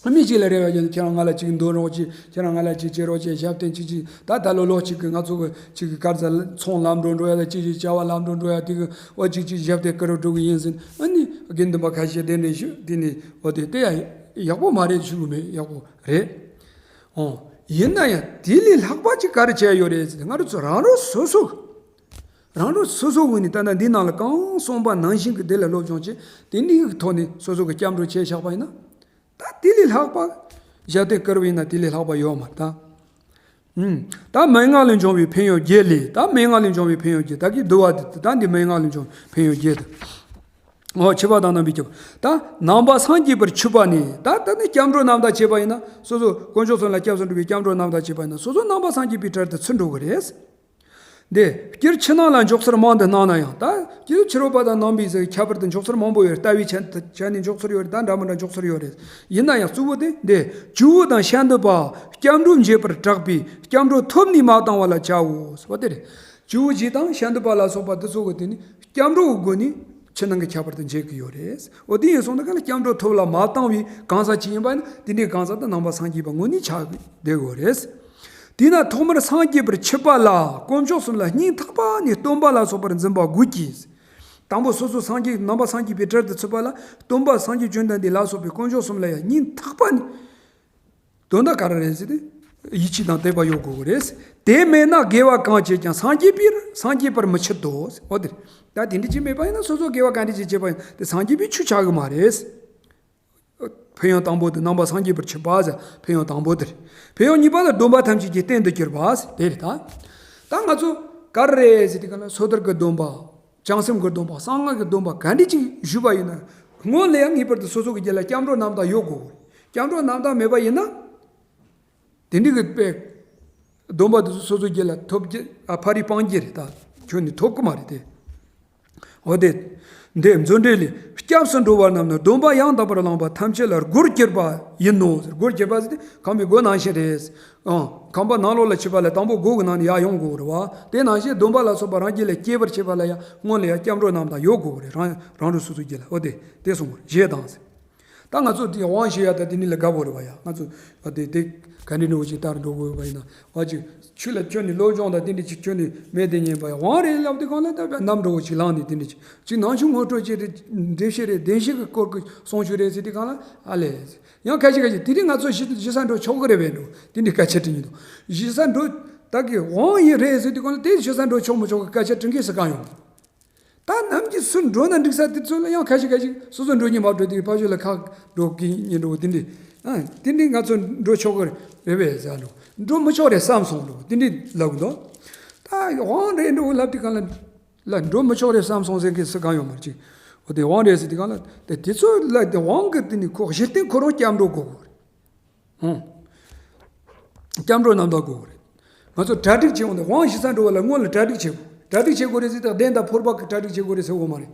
མི་གཅིག་ལ་རེ་བ་བརྒྱབ་ནས་ཁྱེད་རང་ང་ལ་ཅིག་འདོན་རོགས་གྱིས། ཁྱེད་རང་ང་ལ་ཅིག་བྱེད་རོགས་གྱིས། ཞབས་བརྟན་ཅིག་ཅིག་ད་ད་ལོ་ལོ་གཅིག་གི་ང་ཚོ་གི་ཅིག་གི་ག་རེ་ཟ་ཚོང་ལམ་འགྲོ་འགྲོ་ཡ་ལ་ཅིག་ཅིག་བྱ་བ་ལམ་འགྲོ་འགྲོ་ཡ་དེ་གི་འོ་ཅིག་ཅིག་ཞབས་བརྟན་བཀའ་སྒྲུབ་འགྲོ་གི་ཡིན་ཟེར། ཨ་ནི་དགེ་འདུན་པ་ཁ་ཤས་དེ་འདྲ་ཞུ་དེ་ནི་འོ་དེ་དེ་ཡ་ཡག་པོ་མ་རེད་ཞུ་གི་མེད། ཡག་པོ་རེད། ཨོ། ཡིན་ན་ཡང་དེ་ལས་ལྷག་པ་ཅིག་ག་རེ་བྱས་ཡོད་རེད་ཟེར་ན་ང་རང་ཚོ་རང་རང་སོ་སོ་རང་རང་སོ་སོ་ངོས་ནས་ད་ལྟ་འདི་ནང་ལ་གང་གསུངས་པ་ནང་བཞིན་གྱི་དེ་ལ་སློབ་སྦྱོང་བྱས་དེ་འདྲའི་གི་ཐོག་ནས་སོ་སོ་གི་སྐྱབས་འགྲོ་བྱས་བཞག་པ་ཡིན་ན་ད་དེ་ལས་ལྷག་པ་ཞབས་བརྟན་བཀའ་སྒྲུབ་ཡིན་ན་དེ་ལས་ལྷག་པ་ཡོད་མ་རེད་ད། ཨུམ། ད་མན་ངག་ལས་འབྱུང་བའི་ཕན་ཡོན་བརྒྱད་ལས། ད་མན་ངག་ལས་འབྱུང་བའི་ཕན་ཡོན་བརྒྱད། ད་གི་འདུལ་བ་འདི་ད་འདི་མན་ངག་ལས་འབྱུང་བའི་ཕན་ཡོན་བརྒྱད་དེ། འོ་འཆི་བ་དང་རྣམ་པར་སྐྱབས། ད་ནང་པ་སངས་རྒྱས་པར་ཆུད་པ་ནི། ད་ད་ནི་སྐྱབས་འགྲོ་རྣམ་དག་བྱས་པ་ཡིན་ན་སོ་སོ་དཀོན་མཆོག་གསུམ་ལ་སྐྱབས་སུ་འགྲོ་བའི་སྐྱབས་འགྲོ་རྣམ་དག་བྱས་པ་ཡིན་ན་སོ་སོ་ནང་པ་སངས་རྒྱས་པའི་གྲལ་དུ་ཚུད་འགྲོ་གི་རེད། འདི་སྤྱིར་ཕྱི་ནང་ལ་འཇོག་ཚུལ་མང་དུ་སྣང་ན་ཡང་ད་སྤྱིར་ཕྱི་རོལ་པ་དང་ནང་པའི་ཟེར་ཁྱད་པར་དུ་འཇོག་ཚུལ་མང་པོ་ཡོད་རེད། ལྟ་བའི་ཆ་ཆ་ནས་འཇོག་ཚུལ་ཡོད་རེད། ད་འདྲ་མི་འདྲ་འཇོག་ཚུལ་ཡོད་རེད། ཡིན་ན་ཡང་གཙོ་བོ་དེ་འདི་ཇོ་བོ་དང་ཤིན་ཏུ་པ་སྐྱབས་འགྲོ་འབྱེད་པར་གྲགས་པས་སྐྱབས་འགྲོ་ཐོབ་ནས་མ་བཏང་བ་ལ་བྱའོ། འོ་དེ་རེད། ཇོ་བོ་རྗེ་དང་ཤིན་ཏུ་པ་ལ་སོགས་པ་འདི་ཚོ་གི་དེ་ནི་སྐྱབས་འགྲོ་གི་སྒོ་ནས་ཕྱི་ནང་གི་ཁྱད་པར་དུ་འབྱེད་ཀྱི་ཡོད་རེད། འོ་དེ་ཡིན་སོང་ན་ག་ལ་སྐྱབས་འགྲོ་ཐོབ་ལ་མ་བཏང་བའི་གང་ཟག་ཅིག་ཡིན་པ་ནི་དེ་འདྲའི་གང་ཟག་དེ་ནང་པ་སངས་རྒྱས་པ་དངོས་གནས་ཆགས་བསྡད་ཡོད་རེད། དེས་ན་ཐོག་མར་སངས་རྒྱས་པར་ཆུད་པ་ལ་དཀོན་མཆོག་གསུམ་ལ་སྙིང་ཐག་པ་ནས་སྟོན་པ་ལ་སོགས་པར་འཛིན་པ་དགོས་ཀྱི། དང་པོ་སོ་སོ་སངས་རྒྱས་ནང་པ་སངས་རྒྱས་པའི་གྲལ་དུ་ཚུད་པ་ལ་སྟོན་པ་སངས་རྒྱས་བཅོམ་ལྡན་འདས་ལ་སོགས་པའི་དཀོན་མཆོག་གསུམ་ལ་ཡང་སྙིང་ཐག་པ་ནས། དོན་དག་ག་རེ་རེད་ཟེར་ཏེ། ཡིད་ཆེས་དང་དད་པ་ཡོད་དགོས་ཀྱི་རེད། དེ་མེད་ན་དགེ་བ་གང་བྱས་ཀྱང་སངས་རྒྱས་པར་སངས་རྒྱས་པར་མི་ཆུད་དོ། འོ་དེ་རེད། ད་དེ་འདྲ་ཅིག་མེད་པ་ཡིན་ན་སོ་སོ་དགེ་བ་ག་འདྲ་ཅིག་བྱས་པ་ཡིན་དེ་སངས་རྒྱས་པའི་ཆོས་ཆགས་ཀྱི་མ་རེད། ཕན་ཡོན་དང་པོ་དེ་ནང་པ་སངས་རྒྱས་པར་ཆུད་པ་ཟེར་ཕན་ཡོན་དང་པོ་དེ་རེད། ཕན་ཡོན་གཉིས་པ་ལ་སྡོམ་པ་ཐམས་ཅད་ཀྱི་རྟེན་དུ་གྱུར་པ་ཟེར་དེ་རེད་ད། ད་ང་ཚོ་ག་རེ་རེད་ཟེར་དེ་ག་ལ་སོ་ཐར་གྱི་སྡོམ་པ། བྱང་སེམས་ཀྱི་སྡོམ་པ་གསང་སྔགས་ཀྱི་སྡོམ་པ་ག་འདྲ་ཅིག་ཞུས་པ་ཡིན་ན་སྔོན་ལ་ཡང་ངེས་པར་དུ་སོ་སོ་གི་རྒྱུད་ལ་སྐྱབས་འགྲོ་རྣམ་དག་ཡོད་དགོས། སྐྱབས་འགྲོ་རྣམ་དག་མེད་པ་ཡིན་ན། དེ་འདྲ་གི་དཔེ། སྡོམ་པ་དེ་ཚོ་སོ་སོའི་རྒྱུད་ལ་ཐོབ་རྒྱུ་ཨ་ཕ་རི་སྤང་རྒྱུ་རེད་ད། ཁྱོན་ནས་ཐོབ་ཀྱི་མ་རེད་དེ། འོ་དེ། འདི་མཛོད་འགྲེལ་ལས། སྐྱབས་སུ་འགྲོ་བ་རྣམས་ནི་སྡོམ་པ་ཡང་དག་པར་བླངས་པ་ཐམས་ཅད་ལ་སྒོར་གྱུར་པ་ཡིན་ནོ། སྒོར་གྱུར་པ་ཟེར་ཏེ་ཁང་པའི་སྒོ་ནང་བཞིན་རེད། ཨང་། ཁང་པ་ནང་ལོགས་ལ་ཕྱིན་པ་ལ་དང་པོ་སྒོ་གི་ནང་ནས་ཡར་ཡོང་དགོས་རེད་བ། དེ་ནང་བཞིན་སྡོམ་པ་ལ་སོགས་པ་རང་རྒྱུད་ལ་སྐྱེ་བར་བྱེད་པ་ལ་ཡང་སྔོན་ལ་ཡང་སྐྱབས་འགྲོ་རྣམ་དག་ཡོད་དགོས་རེད། རང་རང་རུ་སོ་སོའི་རྒྱུད་ལ། འོ་དེ་དེ་གསུངས་པ་རེད། ཞེས་དང་ཟེར། ད་ང་ཚོ་དེ་དབང་ཞུ་ཡ་ད་དེ་ནི་ལ་དགའ་བོ་རེད་བ་ཡ། ང་ཚོ་ཨ་དེ་དེ་ག་འདྲ་འགྲོ་ཅིག་ལྟར་འགྲོ་དགོས་བ་ཡིན་ན་བ་ཅིག་ཆུ་ལ་ཁྱོད་ནི་སློབ་སྦྱོང་དང་དེ་འདྲ་ཅིག་ཁྱོད་ནི་མེད་དེ་ཉན་པ་ཡ། དབང་རེད་ལབ་དེ་གང་ལ་ད་བ་གནམ་འགྲོ་བོ་ཅིག་ལངས་ནས་དེ་འདྲ་ཅིག་ཅིག་ནང་ཆོས་ངོ་སྤྲོད་བྱེད་རེད། འགྲེལ་བཤད་རེད། བདེན་བཞི་གི་སྐོར་གི་གསུང་ཆོས་རེད་ཟེར་དེ་གང་ལ་ཨ་ལས། ཡང་ཁ་ཤས་ཁ་ཤས་དེ་རིང་ང་ཚོ་ཞི་ཞི་ས་འགྲོ་ཆོག་གི་རེད་བས་འགྲོ་དེ་འདྲའི་སྐད་ཆ་དྲི་མཁན་འདུག་ཞི་ས་འགྲོ་ད་གི་དབང་ཡིན་རེད་ཟེར་དུས་གང་ལ་དེ་ཞི་ས་འགྲོ་ཆོག་མི་ཆོག་གི་སྐད་ཆ་དྲི་མཁན་སུ་གང་ཡོང་། ད་ནམ་གྱི་སུ་འགྲོ་ན་འགྲིག་ས་དེ་ཚོ་ལ་ཡང་ཁ་ཤས་ཁ་ཤས་སོ་སོ་འགྲོ་སྙིང་མ་བྲོ་དེ་ཕ་ཤུལ་ལ་ཁག་འགྲོ་གི་ཉིན་འགྲོ་དེ་འདྲའི་ཨ་དེ་འདྲའི་ང་ཚོ་འགྲོ་ཆོག་གི་རེད་བས་ཟེར་འགྲོ་འགྲོ་མི་ཆོག་རེད་བསམ་སོང་འགྲོ་དེ་འདྲའི་ལབ་གི་འདུག་ད་དབང་རེད་འགྲོ་ལབ་དུས་གང་ལ། ལ་འགྲོ་མི་ཆོག་རེད་བསམ་སོང་ཟེར་མཁན་སུ་གང་ཡོད་མ་རེད་ཅིག་འོ་དེ་དབང་རེད་ཟེར་དེ་གང་ལ་དེ་དེ་ཚོ་ལ་དེ་དབང་གི་དེ་ནི་ཁོ་གཞི་རྟེན་ཁོ་རང་སྐྱབས་འགྲོ་དགོས་དགོས་རེད། ཧུང་། སྐྱབས་འགྲོ་རྣམ་དག་དགོས་དགོས་རེད། ང་ཚོ་གྲ་སྒྲིག་བྱེད་འོང་དེ་དབང་ཞི་ས་འགྲོ་བ་ལ་སྔོན་ལ་གྲ་སྒྲིག་བྱེད་དགོས། གྲ་སྒྲིག་བྱེད་དགོས་རེད་ཟེར་དེ་གདན་དང་ཕོར་པ་གི་གྲ་སྒྲིག་བྱེད་དགོས་རེད་ཟེར་འོ་མ་རེད།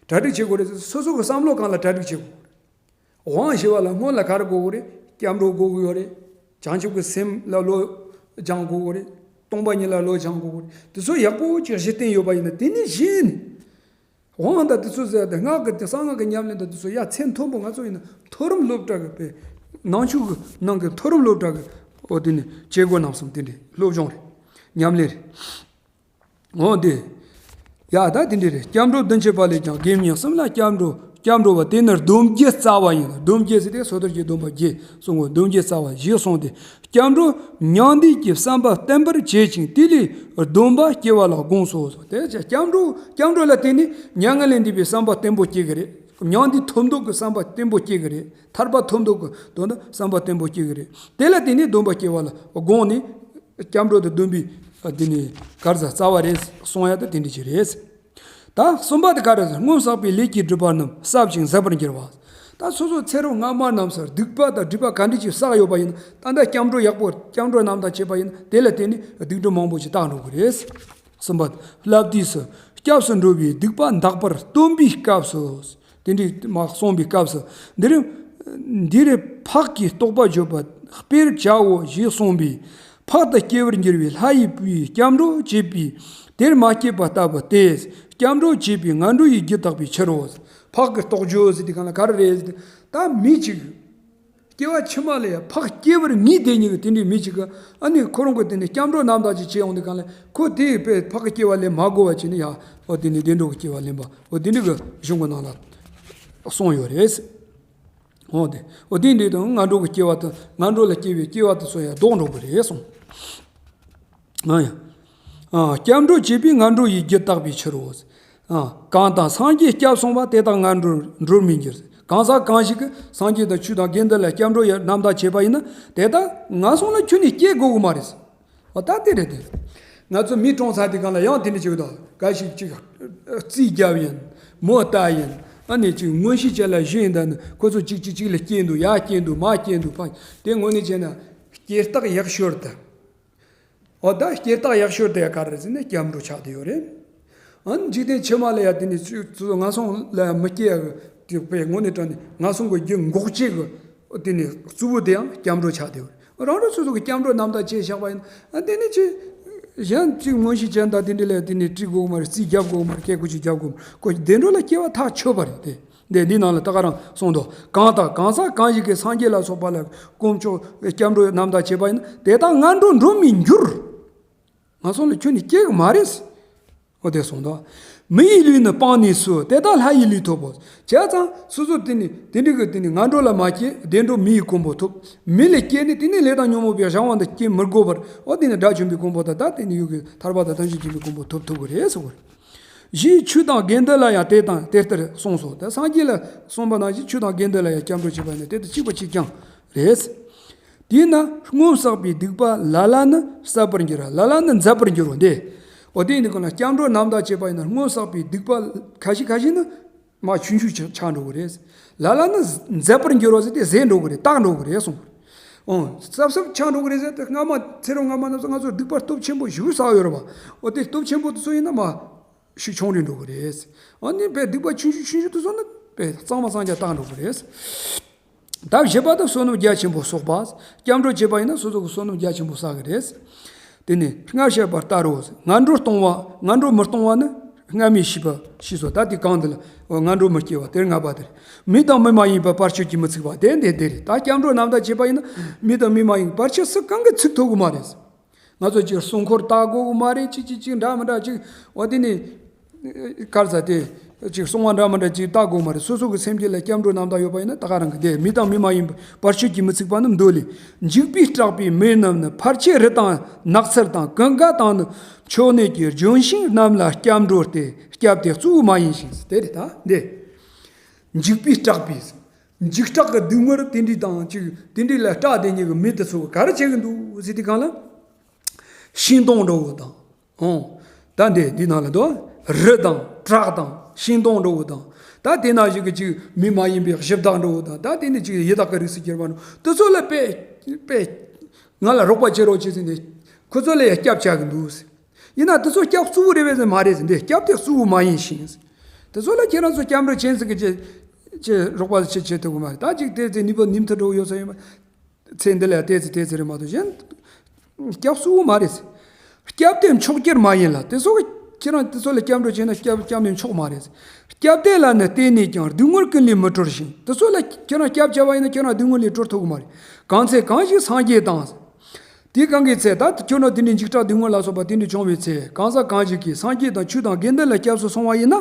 གྲ་སྒྲིག་བྱེད་དགོས་རེད་ཟེར་སོ་སོ་གི་བསམ་བློ་གང་ལ་གྲ་སྒྲིག་བྱེད་དགོས། དབང་ཞི་བ་ལ་སྔོན་ལ་ག་རེ་དགོས་དགོས་རེད། སྐྱབས་འགྲོ་དགོས་དགོས་ཡོད་རེད། བྱང་ཆུབ་ཀྱི་སེམས་ལ་བློ་སྦྱང་དགོས་དགོས་རེད། སྟོང་པ་ཉིད་ལ་བློ་སྦྱང་དགོས་དགོས་རེད། དེ་ཚོ་ཡག་པོ་ཅིག་གཞི་རྟེན་ཡོད་པ་ཡིན་ན་དེ་ནི་གཞི་ནི། དབང་དང་དེ་ཚོ་ཟེར་ཏེ་སྔགས་ཀྱི་དེ་གསང་སྔགས་ཀྱི་ཉམས་ལེན་དང་དེ་ཚོ་ཡ་ཚད་མཐོན་པོ་ང་ཚོ་ཡིན་ན་མཐོ་རིམ་སློབ་གྲྭ་གི་པའི་ནང་ཆོས་ཀྱི་ནང་གི་མཐོ་རིམ་སློབ་གྲྭ་གི་འོ་དེ་ནི་བྱེད་སྒོ་རྣམ་གསུམ་དེ་འདྲའི་སློབ་སྦྱོང་རེད། ཉམས་ལེན་རེད། འོ་དེ། ཡ་ད་དེ་འདྲ་རེད། སྐྱབས་འགྲོ་བདུན་ཅུ་པ་ལས་ཀྱང་དགེ་བསྙེན་གསུམ་ལ་སྐྱབས་འགྲོ་སྐྱབས་འགྲོ་བ་དེ་ནི་སྡོམ་རྒྱུ་རྩ་བ་ཡིན། སྡོམ་རྒྱུ་ཟེར་ཏེ་སོ་ཐར་གྱི་སྡོམ་པ་བརྒྱད་གསུང་ངོ་། སྡོམ་རྒྱུ་རྩ་བ་བཞི་གསུངས་ཏེ། སྐྱབས་འགྲོ་མྱང་འདས་ཀྱི་བསམ་པ་བརྟན་པར་བྱེད་ཅིང་དེ་ལས་སྡོམ་པ་སྐྱེ་བ་ལ་དགོངས་སོ། དེ་ཚེ་སྐྱབས་འགྲོ་སྐྱབས་འགྲོ་ལ་བརྟེན་ནས་མྱ་ངན་ལས་འདས་པའི་བསམ་པ་བརྟན་པོ་སྐྱེ་གི་རེད། མྱང་འདས་ཐོབ་འདོད་ཀྱི་བསམ་པ་བརྟན་པོ་སྐྱེ་གི་རེད། ཐར་པ་ཐོབ་འདོད་ཀྱི་དོན་དུ་བསམ་པ་བརྟན་པོ་སྐྱེ་གི་རེད། དེ་ལ་བརྟེན་ནས་སྡོམ་པ་སྐྱེ་བ་ལ་དགོངས་ནས་སྐྱབས་འགྲོ་དང་སྡོམ་པའི་དེ་ནས་གར་ཟ་རྩ་བ་རེད་གསུང་ཡ་དེ་དེ་འདྲ་ཅིག་རེད། ད་གསུམ་པ་དེ་ག་རེ་ཟེར། སྔོན་བསགས་པའི་ལས་ཀྱི་སྒྲིབ་པ་རྣམས་ཟབ་ཅིང་ཟད་པར་འགྱུར་བ། ད་སོ་སོ་ཚེ་རབས་སྔ་མ་རྣམས་སུ་སྡིག་པ་དང་སྒྲིབ་པ་ག་འདྲ་ཅིག་བསགས་ཡོད་པ་ཡིན་ན་ད་ལྟ་སྐྱབས་འགྲོ་ཡག་པོ་སྐྱབས་འགྲོ་རྣམ་དག་བྱས་པ་ཡིན་ན་དེ་ལ་བརྟེན་ནས་སྡིག་སྒྲིབ་མང་པོ་ཞིག་དག་འགྲོ་གི་རེད། གསུམ་པ། བསླབ་དུས་སུ། སྐྱབས་སུ་འགྲོ་བའི་སྡིག་པ་འདག་པར་སྟོན་པའི་སྐབས་སུ། དེ་འདྲའི་མ་གསུངས་པའི་སྐབས་སུ། འདི་རུ། འདི་རུ་ཕག་གི་རྟོག་པ་བརྗོད་པ་དཔེར་བྱའོ་ཞེས་གསུངས་པས། ཕག་ཏུ་སྐྱེ་བར་འགྱུར་བའི་ལྷ་ཡི་བུས་སྐྱབས་འགྲོ་བྱས་པས་དེར་མ་སྐྱེས་པ་ལྟ་བུ་སྟེ། སྐྱབས་འགྲོ་བྱས་པས་ངན་འགྲོ་ཡི་རྒྱུ་བརྟག་པའི་ཕྱིར་རོ། ཕག་གི་རྟོག་བརྗོད་ཟེར་དེ་གང་ལ་ག་རེ་རེད་ཟེར་ཏེ། ད་མི་གཅིག་སྐྱེ་བ་ཕྱི་མ་ལ་ཡང་ཕག་སྐྱེ་བར་ངེས་དེ་ཉིད་ཀྱི་དེ་འདྲའི་མི་གཅིག་གི་ཨ་ནི་ཁོ་རང་གི་དེ་ནི་སྐྱབས་འགྲོ་རྣམ་དག་ཅིག་བྱེད་ཡོང་དུས་གང་ལ་ཁོ་དེ་བས་ཕག་གི་སྐྱེ་བ་ལེན་མ་དགོས་པ་བྱས་ནས་ཡང་འོ་དེ་ནི་བདེ་འགྲོ་གི་སྐྱེ་བ་ལེན་པ་འོ་དེ་འདྲ་གི་གཞུང་གི་ནང་ལ་གསུངས་ཡོད་རེད། འོ་དེ་འོ་དེ་འདྲའི་དང་ངན་འགྲོ་གི་སྐྱེ་བ་དང་ངན་འགྲོ་ལ་སྐྱེ་བའི་སྐྱེ་བ་དེ་ཚོ་ཡང་ལྡོག་འགྲོ་གི་རེད་གསུངས། ཨ་ཡ། ཨ། སྐྱབས་འགྲོ་བྱས་པས་ངན་འགྲོ་ཡི་རྒྱུ་བརྟག་པའི་ཕྱིར་རོ། ཨ། གང་དང་སངས་རྒྱས་སྐྱབས་སོང་བ་དེ་དག་ངན་འགྲོར་འགྲོར་མི་འགྱུར། གང་ཟག་གང་ཞིག་གིས་སངས་རྒྱས་དང་ཆོས་དང་དགེ་འདུན་ལ་སྐྱབས་འགྲོ་ཡི་རྣམ་དག་བྱས་པ་ཡིན་ན་དེ་དག་ངན་སོང་ལ་ཁྱོན་ནས་སྐྱེ་དགོས་ཀྱི་མ་རེད། འོ་ད་དེ་རེད་དེ། ང་ཚོ་མི་གྲོངས་ཚར་དུས་སྒང་ལ་ཡང་དེ་འདྲ་བྱེད་ཀྱི་འདུག་འགའ་ཞིག་ཅིག་རྩིས་རྒྱབ་ཡིན། མོ་ལྟ་ཡིན། ཨ་ནི་ཅིག་མངོན་ཤེས་ཅན་ལ་ཞུས་ཡིན་ད་ནི་ཁོ་ཚོ་ཅིག་ཅིག་ཅིག་ལ་སྐྱེས་འདུག་ཡར་སྐྱེས་འདུག་མར་སྐྱེས་འདུག་ཕ་དེ་དངོས་གནས་བྱས་ན་སྐྱེས་རྟགས་ཡག་ཤོས་དེ། འོ་ད་སྐྱེས་རྟགས་ཡག་ཤོས་དེ་ག་རེ་ཟེར་ན་སྐྱབས་འགྲོ་ཆགས་བསྡད་ཡོད་རེད། ཨ་ནི་འཇིག་རྟེན་ཕྱི་མ་ལ་ཡ་དེ་ནི་ཚུ་ཚུ་ངན་སོང་ལ་ཡ་མི་སྐྱེ་ཡ་གི་དེ་དཔེ་དངོས་གནས་དྲང་ནས་ངན་སོང་གི་རྒྱུ་འགོག་བྱེད་གི་དེ་ནི་གཙོ་བོ་དེ་ཡང་སྐྱབས་འགྲོ་ཆགས་བསྡད་ཡོད་རེད། རང་རང་སོ་སོ་གི་སྐྱབས་འགྲོ་རྣམ་དག་བྱས་བཞག་པ་ཡིན་ན་ཨ་དེ་ནི་ཅི་གཞན་ཅིག་མངོན་ཤེས་ཅན་དང་དེ་འདྲ་ལ་ཡ་དེ་ནི་དྲི་དགོས་མ་རེད། རྩིས་རྒྱབ་དགོས་མ་རེད། སྐད་ཁུ་ཅིག་རྒྱབ་དགོས་མ་རེད། ཁོ་བདེ་འགྲོ་ལ་སྐྱེ་བ་ཐག་ཆོད་པ་རེད་དེ། འདི་འདི་ནང་ལ་ད་ག་རང་གསུངས་འདུག་གང་དང་གང་ཟག་གང་ཞིག་གིས་སངས་རྒྱས་ལ་སོགས་པ་ལ་དཀོན་མཆོག་སྐྱབས་འགྲོ་རྣམ་དག་བྱས་པ་ཡིན་ན་དེ་དག་ངན་འགྲོར་འགྲོ་མི་འགྱུར། ངན་སོང་ལ་ཁྱོན་ནས་སྐྱེ་གི་མ་རེད། འོ་དེ་གསུངས་འདུག་མི་ཡི་ལུས་ནི་སྤངས་ནས་སུ་དེ་དག་ལྷ་ཡི་ལུས་ཐོབ་བོ། བྱས་ཙང་སོ་སོ་དེ་ནི་དེ་འདྲ་གི་དེ་ནི་ངན་འགྲོ་ལ་མ་སྐྱེས་བདེ་འགྲོ་མི་ཡི་གོ་འཕང་ཐོབ། མི་ལ་སྐྱེས་ནས་དེ་ནི་ལས་དང་ཉོན་མོངས་པའི་གཞན་དབང་དུ་སྐྱེ་མི་དགོས་པར་འོ་དེ་ནི་དགྲ་བཅོམ་པའི་གོ་འཕང་དང་ད་དེ་ནི་ཡུལ་གྱི་ཐར་པ་དང་ཐམས་ཅད་མཁྱེན་པའི་གོ་འཕང་ཐོབ་ཐུབ་གི་རེད་གསུངས་པ་རེད། གཞི་ཆོས་དང་དགེ་འདུན་ལ་ཡང་དེ་དང་དེ་ལྟར་གསུངས་སོ། ད་སངས་རྒྱས་ལ་གསུངས་པ་ནང་བཞིན་ཆོས་དང་དགེ་འདུན་ལ་ཡང་སྐྱབས་འགྲོ་བྱེད་པ་ནི་དེ་དང་གཅིག་པ་གཅིག་རྐྱང་རེད། དེས་ན་སྔོན་བསགས་པའི་སྡིག་པ་ལ་ལ་ནི་ཟད་པར་འགྱུར་ར་ལ་ལ་ནི་འཛད་པར་འགྱུར་རོ། འདི་འོ་དེ་ཡིན་དུས་ཀ་ན་སྐྱབས་འགྲོ་རྣམ་དག་བྱས་པ་ཡིན་ན་སྔོན་བསགས་པའི་སྡིག་པ་ཁ་ཤས་ཁ་ཤས་ནི་མ་ཆུང་ཆུང་ཆགས་འགྲོ་གི་རེད། ལ་ལ་ནི་འཛད་པར་འགྱུར་རོ་ཟེར་ཏེ་ཟད་འགྲོ་གི་རེད། དག་འགྲོ་གི་རེད་གསུངས། ཨོ་ཟབ་ཟབ་ཆགས་འགྲོ་གི་རེད་ཟེར་ཏེ་སྔ་མ་ཚེ་རབས་སྔ་མ་རྣམས་སུ་ང་ཚོར་སྡིག་པ་སྟོབས་ཆེན་པོ་ཞེ་པོ་བསགས་ཡོད་རེད་བ། འོ་དེ་སྟོབས་ཆེན་པོ་དེ་ཚོ་ཡིན་ན་མ། ཤུགས་ཆུང་རུ་འགྲོ་གི་རེད། ཨ་ནི་པའི་སྡིག་པ་ཆུང་ཆུང་ཆུང་ཆུང་དུ་སོང་ན་པའི་གཙང་མ་གཙང་རྐྱང་བཏང་འགྲོ་གི་རེད། ད་བཞི་པ་དང་བསོད་ནམས་རྒྱ་ཆེན་པོ་གསོག་པ། སྐྱབས་འགྲོ་བྱེད་པ་ཡིན་ན་སོ་སོ་གི་བསོད་ནམས་རྒྱ་ཆེན་པོ་བསགས་གི་རེད། དེ་ནས་སྔར་བཤད་པ་ལྟར་རོ། ངན་འགྲོར་གཏོང་བ་ངན་འགྲོར་མི་གཏོང་བ་ནི་ སྔ་མའི་བྱིས་པ་ཤེས་སོ། ད་དེ་གང་འདི་ལ་ངན་འགྲོར་མི་སྐྱེ་བ་དེར་ལྔ་པ་དེར། མི་དང་མི་མ་ཡིན་པ་བར་ཆད་ཀྱིས་མི་ཚུགས་པ་དེ་འདི་དེ་རེད། ད་སྐྱབས་འགྲོ་རྣམ་དག་བྱས་པ་ཡིན་ན་མི་དང་མི་མ་ཡིན་བར་ཆད་སུ་གང་གིས་ཚུགས་ཐུབ་ཀྱི་མ་རེད། ང་ཚོ་ཅིག་སྲུང་འཁོར་བཏགས་དགོས་ཀྱི་མ་རེད། ཅིག་ཅིག་ཅིག་འདྲ་མི་འདྲ་ཅིག་འོ་དེ་ནི་གར་ས་དེ་ཅིག་སྲུང་བ་འདྲ་མི་འདྲ་ཅིག་བཏགས་དགོས་མ་རེད། སོ་སོ་གི་སེམས་རྒྱུད་ལ་སྐྱབས་འགྲོ་རྣམ་དག་ཡོད་པ་ཡིན་ན་ད་ག་རང་གི་དེ་མི་དང་མི་མ་ཡིན་པ་བར་ཆད་ཀྱིས་མི་ཚུགས་པ་རྣམས་འདོད་ལས། འཇིགས་པས་སྐྲག་པའི་མི་རྣམས་ནི། ཕར་ཆེར་རི་དང་ནགས་ཚལ་དང་། ཀུན་དགའ་དང་ནི་མཆོད་གནས་ཀྱི། ལྗོན་ཤིང་རྣམས་ལ་སྐྱབས་འགྲོ་སྟེ། སྐྱབས་དེ་གཙོ་བོ་མ་ཡིན་ཞིང་། དེ་རེད་ད་འདི། འཇིགས་པས་སྐྲག་པའི། འཇིགས་སྐྲག་གི་སྡུག་བསྔལ་དེ་འདྲའི་དང་ཅིག་དེ་འདྲའི་ལ་སྐྲག་བསྡད་མཁན་གྱི་མི་དེ་ཚོ་ག་རེ་བྱེད་ཀྱི་འདུག་ཟེར་དུས་གང་ལ། ཤིང་སྡོང་འདྲ་བོ་དང་། ཨོ། ད་འདི་འདི་ནང་ལ་འདུག་རི་དང་བྲག་དང་ཤིང་སྡོང་འདྲ་བོ་དང་། ད་དེ་ན་ཞིག་གི་ཅིག་མི་མ་ཡིན་པའི་གཞི་བདག་འདྲ་བོ་དང་། ད་དེ་ནི་ཅིག་ཡི་དྭགས་ཀྱི་རིགས་སུ་གྱུར་པ་འདྲ་བོ་དེ་ཚོ་ལ་དཔེ་དཔེ་ང་ལ་རོགས་པ་བྱེད་རོགས་བྱེད་ཟེར་ནས་ཁོ་ཚོ་ལ་ཡང་སྐྱབས་བཅག་གི་འདུག་ཟེར། ཡིན་ན་དེ་ཚོ་སྐྱབས་གཙོ་བོ་རེད་པས་ཟེར་མ་རེད་ཟེར། འདི་སྐྱབས་དེ་གཙོ་བོ་མ་ཡིན་ཞིང་། དེ་ཚོ་ལ་ཁྱེད་རང་ཚོ་སྐྱབས་འགྲོ་ཆེན་ཟེར་གི་ཅེ་ཅེ་རོགས་པ་ཆེ་ཆེ་ཐུབ་གི་མ་རེད། ད་ཅིག་དེ་ཚེ་ནུས་པ་ཉིན་ཐོ་འགྲོ་ཡོད་ས་ཡིན་པ། ཚེ་འདི་ལ་དེ་ཚེ་དེ་ཚེ་རེད་མ་གཏོགས་གཞན། སྐྱབས་གཙོ་བོ་མ་རེད་ཟེར། སྐྱབས་དེ་མཆོག་གྱུར་མ་ཡིན་ལ། དེ་ཚོ་གི་ཁྱེད་རང་དེ་ཚོ་ལ་སྐྱབས་འགྲོ་བྱས་ན་སྐྱབས་སྐྱབས་ནི་མཆོག་མ་རེད་ཟེར། སྐྱབས་དེ་ལ་ནི་བརྟེན་ནས་ཀྱང་། སྡུག་བསྔལ་ཀུན་ལས་མི་གྲོལ་ཞིང་། དེ་ཚོ་ལ་ཁྱེད་རང་སྐྱབས་བྱ་བ་ཡིན་ན་ཁྱེད་རང་སྡུག་བསྔལ་ལས་གྲོལ་ཐུབ་གི་མ་རེད། གང་ཚེ་གང་ཞིག་སངས་རྒྱས་དང་། དེ་གང་གི་ཚེ་ད་ཁྱོད་རང་དེ་འདྲའི་འཇིགས་སྐྲག་སྡུག་བསྔལ་ལ་སོགས་པ་དེ་འདྲའི་བྱུང་བའི་ཚེ། གང་ཟག་གང་ཞིག་གིས་སངས་རྒྱས་དང་ཆོས་དང་དགེ་འདུན་ལ་སྐྱབས་སུ་སོང་བ་ཡིན་ན།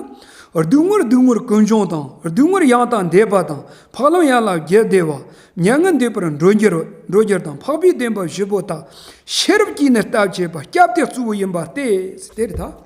སྡུག་བསྔལ་སྡུག་བསྔལ་ཀུན་འབྱུང་དང་། སྡུག་བསྔལ་ཡང་དག་འདས་པ་དང་། འཕགས་ལམ་ཡན་ལག་བརྒྱད་བདེ་བ། མྱ་ངན་འདས་པར་འགྲོ་འགྱུར་འགྲོ་འགྱུར་དང་། འཕགས་པའི་བདེན་པ་བཞི་པོ་དག་ཤེས་རབ་ཀྱིས་ནི་སྟབས་བྱེད་པ། སྐྱབས་དེ་གཙོ་བོ་ཡིན་པ་སྟེ། དེ་རེད་ད།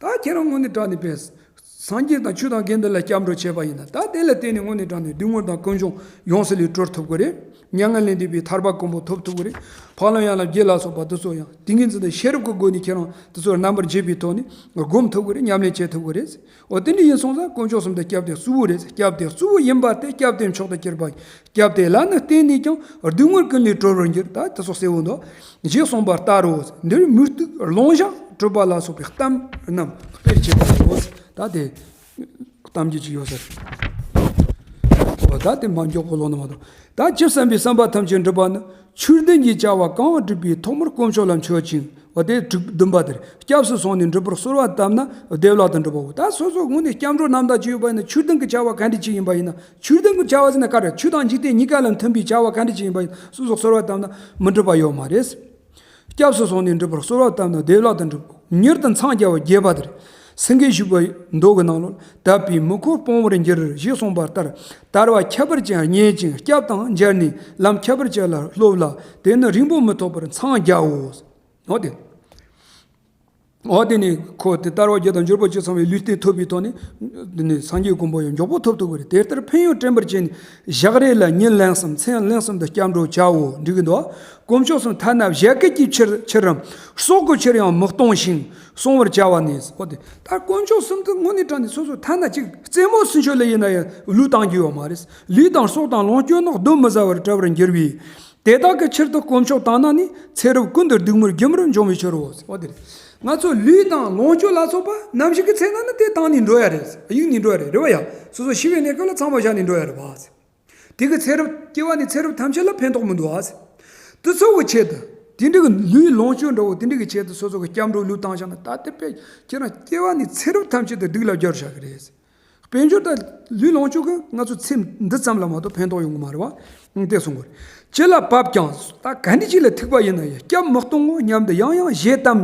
ད་ཁྱེད་རང་དངོས་གནས་དྲང་གནས་པས། སངས་རྒྱས་དང་ཆོས་དང་དགེ་འདུན་ལ་སྐྱབས་འགྲོ་བྱས་པ་ཡིན་ན། ད་དེ་ལ་བརྟེན་ནས་དངོས་གནས་དྲང་གནས་སྡུག་བསྔལ་དང་ཀུན་འབྱུང་ཡོངས་སུ་ལས་གྲོལ་ཐུབ་ཀྱི་རེད། མྱ་ངན་ལས་འདས་པའི་ཐར་པ་དཀོན་པོ་ཐོབ་ཐུབ་ཀྱི་རེད། འཕགས་ལམ་ཡན་ལག་བརྒྱད་ལ་སོགས་པ་དེ་ཚོ་ཡང་ཏིང་ངེ་འཛིན་དང་ཤེས་རབ་ཀྱི་སྒོ་ནས་ཁྱེད་རང་དེ་ཚོར་རྣམ་པར་འབྱེད་པའི་ཐོག་ནས་སྒོམ་ཐུབ་ཀྱི་རེད། ཉམས་ལེན་བྱེད་ཐུབ་ཀྱི་རེད། འོ་དེ་འདྲ་ཡིན་སོང་ཙང་དཀོན་མཆོག་གསུམ་དུ་སྐྱབས་དེ་གཙོ་བོ་རེད། སྐྱབས་དེ་གཙོ་བོ་ཡིན་པ་སྟེ། སྐྱབས་དེ་མཆོག་ཏུ་གྱུར་པ་ཡིན། སྐྱབས་དེ་ལ་ནི་བརྟེན་ནས་ཀྱང་། སྡུག་བསྔལ་ཀུན་ལས་གྲོལ་བར་འགྱུར། ད་དེ་སོགས་གསལ་བོ་འདུག་ཞེས་གསུངས་པ་ལྟར་རོ། འདིར་མུ་སྟེགས་ལོང་བཤགས་སྒྲུབ་པ་ལ་སོགས་པའི་གཏམ་རྣམས་སྤེལ་བྱེད་པ་རོ། ད་དེ་གཏམ་རྒྱུད་ཅིག་ཡོད་ས་རེད། འོ་ད་དེ་མ་མགྱོགས་པོ་ལོང་ན་མ་གཏོགས། ད་ཇི་བསམ་པའི་བསམ་པ་ཐམས་ཅད་འགྲུབ་པ་ནི། ཆོས་ལྡན་གྱི་བྱ་བ་གང་བསྒྲུབས་པའི་ཐོག་མར་དཀོན་མཆོག་ལ་མཆོད་ཅིང་། འོ་དེ་དྲུག་བདུན་པ་དེར། སྐྱབས་སུ་སོང་ནས་འགྲུབ་པར་གསོལ་བ་བཏབ་ན། བདེ་བླག་ཏུ་འགྲུབ་པའོ། ད་སོ་སོ་དངོས་གནས་སྐྱབས་འགྲོ་རྣམ་དག་ཅིག་ཡོད་པ་ཡིན་ན། ཆོས་ལྡན་གྱི་བྱ་བ་ག་འདྲ་ཅིག་ཡིན་པ་ཡིན་ན། ཆོས་ལྡན་གྱི་བྱ་བ་ཟེར་ན་ག་རེ། ཆོས་དང་འཇིག་རྟེན་གཉིས་ཀ་ལ་མཐུན་པའི་བྱ་བ་ག་འདྲ་ཅིག་ཡིན་པ་ཡིན་ན། སོ་སོ་གསོལ་བ་བཏབ་ན་མི་འགྲུབ་པ་ཡོད་མ་རེད། སྐྱབས་སུ་སོང་ནས་འགྲུབ་པར་གསོལ་བ་བཏབ་ན་བདེ་བླག་ཏུ་འགྲུབ། མྱུར་དུ་འཚང་རྒྱ་བ་རྒྱས་པ་དེར། སེང་གེ་བཞུགས་པའི་མདོ་གི་ནང་ལོགས། དད་པས་མི་ཁོམ་སྤོང་བར་འགྱུར། ཞེས་གསུངས་པ་ལྟར། དལ་བ་ཁྱད་པར་ཅན་རྙེད་ཅིང་། སྐྱབས་དང་མཇལ་ནས་ལམ་ཁྱད་པར་ཅན་ལ་སློབ་ལ། དེ་ནི་རིང་པོ་མི་ཐོགས་པར་འཚང་རྒྱའོ། འོ་དེ། འོ་དེ་ནི་ཁོ་དེ་དལ་བ་བརྒྱད་དང་འབྱོར་པ་བཅུ་ཚང་བའི་ལུས་རྟེན་ཐོབ་པའི་ཐོག་ནས། དེ་ནི་སངས་རྒྱས་གོ་འཕང་ཡང་མགྱོགས་པོ་ཐོབ་ཐུབ་ཀྱི་རེད། དེ་ལྟར་ཕན་ཡོན་དྲན་པར་བྱས་ནས། ཞག་རེ་ལ་ཉིན་གླེང་གསུམ་མཚན་གླེང་གསུམ་དུ་སྐྱབས་འགྲོ་བྱའོ། འགྲིག་གི་འདུག་དཀོན་མཆོག་གསུམ་ཐ་ན་བཞད་གད་ཀྱི་ཕྱིར་ཕྱིར་རམ། སྲོག་གི་ཕྱིར་ཡང་མི་གཏོང་ཞིང་གསོང་བར་བྱ་བ་ནི། འོ་དེ་ད་དཀོན་མཆོག་གསུམ་དུ་དངོས་གནས་དྲང་ནས་སོ་སོ་ཐ་ན་ཅིག་རྩེད་མོ་སུ་འཆོལ་ལ་ཡིན་ན་ཡང་ལུས་བཏང་རྒྱུ་ཡོད་མ་རེད། ལུས་དང་སྲོག་དང་ལོངས་སྤྱོད་ནི་གདོན་མི་ཟ་བར་བྲལ་བར་འགྱུར་བས། དེ་དག་གི་ཕྱིར་དུ་དཀོན་མཆོག་དང་ན་ནི། ཚེ་རབས་ཀུན་ཏུ་སྡུག་བསྔལ་རྒྱུན་མར་འབྱུང་བའི་ཕྱིར་རོ། འོ་དེ་རེད། ང་ཚོ་ལུས་དང་ལོངས་སྤྱོད་ལ་སོགས་པ་ནམ་ཞིག་གི་ཚེ་ན་ནི་དེ་བཏང་ནས་འགྲོ་ཡ་རེད། གཡུགས་ནས་འགྲོ་ཡ་རེད། རེད་བ་ཡ། སོ་སོ་ཤི་བའི་གནས་སྐབས་ལ་ཚང་མ་བཞག་ནས་འགྲོ་ཡ་རེད་བ། དེ་གི་ཚེ་རབས་སྐྱེ་བ་ནས་ཚེ་རབས་ཐམས་ཅད་ལ་ཕན་ཐོགས་མི་འདུག་ཨ། དེ་ཚོ་གི་ཆེད་དུ་དེ་འདྲ་གི་ལུས་ལོངས་སྤྱོད་འདྲ་བོ་དེ་འདྲ་གི་ཆེད་དུ་སོ་སོ་གི་སྐྱབས་འགྲོ་ལུས་བཏང་བཞག་ན། ད་དེ་དཔེ་ཁྱེད་རང་སྐྱེ་བ་ནས་ཚེ་རབས་ཐམས་ཅད་དུ་སྡུག་ལ་སྦྱར་བཞག་གི་རེད། དཔལ་འབྱོར་དང་ལུས་ལོངས་སྤྱོད་གི་ང་ཚོ་ཚེ་འདི་ཙམ་ལ་མ་གཏོགས་ཕན་ཐོགས་ཡོང་གི་མ་རེད་བ། དེ་གསུང་གི་རེད། ཅི་ལ་བབ་ཀྱང་། ད་ག་འདྲ་ཅིག་ལ་ཐུག་པ་ཡིན་ན་ཡང་སྐྱབས་མི་གཏོང་ངོ་སྙམ་དུ་ཡང་ཡང་ཞེ་དམ་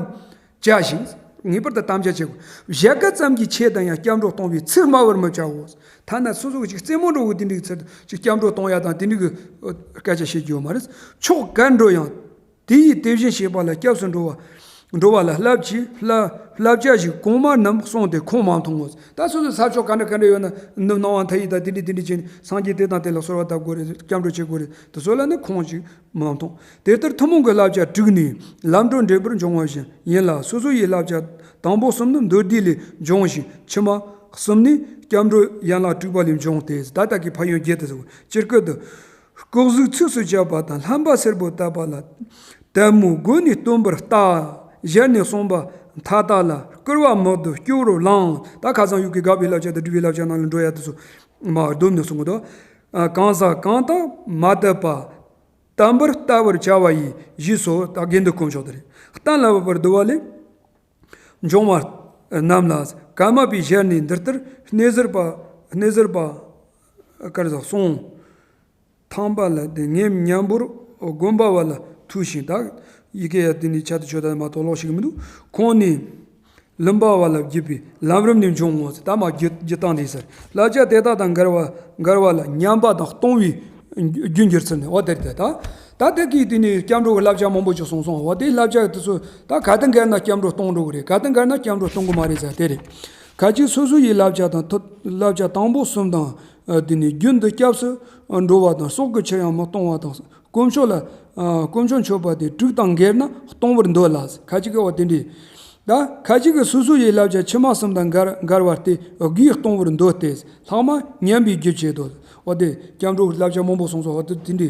བྱ་ཞིང་། ངེས་པར་དུ་དམ་བཅའ་བྱེད་དགོས། བཞད་གད་ཙམ་གྱི་ཆེད་དུ་ཡང་སྐྱབས་འགྲོ་གཏོང་བའི་ཚིག་སྨྲ་བར་མི་བྱའོ། ཐ་ན་སོ་སོ་གི་ཅིག་རྩེད་མོ་འགྲོ་བོ་དེ་འདྲའི་ཚུལ་དུ་ཅིག་སྐྱབས་འགྲོ་གཏོང་ཡ་དང་དེ་འདྲའི་གི་སྐད་ཆ་བཤད་རྒྱུ་ཡོད་མ་རེད། ཕྱོགས་གར་འགྲོ་ཡང་། དེ་ཡི་དེ་བཞིན་གཤེགས་པ་ལ་སྐྱབས་སུ་འགྲོ་བ། འགྲོ་བ་ལ་བསླབ་ཀྱི་བསླབ་བསླབ་བྱ་ཞིག་གོང་མ་རྣམས་གསུངས་ཏེ་ཁུངས་མ་མཐོང་ངོ་། ད་སོ་སོའི་ས་ཕྱོགས་ག་འདྲ་ག་འདྲ་ཡོད་ན་ནུབ་སྣང་བ་མཐའ་ཡས་དང་དེ་འདྲ་དེ་འདྲ་བྱས་ནས་སངས་རྒྱས་དེ་དང་དེ་ལ་གསོལ་བ་བཏབ་དགོས་རེད། སྐྱབས་འགྲོ་བྱེད་དགོས་རེད། དེ་ཚོ་ལ་ནི་ཁུངས་ཤིག་མ་མཐོང་། དེ་ལྟར་ཐུན་མོང་གི་བསླབ་བྱ་དྲུག་ནི་ལམ་འགྲོ་འབྲས་བུར་འབྱུང་བ་བཞིན་ཡིན་ལ། སོ་སོ་ཡི་བསླབ་བྱ་དང་པོ་གསུམ་ནི་མདོར་བསྡུས་ལས་འབྱུང་ཞིང་། ཕྱི་མ་གསུམ་ནི་སྐྱབས་འགྲོ་ཡན་ལག་དྲུག་པ་ལས་འབྱུང་སྟེ། ད་ལྟ་གི་ཕན་ཡོན་བརྒྱད་དུ་གསུངས། སྤྱིར་སྐད་དུ། ལྐོག་གཟུགས་ཚིགས་སུ་བཅད་པ་དང་། བསླབ་པ་གསལ་པོ་བཏབ་པ་ལ། དལ་མོ་བསྒོས་ནས་སྟོན་པར་ལྟ། ཞལ་ནས་གསུངས་པ་མཐའ་དག་ལ། བསྐུལ་བ་མི་བཏུབ་སྐྱོ་བར་ལངས། ད་ཁ་སང་ཡུལ་གྱི་དགག་པའི་བསླབ་བྱ་དང་སྒྲུབ་པའི་བསླབ་བྱ་ནང་ལ་འགྲོ་ཡ་དེ་ཚོ་མར་བསྡོམས་ནས་གསུང་གི་འདུག་གང་ཟག་གང་དག་མ་དད་པ། བསྟན་པར་ལྟ་བར་བྱ་བ་ཡི། ཞེས་སོ། ད་དགེ་འདུན་དཀོན་མཆོག་དེ་རེད། གཏན་ལ་ཕབ་པར་བསྡུ་བ་ལས། འབྱུང་བ་རྣམས་ལ། ཀརྨ་པའི་ཞལ་ནས་འདི་ལྟར། སྣེ་ཟུར་པ། སྣེ་ཟུར་པ། གར་ཟག་སོང་། ཐང་པ་ལ་དེ་ངེམ་ཉམ་པོར་དགོན་པ་བ་ལ་ཐུག་ཤིང་། ད་ཡི་གེ་ཡ་དེ་ནི་ཆ་དུ་ཆོད་ད་མ་གཏོགས་ཀློག་ཤེས་ཀྱི་མི་འདུག་ཁོང་ནི་ལུམ་པ་བ་ལ་བརྒྱུད་པའི་ལམ་རིམ་ནས་འབྱུང་ངོ་། ད་མ་བརྒྱུད་བརྒྱུད་སྟངས་དེ་ཟེར། བསླབ་བྱ་དེ་དག་དང་འགལ་བ་འགལ་བ་ལ་ཉམས་པ་དང་སྟོང་བའི་རྒྱུ་འགྱུར་ཚུལ་ནི། འོ་དེར་དེ་ད། ད་དེ་གིས་དེ་ནི་སྐྱབས་འགྲོ་གི་བསླབ་བྱ་མང་པོ་ཅིག་གསུངས་སོང་། འོ་དེ་བསླབ་བྱ་དེ་ཚོ་ད་ག་དང་འགལ་ན་སྐྱབས་འགྲོ་གཏོང་འགྲོ་གི་རེད། ག་དང་འགལ་ན་སྐྱབས་འགྲོ་གཏོང་གི་མ་རེད་ཟེར་དེ་རེད། ཁ་ཅིག་སོ་སོ་ཡི་བསླབ་བྱ་དང་ཐུ་བསླབ་བྱ་དང་པོ་གསུམ་དང་། ཨ། དེ་ནི་རྒྱུན་དུ་སྐྱབས་སུ་འགྲོ་བ་དང་། སྲོག་གི་ཕྱིར་ཡང་མི་གཏོང་བ་དང་། དཀོན་མཆོག་ལ། ཨ། དཀོན་མཆོག་མཆོད་པ་དེ་དྲུག་དང་འགལ་ན་གཏོང་བར་འདོད་ལ། ཁ་ཅིག་གིས་འོ་དེ་འདྲའི། ད་ཁ་ཅིག་གིས་སོ་སོ་ཡི་བསླབ་བྱ་ཕྱི་མ་གསུམ་དང་འགལ་འགལ་བ་སྟེ་དགུས་གཏོང་བར་འདོད་དེ། ལྷག་མ་ཉམས་པའི་རྒྱུ་བྱེད་དོ། འོ་དེ་སྐྱབས་འགྲོ་གི་བསླབ་བྱ་མང་པོ་གསུངས་སོ། འོ་དེ་དེ་འདྲའི།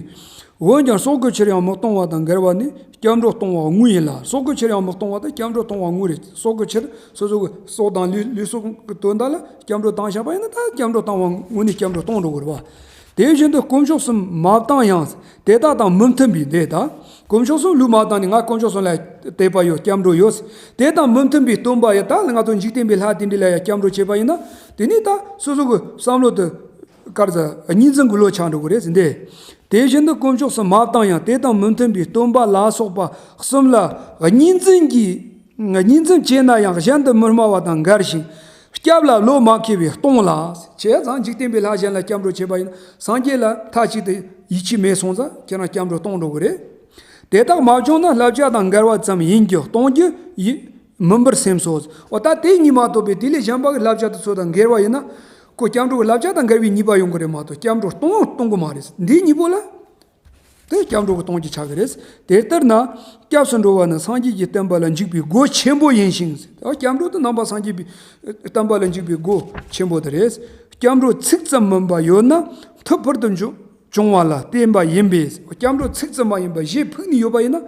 འོན་ཀྱང་སྲོག་གི་ཕྱིར་ཡང་མི་གཏོང་བ་དང་འགལ་བ་ནི་སྐྱབས་འགྲོ་གཏོང་བ་དངོས་ཡིན་ལ། སྲོག་གི་ཕྱིར་ཡང་མི་གཏོང་བ་དང་སྐྱབས་འགྲོ་གཏོང་བ་དངོས་རེད། སྲོག་གི་ཕྱིར་སོ་སོ་གི་སྲོག་དང་ལུས་ལུས་སྲོག་གི་དོན་དག་ལ་སྐྱབས་འགྲོ་བཏང་བཞག་པ་ཡིན་ན། ད་སྐྱབས་འགྲོ་བཏང་བ་དངོས་ནས་སྐྱབས་འགྲོ་གཏོང་འགྲོ་དགོས་རེད་བ། དེ་བཞིན་དུ་དཀོན་མཆོག་གསུམ་མ་བཏང་ཡང་དེ་དག་དང་མི་མཐུན་པའི་འདི་ད། དཀོན་མཆོག་གསུམ་ལུས་མ་བཏང་ནས་ང་དཀོན་མཆོག་གསུམ་ལ་དད་པ་ཡོད། སྐྱབས་འགྲོ་ཡོད། དེ་དང་མི་མཐུན་པའི་སྟོན་པ་ཡི་ད་ང་ཚོ་འཇིག་རྟེན་པའི་ལྷ་དེ་འདྲ་ལ་ཡང་སྐྱབས་འགྲོ་བྱས་པ་ཡིན་ན། དེ་ནས་ད་སོ་སོ་གི་བསམ་བློ་དེ། གར་ཟ་གཉིས་འཛིན་གྱི་བློ་ཆགས་འགྲོ་གི་རེད་ཟེར་འདི། དེ་བཞིན་དུ་དཀོན་མཆོག་གསུམ་མ་བཏང་ཡང་དེ་དང་མི་མཐུན་པའི་སྟོན་པ་ལ་སོགས་པ་གསུམ་ལ་གཉིས་འཛིན་གྱིས། གཉིས་འཛིན་བྱས་ན་ཡང་གཞན་དུ་མི་སྨྲ་བ་དང་འགལ་ཞིང་། སྐྱབས་ལ་བློ་མ་ཁེལ་བས་གཏོང་ལ། བྱས་ཙང་འཇིག་རྟེན་པའི་ལྷ་གཞན་ལ་སྐྱབས་འགྲོ་བྱས་པ་ཡིན་ན། སངས་རྒྱས་ལ་མཐའ་གཅིག་ཏུ་ཡིད་ཆེས་མེད་སོང་ཙང་ཁྱེད་རང་སྐྱབས་འགྲོ་གཏོང་འགྲོ་གི་རེད། དེ་དག་མ་བྱུང་ན་བསླབ་བྱ་དང་འགལ་བ་ཙམ་ཡིན་གྱི་གཏོང་རྒྱུ་ཡིན་མིན་པར་སེམས་སོ། འོ་ད་དེ་གཉིས་མ་གཏོགས་པའི་དེ་ལས་གཞན་པ་གི་བསླབ་བྱ་དེ་ཚོ་དང་འགལ་བ་ཡིན་ན། ཁོ་སྐྱབས་འགྲོ་གི་བསླབ་བྱ་དང་འགལ་བའི་ཉེས་པ་ཡོང་གི་རེད་མ་གཏོགས་སྐྱབས་འགྲོ་གཏོང་གཏོང་གི་མ་རེད། འདིའི་གཉིས་པོ་ལ་དེ་སྐྱབས་འགྲོ་གི་གཏོང་རྒྱུ་ཆགས་ཀྱི་རེད། དེ་ལྟར་ན་སྐྱབས་སུ་འགྲོ་བ་ནི་སངས་རྒྱས་ཀྱི་བསྟན་པ་ལ་འཇུག་པའི་སྒོ་ཆེན་པོ་ཡིན་ཞིང་། འོ་སྐྱབས་འགྲོ་དེ་ནང་པ་སངས་རྒྱས་པའི་བསྟན་པ་ལ་འཇུག་པའི་སྒོ་ཆེན་པོ་དེ་རེད། སྐྱབས་འགྲོ་ཚིག་ཙམ་མིན་པ་ཡོད་ན་མཐུ་ཕུལ་དུ་འཇུག་བྱུང་བ་ལ་བརྟེན་པ་ཡིན་པས། སྐྱབས་འགྲོ་ཚིག་ཙམ་མ་ཡིན་པ་གཞས་ཕུག་ནས་ཡོད་པ་ཡིན་ན།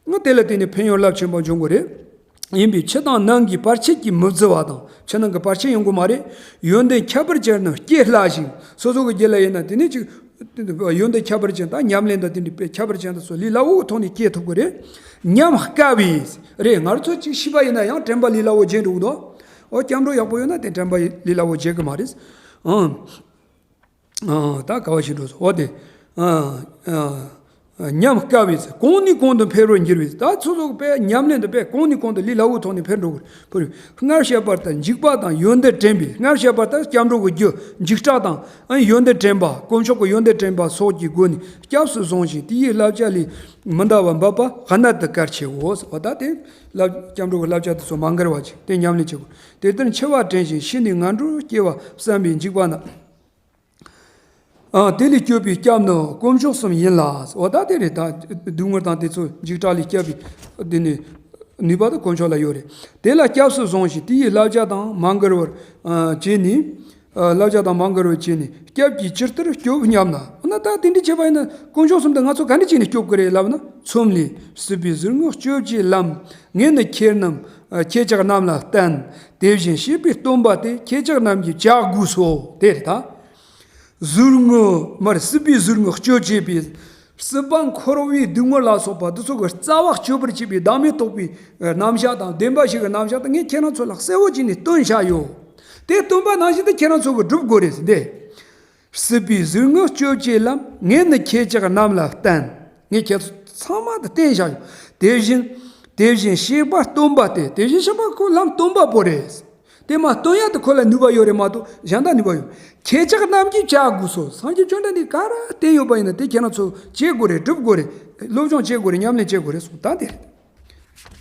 ང་དེ་ལ་བརྟེན་ནས་ཕན་ཡོན་རླབས་ཆེན་པོ་འབྱུང་གི་རེད། ཡིན་པས་ཕྱི་དང་ནང་གི་བར་ཆད་ཀྱིས་མི་བརྫི་བ་དང་། ཕྱི་ནང་གི་བར་ཆད་ཡོང་གི་མ་རེད། ཡོན་ཏན་ཁྱད་པར་ཅན་རྣམས་སྐྱེ་སླ་ཞིང་། སོ་སོ་གི་རྒྱུད་ལ་ཡིན་ན་དེ་ནས་ཅིག་ཡོན་ཏན་ཁྱད་པར་ཅན་དང་ཉམས་ལེན་དང་དེ་འདྲའི་ཁྱད་པར་ཅན་དུ་སོགས་ལས་སླ་བོའི་ཐོག་ནས་སྐྱེ་ཐུབ་ཀྱི་རེད། ཉམས་དཀའ་བས། རེད། ང་ཚོ་ཅིག་ཤེས་པ་ཡིན་ན་ཡང་དྲན་པ་ལས་སླ་བོ་བརྗེད་འགྲོ་གི་འདུག་འོ་སྐྱབས་འགྲོ་ཡག་པོ་ཡོད་ན་དེ་དྲན་པ་ལས་སླ་བོ་བརྗེད་གི་མ་རེད། ཨང་། ཨ། ད་ག་བ་ཞིག་འགྲོ་སོང་། འོ་དེ། ཨ། ཨ། ཉམས་དཀའ་བས་གོང་ནས་གོང་དུ་འཕེལ་བར་འགྱུར་བས། ད་ཚོ་ཚོ་དཔེ་ཉམས་ལེན་དུ་དཔེ་གོང་ནས་གོང་དུ་ལས་སླ་བོའི་ཐོག་ནས་འཕེལ་འགྲོ་གི་འཕེལ་བས། སྔར་བཤད་པ་ལྟར་འཇིགས་པ་དང་ཡོན་ཏན་དྲན་པས། སྔར་བཤད་པ་ལྟར་སྐྱབས་འགྲོ་གི་རྒྱུ་འཇིགས་སྐྲག་དང་། ཨ། ཡོན་ཏན་དྲན་པ། དཀོན་མཆོག་གི་ཡོན་ཏན་དྲན་པ་སོགས་ཀྱི་སྒོ་ནས་སྐྱབས་སུ་བཟུང་ཞིང་དེ་ཡི་བསླབ་བྱ་ལས་མི་འདའ་བར་འབད་པ་གནད་དུ་གལ་ཆེའོ། འོ་ད་དེ་བསླབ་སྐྱབས་འགྲོ་གི་བསླབ་བྱ་དེ་ཚོ་མ་འགལ་བ་ཅིག་དེ་ཉམས་ལེན་བྱེད་དགོས། དེ་ལྟར་འཆི་བ་དྲན་ཞིང་ཤི་ནས་ངན་འགྲོར་སྐྱེ་བ་བསམ་པའི་འཇིགས་པ་ན། ཨ། དེ་ལས་སྐྱོབ་པའི་སྐྱབས་ནི་དཀོན་མཆོག་གསུམ་ཡིན་ལ། འོ་ད་དེ་རེད། ད་སྡུག་བསྔལ་དང་དེ་ཚོ་འཇིགས་སྐྲག་ལས་སྐྱོབ་པའི་དེ་ནི་ནུས་པ་དེ་དཀོན་མཆོག་ལ་ཡོད་རེད། དེ་ལ་སྐྱབས་སུ་བཟུང་ཞིང་དེ་ཡི་བསླབ་བྱ་དང་མ་འགལ་བར། ཨ། བྱས་ནས། ཨ། བསླབ་བྱ་དང་མ་འགལ་བར་བྱས་ནས་སྐྱབས་ཀྱིས་ཇི་ལྟར་སྐྱོབ་སྙམ་ན། འོ་ན་ད་དེ་འདྲ་བྱས་པ་ཡིན་ན་དཀོན་མཆོག་གསུམ་དེ་ང་ཚོ་ག་འདྲ་བྱས་ནས་སྐྱོབ་ཀྱི་རེད་ལབ་ན། ཚོམས་ལས། སྲིད་པའི་ཟུར་ངོ་སྐྱོབ་བྱེད་ལམ། ངས་ནི་ཁྱེད་རྣམས། ཨ། ཁྱེད་ཅག་རྣམས་ལ་བསྟན། དེ་བཞིན་གཤེགས་པའི་སྟོན་པ་དེ་ཁྱེད་ཅག་རྣམས་ཀྱིས་བྱ་དགོས་སོ། དེ་རེད་ད། ཟུར་ངོ་མར་སྲིད་པའི་ཟུར་ངོ་སྐྱོབ་བྱེད་པའི། སྲིད་པ་འཁོར་བའི་སྡུག་བསྔལ་ལ་སོགས་པ་འདི་ཚོ་གི་རྩ་བ་གཅོད་པར་བྱེད་པའི་བདག་མེད་རྟོགས་པའི་རྣམ་གཞག་དང་བདེན་པ་བཞི་གི་རྣམ་གཞག་དེ་ངས་ཁྱེད་རང་ཚོ་ལ་གསལ་བོ་བྱས་ནས་སྟོན་བཞག་ཡོད། དེ་སྟོན་པ་ནང་བཞིན་དུ་ཁྱེད་རང་ཚོ་གི་སྒྲུབ་དགོས་རེད་ཟེར་འདི། སྲིད་པའི་ཟུར་ངོ་སྐྱོབ་བྱེད་ལམ་ངས་ནི་ཁྱེད་ཅག་རྣམས་ལ་བསྟན། ངས་ཁྱེད་ཚོ་ཚང་མ་དུ་བསྟན་བཞག་ཡོད། དེ་བཞིན། དེ་བཞིན་གཤེགས་པ་སྟོན་པ་དེ། དེ་བཞིན་གཤེགས་པ་ཁོ་ལམ་སྟོན་པ་པོ་རེད། དེ་མ་སྟོན་ཡ་དེ་ཁོ་ལ་ནུས་པ་ཡོད་རེད་མ་གཏོགས་གཞན་དག་ནུས་པ་ཡོད། ཁྱེད་ཅག་རྣམས་ཀྱིས་བྱ་དགོས་སོ། སངས་རྒྱས་བཅོམ་ལྡན་འདས་ག་རེ་བསྟན་ཡོད་པ་ཡིན་ན་དེ་ཁྱེད་རང་ཚོ་བྱེད་དགོས་རེད། སྒྲུབ་དགོས་རེད། སློབ་སྦྱོང་བྱེད་དགོས་རེད། ཉམས་ལེན་བྱེད་དགོས་རེད་གསུངས། ད་དེ་རེད།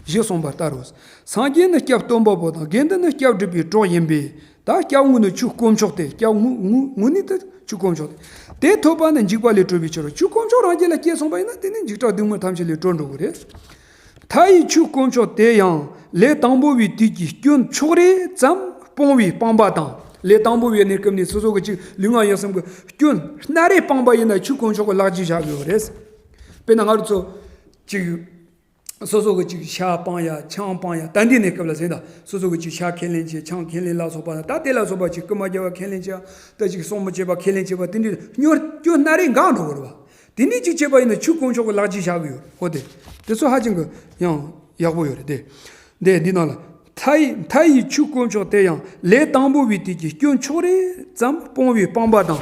ཞེས་གསུངས་པ་ལྟར་རོ། སངས་རྒྱས་ནི་སྐྱབས་སྟོན་པ་པོ་དང་དགེ་འདུན་ནི་སྐྱབས་སྒྲུབ་པའི་གྲོགས་ཡིན་པས། ད་སྐྱབས་དངོས་ནི་ཆོས་དཀོན་མཆོག་སྟེ། སྐྱབས་དངོས་དངོས་དངོས་ནི་དེ་ཆོས་དཀོན་མཆོག་སྟེ། དེ་ཐོབ་པ་ནི་འཇིགས་པ་ལས་གྲོལ་བའི་ཕྱིར་རོ། ཆོས་དཀོན་མཆོག་རང་རྒྱུད་ལ་སྐྱེས་སོང་པ་ཡིན་ན་དེ་ནི་འཇིགས་སྐྲག་སྡུག་བསྔལ་ཐམས་ཅད་ལས་གྲོལ་འགྲོ་གི་རེད། མཐའ་ཡི་ཆོས་དཀོན་མཆོག་དེ་ཡང་ལས་དང་པོ་བའི་དུས་ཀྱི་སྐྱོན་ཕྱོགས་རེ་ཙམ་སྤོང་བའི་སྤངས་པ་དང་། ལས་དང་པོ་བའི་གནས་སྐབས་ནས་སོ་སོ་གི་ཅིག་ལུས་ངག་ཡིད་གསུམ་གྱི་སྐྱོན་སྣ་རེ་སྤངས་པ་ཡིན་ན་ཆོས་དཀོན་མཆོག་གི་ལག་རྗེས་བཞག་ཡོད་རེད། དཔེར་ན་ང་རང་ཚོ་ཅིག་སོ་སོ་གི་ཅིག་ཤ་སྤང་ཡ་ཆང་སྤང་ཡ་ད་འདི་གནས་སྐབས་ལ་ཟེར་ད། སོ་སོ་གི་ཅིག་ཤ་ཁས་ལེན་བྱེད། ཆང་ཁས་ལེན་ལ་སོགས་པ་ད་དེ་ལ་སོགས་པ་ཅིག་རྐུན་མ་རྒྱག་པ་ཁས་ལེན་བྱེད། ད་ཅིག་སྲུང་མ་བྱེད་པ་ཁས་ལེན་བྱེད་པ་དེ་འདྲའི་སྐྱོན་སྣ་རེ་འགག་འགྲོ་གི་རེད་བ། དེ་ནས་ཅིག་བྱས་པ་ཡིན་ན་ཆོས་དཀོན་མཆོག་གི་ལག་རྗེས་བཞག་གི་ཡོད། འོ་དེ། དེ་ཚོ་ཧ་ཅང་གི་ཡང་ཡག་པོ་ཡོད་རེད་དེ། དེ་འདི་ནང་ལ། མཐའ་ཡི་མཐའ་ཡི་ཆོས་དཀོན་མཆོག་དེ་ཡང་ལས་དང་པོ་བའི་དུས་ཀྱི་སྐྱོན་ཕྱོགས་རེ་ཙམ་སྤོང་བའི་སྤངས་པ་དང་།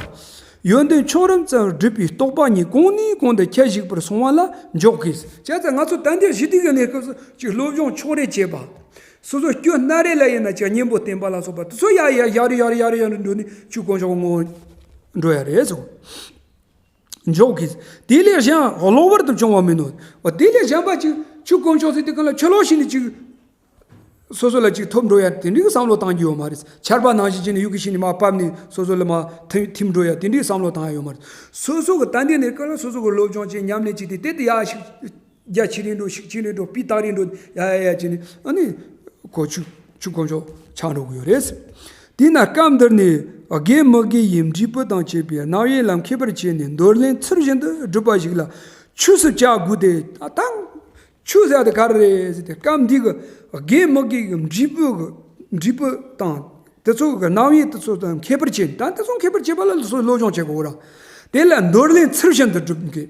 ཡོན་ཏན་ཕྱོགས་རིམ་ཙམ་སྒྲུབ་པའི་རྟོགས་པ་གཉིས་གོང་ནས་གོང་དུ་ཁྱད་ཞུགས་པར་སོང་བ་ལ་འཇོག་གི། བྱས་ཙང་ང་ཚོ་ད་ལྟའི་གཞི་དུས་ཀྱི་གནས་སྐབས་སུ་ཅིག་སློབ་སྦྱོང་ཕྱོགས་རེ་བྱེད་པ། སོ་སོ་སྐྱོན་སྣ་རེ་ལ་ཡིན་ན་ཅིག་གཉེན་པོ་བསྟེན་པ་ལ་སོགས་པ་དེ་ཚོ་ཡར་ཡར་ཡར་ཡར་ཡར་ཡར་འགྲོ་ནས་ཆོས་དཀོན་མཆོག་ངོ་འགྲོ་ཡ་རེད་ཟེར། འཇོག་གི། དེ་ལས་གཞན་གློ་བུར་དུ་བྱུང་བ་མིན་ནོ། འོ་དེ་ལས་གཞན་པ་ཅིག་ཆོས་དཀོན་མཆོག་ཟེར་དུས་གང་ལ་ཆུ་ལོག་ཤིག་ནས་ཅིག་སོ་སོ་ལ་ཅིག་ཐོབ་འགྲོ་ཡ་དེ་འདྲའི་བསམ་བློ་བཏང་རྒྱུ་ཡོད་མ་རེད། ཆར་པ་ནང་བཞིན་བྱས་ནས་ཡུལ་གྱི་ཤིག་ནས་མར་བབས་ནས་སོ་སོ་ལ་མར་ཐིམ་ཐིམ་འགྲོ་ཡ་དེ་འདྲའི་བསམ་བློ་བཏང་ཡ་ཡོད་མ་རེད། སོ་སོ་གི་ད་ལྟའི་གནས་སྐབས་ལ་སོ་སོ་གི་སློབ་སྦྱོང་བྱས་ཉམས་ལེན་བྱས་ཏེ་དེ་དེ་ཡ་ཞིག་རྒྱ་ཆེ་རིང་འགྲོ་ཤུགས་ཆེ་རིང་འགྲོ་སྤུས་དག་རིང་འགྲོ་ཡ་ཡ་ཡ་བྱས་ནས་ཨ་ནི་ཁོ་ཆུ་ཆུ་དཀོན་མཆོག་ཆགས་འགྲོ་གི་ཡོད་རེད། དེས་ན་སྐབས་འདིར་ནི་དགེ་མི་དགེ་ཡི་འབྲས་བུ་དང་བཅས་པའི་རྣམ་དབྱེ་ལ་མཁས་པར་བྱས་ནས་འདོར་ལེན་ཚུལ་བཞིན་དུ་སྒྲུབ་པ་ཞིག་ལ་ཆོས་སུ་བྱ་དགོས་ཏེ། ད་ཆོས་ཟེར་དེ་ག་རེ་རེད་ཟེར་ཏེ་སྐབས་འདི་གི་དགེ་མི་དགེ་ཡི་འབྲས་བུ་གི་འབྲས་བུ་དང་དེ་ཚོ་གི་རྣམ་དབྱེ་དེ་ཚོ་དང་མཁས་པར་བྱས། ད་དེ་ཚོ་མཁས་པར་བྱེད་པ་ལ་སོ་སོས་སློབ་སྦྱོང་བྱེད་དགོས་ར། དེ་ལ་འདོར་ལེན་ཚུལ་བཞིན་དུ་སྒྲུབ་དགོས།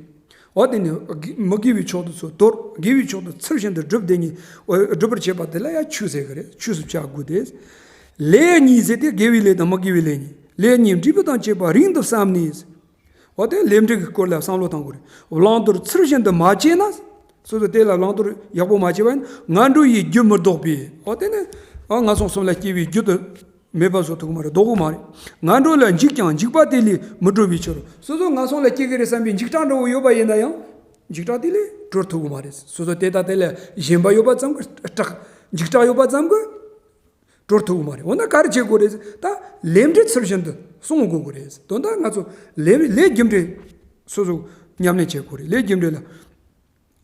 འོ་དེ་ནི་དགེ་མི་དགེ་བའི་ཕྱོགས་དེ་ཚོ་དོར། དགེ་བའི་ཕྱོགས་དེ་ཚུལ་བཞིན་དུ་སྒྲུབ་དེ་ཉིད། འོ་སྒྲུབ་པར་བྱེད་པ་དེ་ལ་ཡང་ཆོས་ཟེར་གི་རེད། ཆོས་སུ་བྱ་དགོས་ཏེ། ལས་གཉིས་ཟེར་ཏེ་དགེ་བའི་ལས་དང་མི་དགེ་བའི་ལས་གཉིས། ལས་གཉིས་འབྲས་བུ་དང་བཅས་པ་རིང་དུ་བསམས་ནས། འོ་དེ་ལས་འབྲས་ཀྱི་སྐོར་ལ་བསམ་བློ་བཏང་དགོས་རེད། བླང་དོར་ཚུལ་བཞིན་དུ་མ་བྱས་ན། སོ་སོ་དེ་ལ་བླང་དོར་ཡག་པོ་མ་བྱས་པ་ཡིན་ན་ངན་འགྲོ་ཡི་རྒྱུ་མི་ལྡོག་པས། འོ་དེ་ནི་ཨ་ངན་སོང་གསུམ་ལ་སྐྱེ་བའི་རྒྱུ་དེ་མེད་པ་བཟོ་ཐུབ་ཀྱི་མ་རེད། ལྡོག་གི་མ་རེད། ངན་འགྲོ་ལ་འཇིགས་ཀྱང་འཇིགས་པ་དེ་ལས་མི་གྲོལ་བའི་ཕྱིར་རོ། སོ་སོ་ངན་སོང་ལ་སྐྱེ་གི་རེད་བསམ་པའི་འཇིགས་སྐྲག་འདྲ་བོ་ཡོད་པ་ཡིན་ན་ཡང་འཇིགས་སྐྲག་དེ་ལས་གྲོལ་ཐུབ་ཀྱི་མ་རེད། སོ་སོ་དེ་དང་དེ་ལ་ཞེན་པ་ཡོད་པ་ཙམ་གྱིས་སྐྲག་འཇིགས་སྐྲག་ཡོད་པ་ཙམ་གྱིས་གྲོལ་ཐུབ་ཀྱི་མ་རེད། འོ་ན་ག་རེ་བྱེད་དགོས་རེད། ད་ལས་འབྲས་ཚུལ་བཞིན་དུ་སྲུང་དགོས་དགོས་རེད། དོན་དག་ང་ཚོ་ལས་ལས་རྒྱུ་འབྲས་སོ་སོ་ཉམས་ལེན་བྱེད་དགོས་རེད། ལས་རྒྱུ་འབྲས་ལ་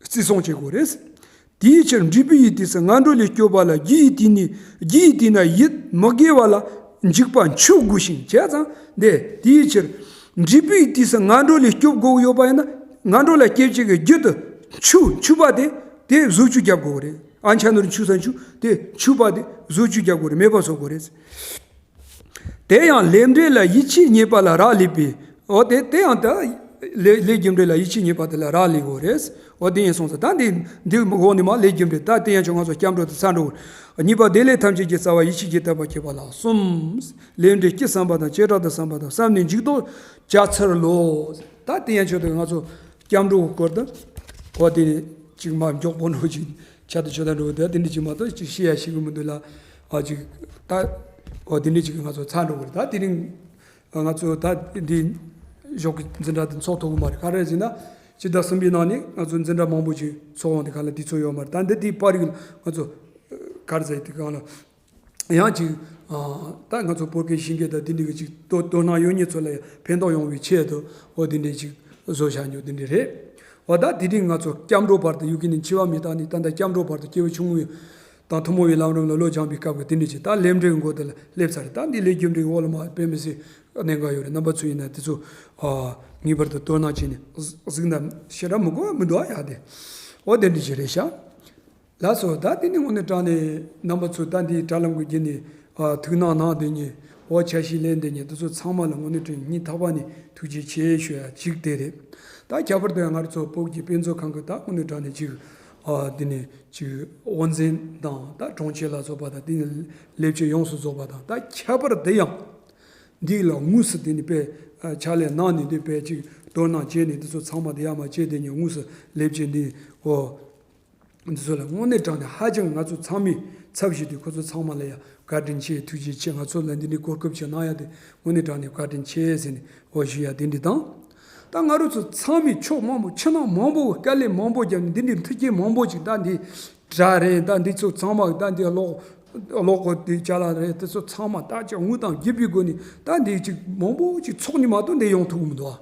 བརྩི་སྲུང་བྱེད་དགོས་རེད། དེའི་ཕྱིར་འབྲས་བུ་ཡི་དུས་སུ་ངན་འགྲོ་ལས་སྐྱོབ་པ་ལ་རྒྱུ་ཡི་དུས་ནི་རྒྱུ་ཡི་དུས་ན་ཡིད་མི་དགེ་བ་ལ་འཇིགས་པ་འཆུག་དགོས་ཤིང་། བྱས་ཙང་དེ་དེའི་ཕྱིར་འབྲས་བུ་ཡི་དུས་སུ་ངན་འགྲོ་ལས་སྐྱོབ་དགོས་ཡོད་པ་ཡིན་ན་ངན་འགྲོ་ལ་སྐྱེ་བྱེད་ཀྱི་རྒྱུ་དེ་འཆུག་འཆུག་པ་དེ་དེ་བཟོ་བཅོས་རྒྱབ་དགོས་རེད། ཨ་འཆ་ནོར་འཆུག་ས་འཆུག་དེ་འཆུག་པ་དེ་བཟོ་བཅོས་རྒྱབ་དགོས་རེད། མེད་པ་བཟོ་དགོས་རེད། དེ་ཡང་ལས་འབྲས་ལ་ཡིད་ཆེས་རྙེད་པ་ལ་རག་ལས་པས། འོ་དེ་དེ་ཡང་ད་ལས་ལས་རྒྱུ་འབྲས་ལ་ཡིད་ཆེས་རྙེད་པ་དེ་ལ་རག་ལས་དགོས་རེད། འོ་དེ་ཡིན་སོང་ཙང་ད་འདི་འདི་འོག་ནས་མ་ལས་རྒྱུ་འབྲས་ད་དེ་ཡང་ཆོག་ང་ཚོ་སྐྱབས་འགྲོ་དེ་ཚར་འགྲོ། གཉིས་པ་དེ་ལས་ཐམས་ཅད་ཀྱི་རྩ་བ་ཡིད་ཆེས་ཀྱི་དད་པ་བསྐྱེད་པ་ལ་གསུམ། ལས་འབྲས་སྤྱི་བསམ་པ་དང་བྱེ་བྲག་ཏུ་བསམ་པ་དང་བསམ་ནས་འཇུག་ལྡོག་བྱ་ཚུལ་ལོ། ད་དེ་ཡང་ཆོག་དེ་ང་ཚོ་སྐྱབས་འགྲོ་གི་སྐོར་དུ་འོ་དེ་ནས་ཅིག་མ་མགྱོགས་པོ་འགྲོ་ཅིག་ཆ་དུ་ཆོད་ད་འགྲོ་དེ་དེ་འདྲ་ཅིག་མ་གཏོགས་ཅིག་ཤེས་ཡ་ཤེས་གི་མི་འདུག་ལ། ཨ་ཅིག་ད་འོ་དེ་འདྲ་ཅིག་ང་ཚོ་ཚར་འགྲོ་གི་རེད། ད་དེ་རིང་ང་ཚོ་ད་འདི་ཞོགས་ཀྱི་འཛིན་གྲྭ་དེ་འཚོགས་ཐུབ་གི་མ་རེད། ག་རེ་ཟེར་ན་སྤྱི་ཟླ་གསུམ་པའི་ནང་ནས་ང་ཚོ་འཛིན་གྲྭ་མང་པོ་ཅིག་འཚོགས་འོང་དེ་ག་ལ་དུས་ཚོད་ཡོད་མ་རེད། ད་འདི་དེའི་པར་རིགས་ང་ཚོ་ག་རེ་ཟེར་དེ་གང་ལ་ཡང་ཅིག་ཨ་ད་ང་ཚོ་བོད་སྐད་ཤེས་མཁན་དང་དེ་འདྲ་གི་ཅིག་དོ་དོ་སྣང་ཡོད་མཁན་ཚོ་ལ་ཡང་ཕན་ཐོགས་ཡོང་བའི་ཆེད་དུ་འོ་དེ་འདྲ་ཅིག་བཟོ་བྱ་རྒྱུ་དེ་འདྲ་རེད། འོ་ད་དེ་རིང་ང་ཚོ་སྐྱབས་འགྲོ་བར་དུ་ཡུལ་གྱི་ནི་འཆི་བ་མི་རྟག་ནི་ད་ལྟ་སྐྱབས་འགྲོ་བར་དུ་སྐྱེས་བུ་ཆུང་ངུའི་དང་ཐུན་མོང་བའི་ལམ་རིམ་ལ་བློ་སྦྱངས་པའི་སྐབས་ཀྱི་དེ་འདྲ་ཅིག་ད་ལས་འབྲས་ཀྱི་འགོ་དེ་ལ་སླེབས་ཚར་རེད། ད་འདི་ལས་རྒྱུ་འབྲས་ཀྱི་འོག་ལ་མ་དཔེ་མི་སྲིད་གནད་འགག་ཡོད་རེད། རྣམ་པ་ཚོ་ཡིན་ན་དེ་ཚོ་ངེས་པར་དུ་དོ་སྣང་བྱས་ནས་གཟིགས་ན་ཞེ་དྲག་མི་དགོས་པ་མི་འདུག་ཨ་ཡ་དེ་འོ་དེ་འདྲ་ཅིག་རེད་ཤག་ལགས་སོ། ད་དེ་ནི་དངོས་གནས་དྲང་གནས་རྣམ་པ་ཚོས་ད་འདིའི་དྲ་ལམ་གྱི་བརྒྱུད་ནས་ཨ་ཐུགས་སྣང་གནང་དེ་ཉིད་འོ་འཆར་གཞི་ལེན་དེ་ཉིད་དེ་ཚོ་ཚང་མ་ལ་དངོས་གནས་དྲང་སྙིང་ཐག་པ་ནས་ཐུགས་རྗེ་ཆེ་ཞུ་ཡ་གཅིག་དེ་རེད། ད་ཁྱད་པར་དུ་ཡང་ང་ཚོ་བོད་ཀྱི་དཔེ་མཛོད་ཁང་གི་ད་དངོས་གནས་དྲང་གནས་ཅིག་ཨ་དེ་ནས་ཅིག་དབུ་འཛིན་དང་ད་དྲུང་ཆེ་ལ་སོགས་པ་དང་དེ་ནས་ལས་བྱེད་ཡོངས་སུ་རྫོགས་པ་དང་ད་ཁྱད་པར་དུ་ཡང་འདི་ལ་དངོས་སུ་དེ་ནས་དཔེ་ཨ་ཕྱག་ལས་གནང་ནས་དེ་དཔེ་ཅིག་དོ་སྣང་བྱས་ནས་དེ་ཚོ་ཚང་མ་དེ་ཡར་མར་བྱས་དེ་ཉིད་དངོས་སུ་ལས་བྱེད་འདི་འོ། འདི་ཚོ་ལ་དངོས་གནས་དྲང་གནས་ཧ་ཅང་ང་ཚོ་ཚང་མའི་ཚབ་ཞུས་ཏེ་ཁོ་ཚོ་ཚང་མ་ལ་ཡང་བཀའ་དྲིན་ཆེ་ཐུགས་རྗེ་ཆེ། ང་ཚོ་ལ་འདི་འདྲའི་གོ་སྐབས་ཅིག་གནང་ཡ་དེ་དངོས་གནས་དྲང་གནས་བཀའ་དྲིན་ཆེ་ཟེར་ནས་འོ་ཞུ་ཡ་དེ་འདྲ་དང་། ད་ང་རང་ཚོ་ཚང་མས་ཕྱོགས་མང་པོ་ཕྱི་ནང་མང་པོ་དཀའ་ལས་མང་པོ་བརྒྱབ་ནས་འདི་འདྲའི་མཐུན་རྐྱེན་མང་པོ་ཅིག་ད་འདི་དྲ་རེད། ད་འདི་ཚོ་ཚང་མ་ད་འདི་གློག་གློག་གོ་དེ་ཅ་ལག་རེད། དེ་ཚོ་ཚང་མ་ད་ཅིག་དངུལ་དང་རྒྱུ་སྤུས་སྒོ་ནས་ད་འདི་ཅིག་མང་པོ་ཅིག་ཚོགས་ནས་མ་གཏོགས་འདི་ཡོང་ཐུབ་ཀྱི་མི་འདུག་ཨ།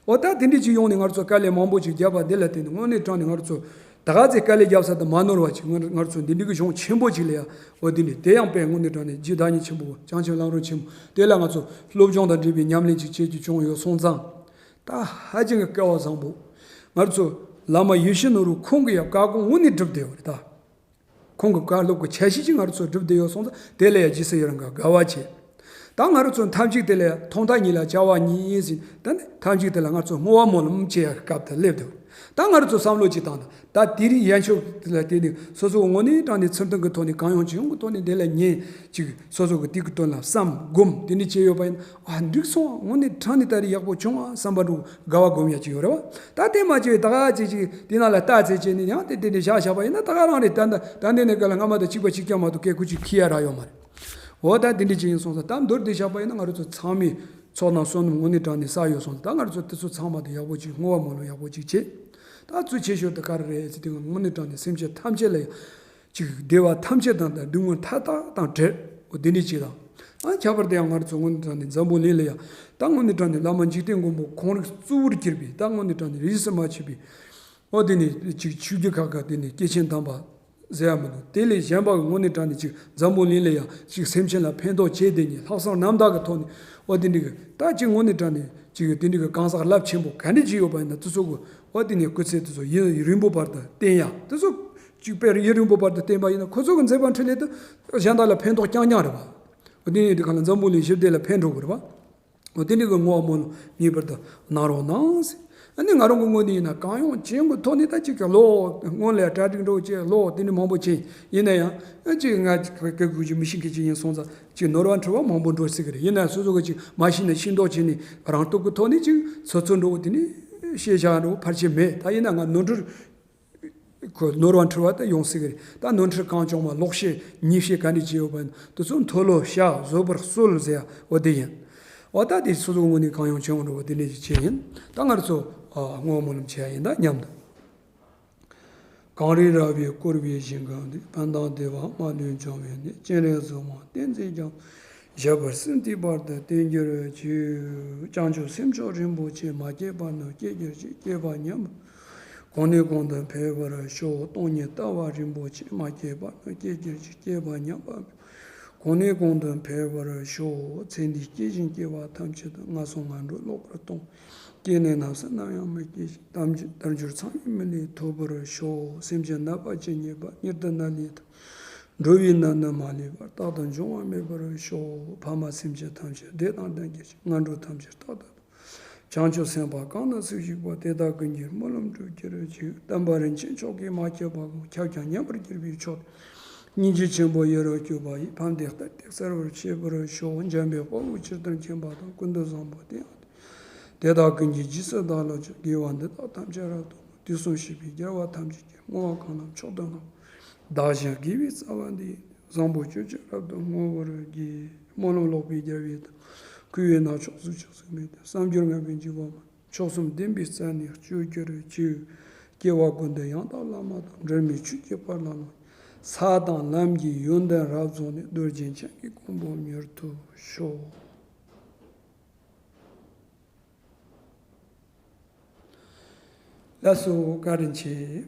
འོ་ད་དེ་འདྲ་ཅིག་ཡོང་ནས་ང་ཚོ་དཀའ་ལས་མང་པོ་ཅིག་བརྒྱབ་པ་འདི་ལ་བརྟེན་ནས་དངོས་གནས་དྲང་གནས་ང་ཚོ་ད་ག་ཚོད་དཀའ་ལས་བརྒྱབ་ས་དང་མ་ནོར་བ་ཅིག་ང་ང་ཚོ་འདི་འདྲ་གི་གཞུང་ཆེན་པོ་ཅིག་ལ་ཡ་འོ་འདི་འདྲ་དེ་ཡང་དཔེ་དངོས་གནས་དྲང་གནས་རྗེ་བདག་ཉིད་ཆེན་པོ་བྱང་ཆུབ་ལམ་རིམ་ཆེན་མོ་དེ་ལ་ང་ཚོ་སློབ་སྦྱོང་དང་འབྲེལ་བའི་ཉམས་ལེན་ཅིག་བྱེད་རྒྱུ་བྱུང་ཡོད་སོང་ཙང་ད་ཧ་ཅང་གི་སྐལ་བ་བཟང་པོ། ང་ཚོ་བླ་མ་ཡིད་བཞིན་ནོར་བུ་ཁོང་གི་ཡང་བཀའ་དགོངས་དངོས་གནས་སྒྲུབ་བསྡད་ཡོད་རེད་ད། ཁོང་གི་བཀའ་སློབ་ཀྱི་འཆར་གཞི་ཅིག་ང་རང་ཚོ་སྒྲུབ་བསྡད་ཡོད་སོང་ཙང་དེ་ལ་ཡང་རྗེས་སུ་ཡི་རང་གི་དགའ་བ་བྱེད། ད་ ད་ང་རང་ཚོ་ཐམས་ཅད་དེ་ལ་ཐོག་མཐའ་གཉིས་ལ་བྱ་བ་གཉིས་ཟེར། ད་ནི་ཐམས་ཅད་དེ་ལ་ང་ཚོ་བསྔོ་བ་སྨོན་ལམ་བྱེད་ཡག་སྐབས་དེ་སླེབས་འདུག་ད་ང་རང་ཚོ་བསམ་བློ་ཅིག་བཏང་ན། ད་དེ་རིང་ཡན་ཆོད་ལ་བརྟེན་ནས་སོ་སོ་དངོས་གནས་དྲང་གནས་ཚུལ་མཐུན་གྱི་ཐོག་ནས་གང་ཡོང་ཅི་ཡོང་གི་ཐོག་ནས་དེ་ལ་ཉན་ཅིག་སོ་སོ་གི་དེ་གི་དོན་ལ་བསམ་སྒོམ་དེ་འདྲ་བྱས་ཡོད་པ་ཡིན་ན། ཨ་འགྲིག་སོང་། དངོས་གནས་དྲང་གནས་ད་རེས་ཡག་པོ་བྱུང་ཨ་བསམ་པ་འདྲ་དགའ་བ་སྒོམ་ཡག་ཅིག་ཡོད་རེད་བ། ད་དེ་མ་བྱས་ད་ག་ཅིག་ཅིག་དེ་ནང་ལ་ལྟ་ཚེ་བྱས་ནས་ཡང་དེ་དེ་འདྲ་བཞག་བཞག་པ་ཡིན་ན། ད་ག་རང་རེད། ད་ད་ད་འདི་ནས་ག་ལ་སྔ་མ་དང་གཅིག་པ་གཅིག་རྐྱང་མ་གཏོགས་སྐད་ཁུ་ཅིག་ཁྱི་ཡ་རག་ཡོད་མ་རེད། འོ་ད་དེ་འདྲ་ཅིག་ཡིན་སོང་ཙང་ད་མདོར་བསྡུས་བཞག་པ་ཡིན་ན། ང་རང་ཚོ་ཚང་མས་ཚོགས་དང་བསོད་ནམས་དངོས་གནས་དྲང་གནས་བསགས་ཡོད་སོང་ཙང་། ད་ང་རང་ཚོ་དེ་ཚོ་ཚང་མ་དེ་ཡག་པོ་ཅིག་བསྔོ་བ་སྨོན་ལམ་ཡག་པོ་ཅིག་བྱེད། ད་གཙོ་ཆེ་ཤོས་དེ་ག་རེ་རེད་ཟེར་དུས། དངོས་གནས་དྲང་གནས་སེམས་ཅན་ཐམས་ཅད་ལ་ཡང་ཅིག་བདེ་བ་ཐམས་ཅད་དང་དང་སྡུག་བསྔལ་མཐའ་དག་དང་བྲལ། འོ་དེ་འདྲ་ཅིག་དང་། ཨ་ཁྱད་པར་དུ་ཡང་ང་རང་ཚོ་དངོས་གནས་དྲང་གནས་འཛམ་བུ་གླིང་ལ་ཡང་ད་དངོས་གནས་དྲང་གནས་བླ་མ་འཇིག་རྟེན་མགོན་པོ་ཁོང་རང་གཙོ་བོར་གྱུར་པའི་ད་དངོས་གནས་དྲང་གནས་རིས་སུ་མ་ཆད་པའི། འོ་དེ་ནས་ཅིག་ཆོས་བརྒྱུད་ཁག་ཁག་དེ་ནས་སྐྱེས་ཆེན་དམ་པ་ཟེར་ཡ་མི་འདུག་དེ་ལས་གཞན་པ་གི་དངོས་གནས་དྲང་གནས་ཅིག་འཛམ་བུ་གླིང་ལ་ཡང་ཅིག་སེམས་ཅན་ལ་ཕན་ཐོགས་བྱས་དེ་ཉིད་ལྷག་བསམ་རྣམ་དག་གི་ཐོག་ནས། འོ་དེ་འདྲ་གི་ད་ཅིག་དངོས་གནས་དྲང་གནས་ཅིག་དེ་འདྲ་གི་གང་ཟག་རླབས་ཆེན་པོ་ག་འདྲ་ཅིག་ཡོད་པ་ཡིན་ན། དེ་ཚོ་གི་འོ་དེ་ནས་སྐུ་ཚེ་དེ་ཚོ་ཡུན་རིང་པོ་བར་དུ་བརྟན་ཡ། དེ་ཚོ་ཅིག་དཔེ་ཡུན་རིང་པོ་བར་དུ་བརྟན་པ་ཡིན་ན། ཁོ་ཚོ་གི་མཛད་པ་འཕྲིན་ལས་དེ་གཞན་དག་ལ་ཕན་ཐོགས་རྐྱང་རྐྱང་རེད་བ། འོ་དེ་ནས་དེ་ག་ལ་འཛམ་བུ་གླིང་ཞི་བདེ་ལ་ཕན་འགྲོ་གི་རེད་བ། འོ་དེ་འདྲ་གི་བསྔོ་བ་སྨོན་ལམ་ངེས་པར་དུ་གནང་རོགས་གནང་ཟེར། ཨ་ནི་ང་རང་གི་ངོས་ནས་ཡིན་ན་གང་ཡོང་ཅི་ཡོང་གི་ཐོག་ནས་ད་ཅིག་གི་ལོ་སྔོན་ལ་གྲ་སྒྲིག་འགྲོ་ཅེས་ལོ་དེ་འདྲ་མང་པོ་ཕྱིན། ཡིན་ན་ཡང་ཨ་ཅིག་ང་ཅིག་གི་གུ་ཅིག་མི་ཤེས་མཁན་ཅིག་ཡིན་སོང་ཙང་ཅིག་ནོར་བ་འཁྲུལ་བ་མང་པོ་འགྲོ་སྲིད་གི་རེད། ཡིན་ན་སོ་སོ་གི་ཅིག་མ་ཤེས་ན་ཤེས་མདོག་བྱས་ནས་རང་སྟོབས་ཀྱི་ཐོག་ནས་ཅིག་ཚོད་ཚོད་འགྲོ་དེ་ནས་ཤེས་བྱ་འགྲོ་ཕལ་ཆེར་མེད། ད་ཡིན་ན་ང་ནོར་འཁྲུལ། ཁོ་ནོར་བ་འཁྲུལ་བ་ད་ཡོང་སྲིད་གི་རེད། ད་ནོར་འཁྲུལ་གང་བྱུང་བ་ལོག་བཤད་ཉེས་བཤད་ག་འདྲ་བྱས་ཡོད་པ་ཡིན་དེ་ཚོ་མཐོལ་ལོ་བཤགས་བཟོད་པར་གསོལ་ཟེར་ཡ་འོ་དེ་ཡིན། འོ་ད་དེ་སོ་སོ་ངོས་ནས་གང་ཡོང་ཅི་ཡོང་འགྲོ་བ་དེ་འདྲ་ཞིག་བྱས་ཡིན། ད་ང་ཚོ་ཨ་བསྔོ་བ་སྨོན་ལམ་བྱེད་ཡ་ཡིན་ད་སྙམ་དུ། གངས་རི་ར་བས་བསྐོར་བའི་ཞིང་ཁམས་འདི། ཕན་དང་བདེ་བ་མ་ལུས་འབྱུང་བའི་གནས། སྤྱན་རས་གཟིགས་དབང་བསྟན་འཛིན་རྒྱ་མཚོ། ཞབས་པད་སྲིད་མཐའི་བར་དུ་བརྟན་གྱུར་ཅིག་བྱང་ཆུབ་སེམས་མཆོག་རིན་པོ་ཆེ། མ་སྐྱེས་པ་རྣམས་སྐྱེ་གྱུར་ཅིག་སྐྱེས་པ་ཉམས་པ་གོང་ནས་གོང་དུ་འཕེལ་བར་ཤོག་སྟོང་ཉིད་ལྟ་བ་རིན་པོ་ཆེ། མ་སྐྱེས་པ་རྣམས་སྐྱེ་གྱུར་ཅིག་སྐྱེས་པ་ཉམས་པ་གོང་ནས་གོང་དུ་འཕེལ་བར་ཤོག་ཚེ་འདིའི་སྐྱེ་ཞིང་སྐྱེ་བ་ཐམས་ཅད་དུ་ངན་སོང་ངན་འགྲོར་ལོག་པར་ལྟུང་། སྐྱེས་ནས་ནམ་ཡང་ནམ་ཡང་མི་སྐྱེ་ཞིང་། དལ་འབྱོར་མཚམས་མེད་མི་ལུས་ཐོབ་པར་ཤོག་སེམས་ཅན་ནད་པ་ཇི་སྙེད་པ། མྱུར་དུ་ནད་ལས་ཐར། འགྲོ་བའི་ནད་རྣམས་མ་ལུས་པ། རྟག་ཏུ་འབྱུང་བ་མེད་པར་ཤོག་ཕ་མ་སེམས་ཅན་ཐམས་ཅད་བདེ་དང་ལྡན་གྱུར་ཅིག་ངན་འགྲོ་ཐམས་ཅད་རྟག་ཏུ་བྱང་ཆུབ་སེམས་དཔའ་གང་ན་བཞུགས་པ་དེ་དག་ཀུན་གྱི་སྨོན་ལམ་འགྲུབ་གྱུར་ཅིག་བསྟན་པ་རིན་ཆེན་མཆོག་གི་མ་ཁྱབ་པ་ཁྱབ་ཀྱང་ཉམས་པར་གྱུར་པའི་མཆོག་སྙིང་རྗེ་ཆེན་པོ་ཡི་རང་སྤྱོད་པ་ཡིས། ཕན་བདེའི་ལྟར་ཏེ་གསལ་བར་བྱེད་པར་ཤོག་འཇམ་པའི་དཔའ་བོས་ཇི་ལྟར་མཁྱེན་པ་དང་། ཀུན་ཏུ་བཟང་པོ་དེ་ཡང་དེ་དག་ཀུན་གྱི་རྗེས་སུ་བདག་སློབ་ཅིང་། དགེ་བ་འདི་དག་ཐམས་ཅད་རབ་ཏུ་བསྔོ། དུས་གསུམ་གཤེགས་པའི་རྒྱལ་བ་ཐམས་ཅད་ཀྱིས། བསྔོ་བ་གང་ལ་མཆོག་ཏུ་བསྔགས་པ། བདག་གཞན་དགེ་བའི་རྩ་བ་འདི། བཟང་པོ་སྤྱོད་ཕྱིར་རབ་ཏུ་བསྔོ་བར་བགྱི། སྨོན་ལམ་ལོག་པའི་རྒྱལ་བའི་མཐའ། བསྐུལ་བས་ན་མཆོག་གཟུགས་ཅན་གཟུགས་མེད་དོན། བསམ་སྦྱོར་ངན་པས་འཇིགས་པ་མ། མཆོག་གསུམ་བདེན་པའི་རྩ་ནས་སྤྱོད་གྱུར་ཅིག་སྐྱེ་བ་ཀུན་ཏུ་ཡང་དག་བླ་མ་དང་། འབྲལ་མེད་ཆོས་ཀྱི་དཔལ་ལ་ལོངས། ས་དང་ལམ་གྱི་ཡོན་ཏན་རབ་རྫོགས་ནས། རྡོ་རྗེ་འཆང་གི་གོ་འཕང་མྱུར་ཐོབ་ཤོག་ལགས་སོ། བཀའ་དྲིན་ཆེ།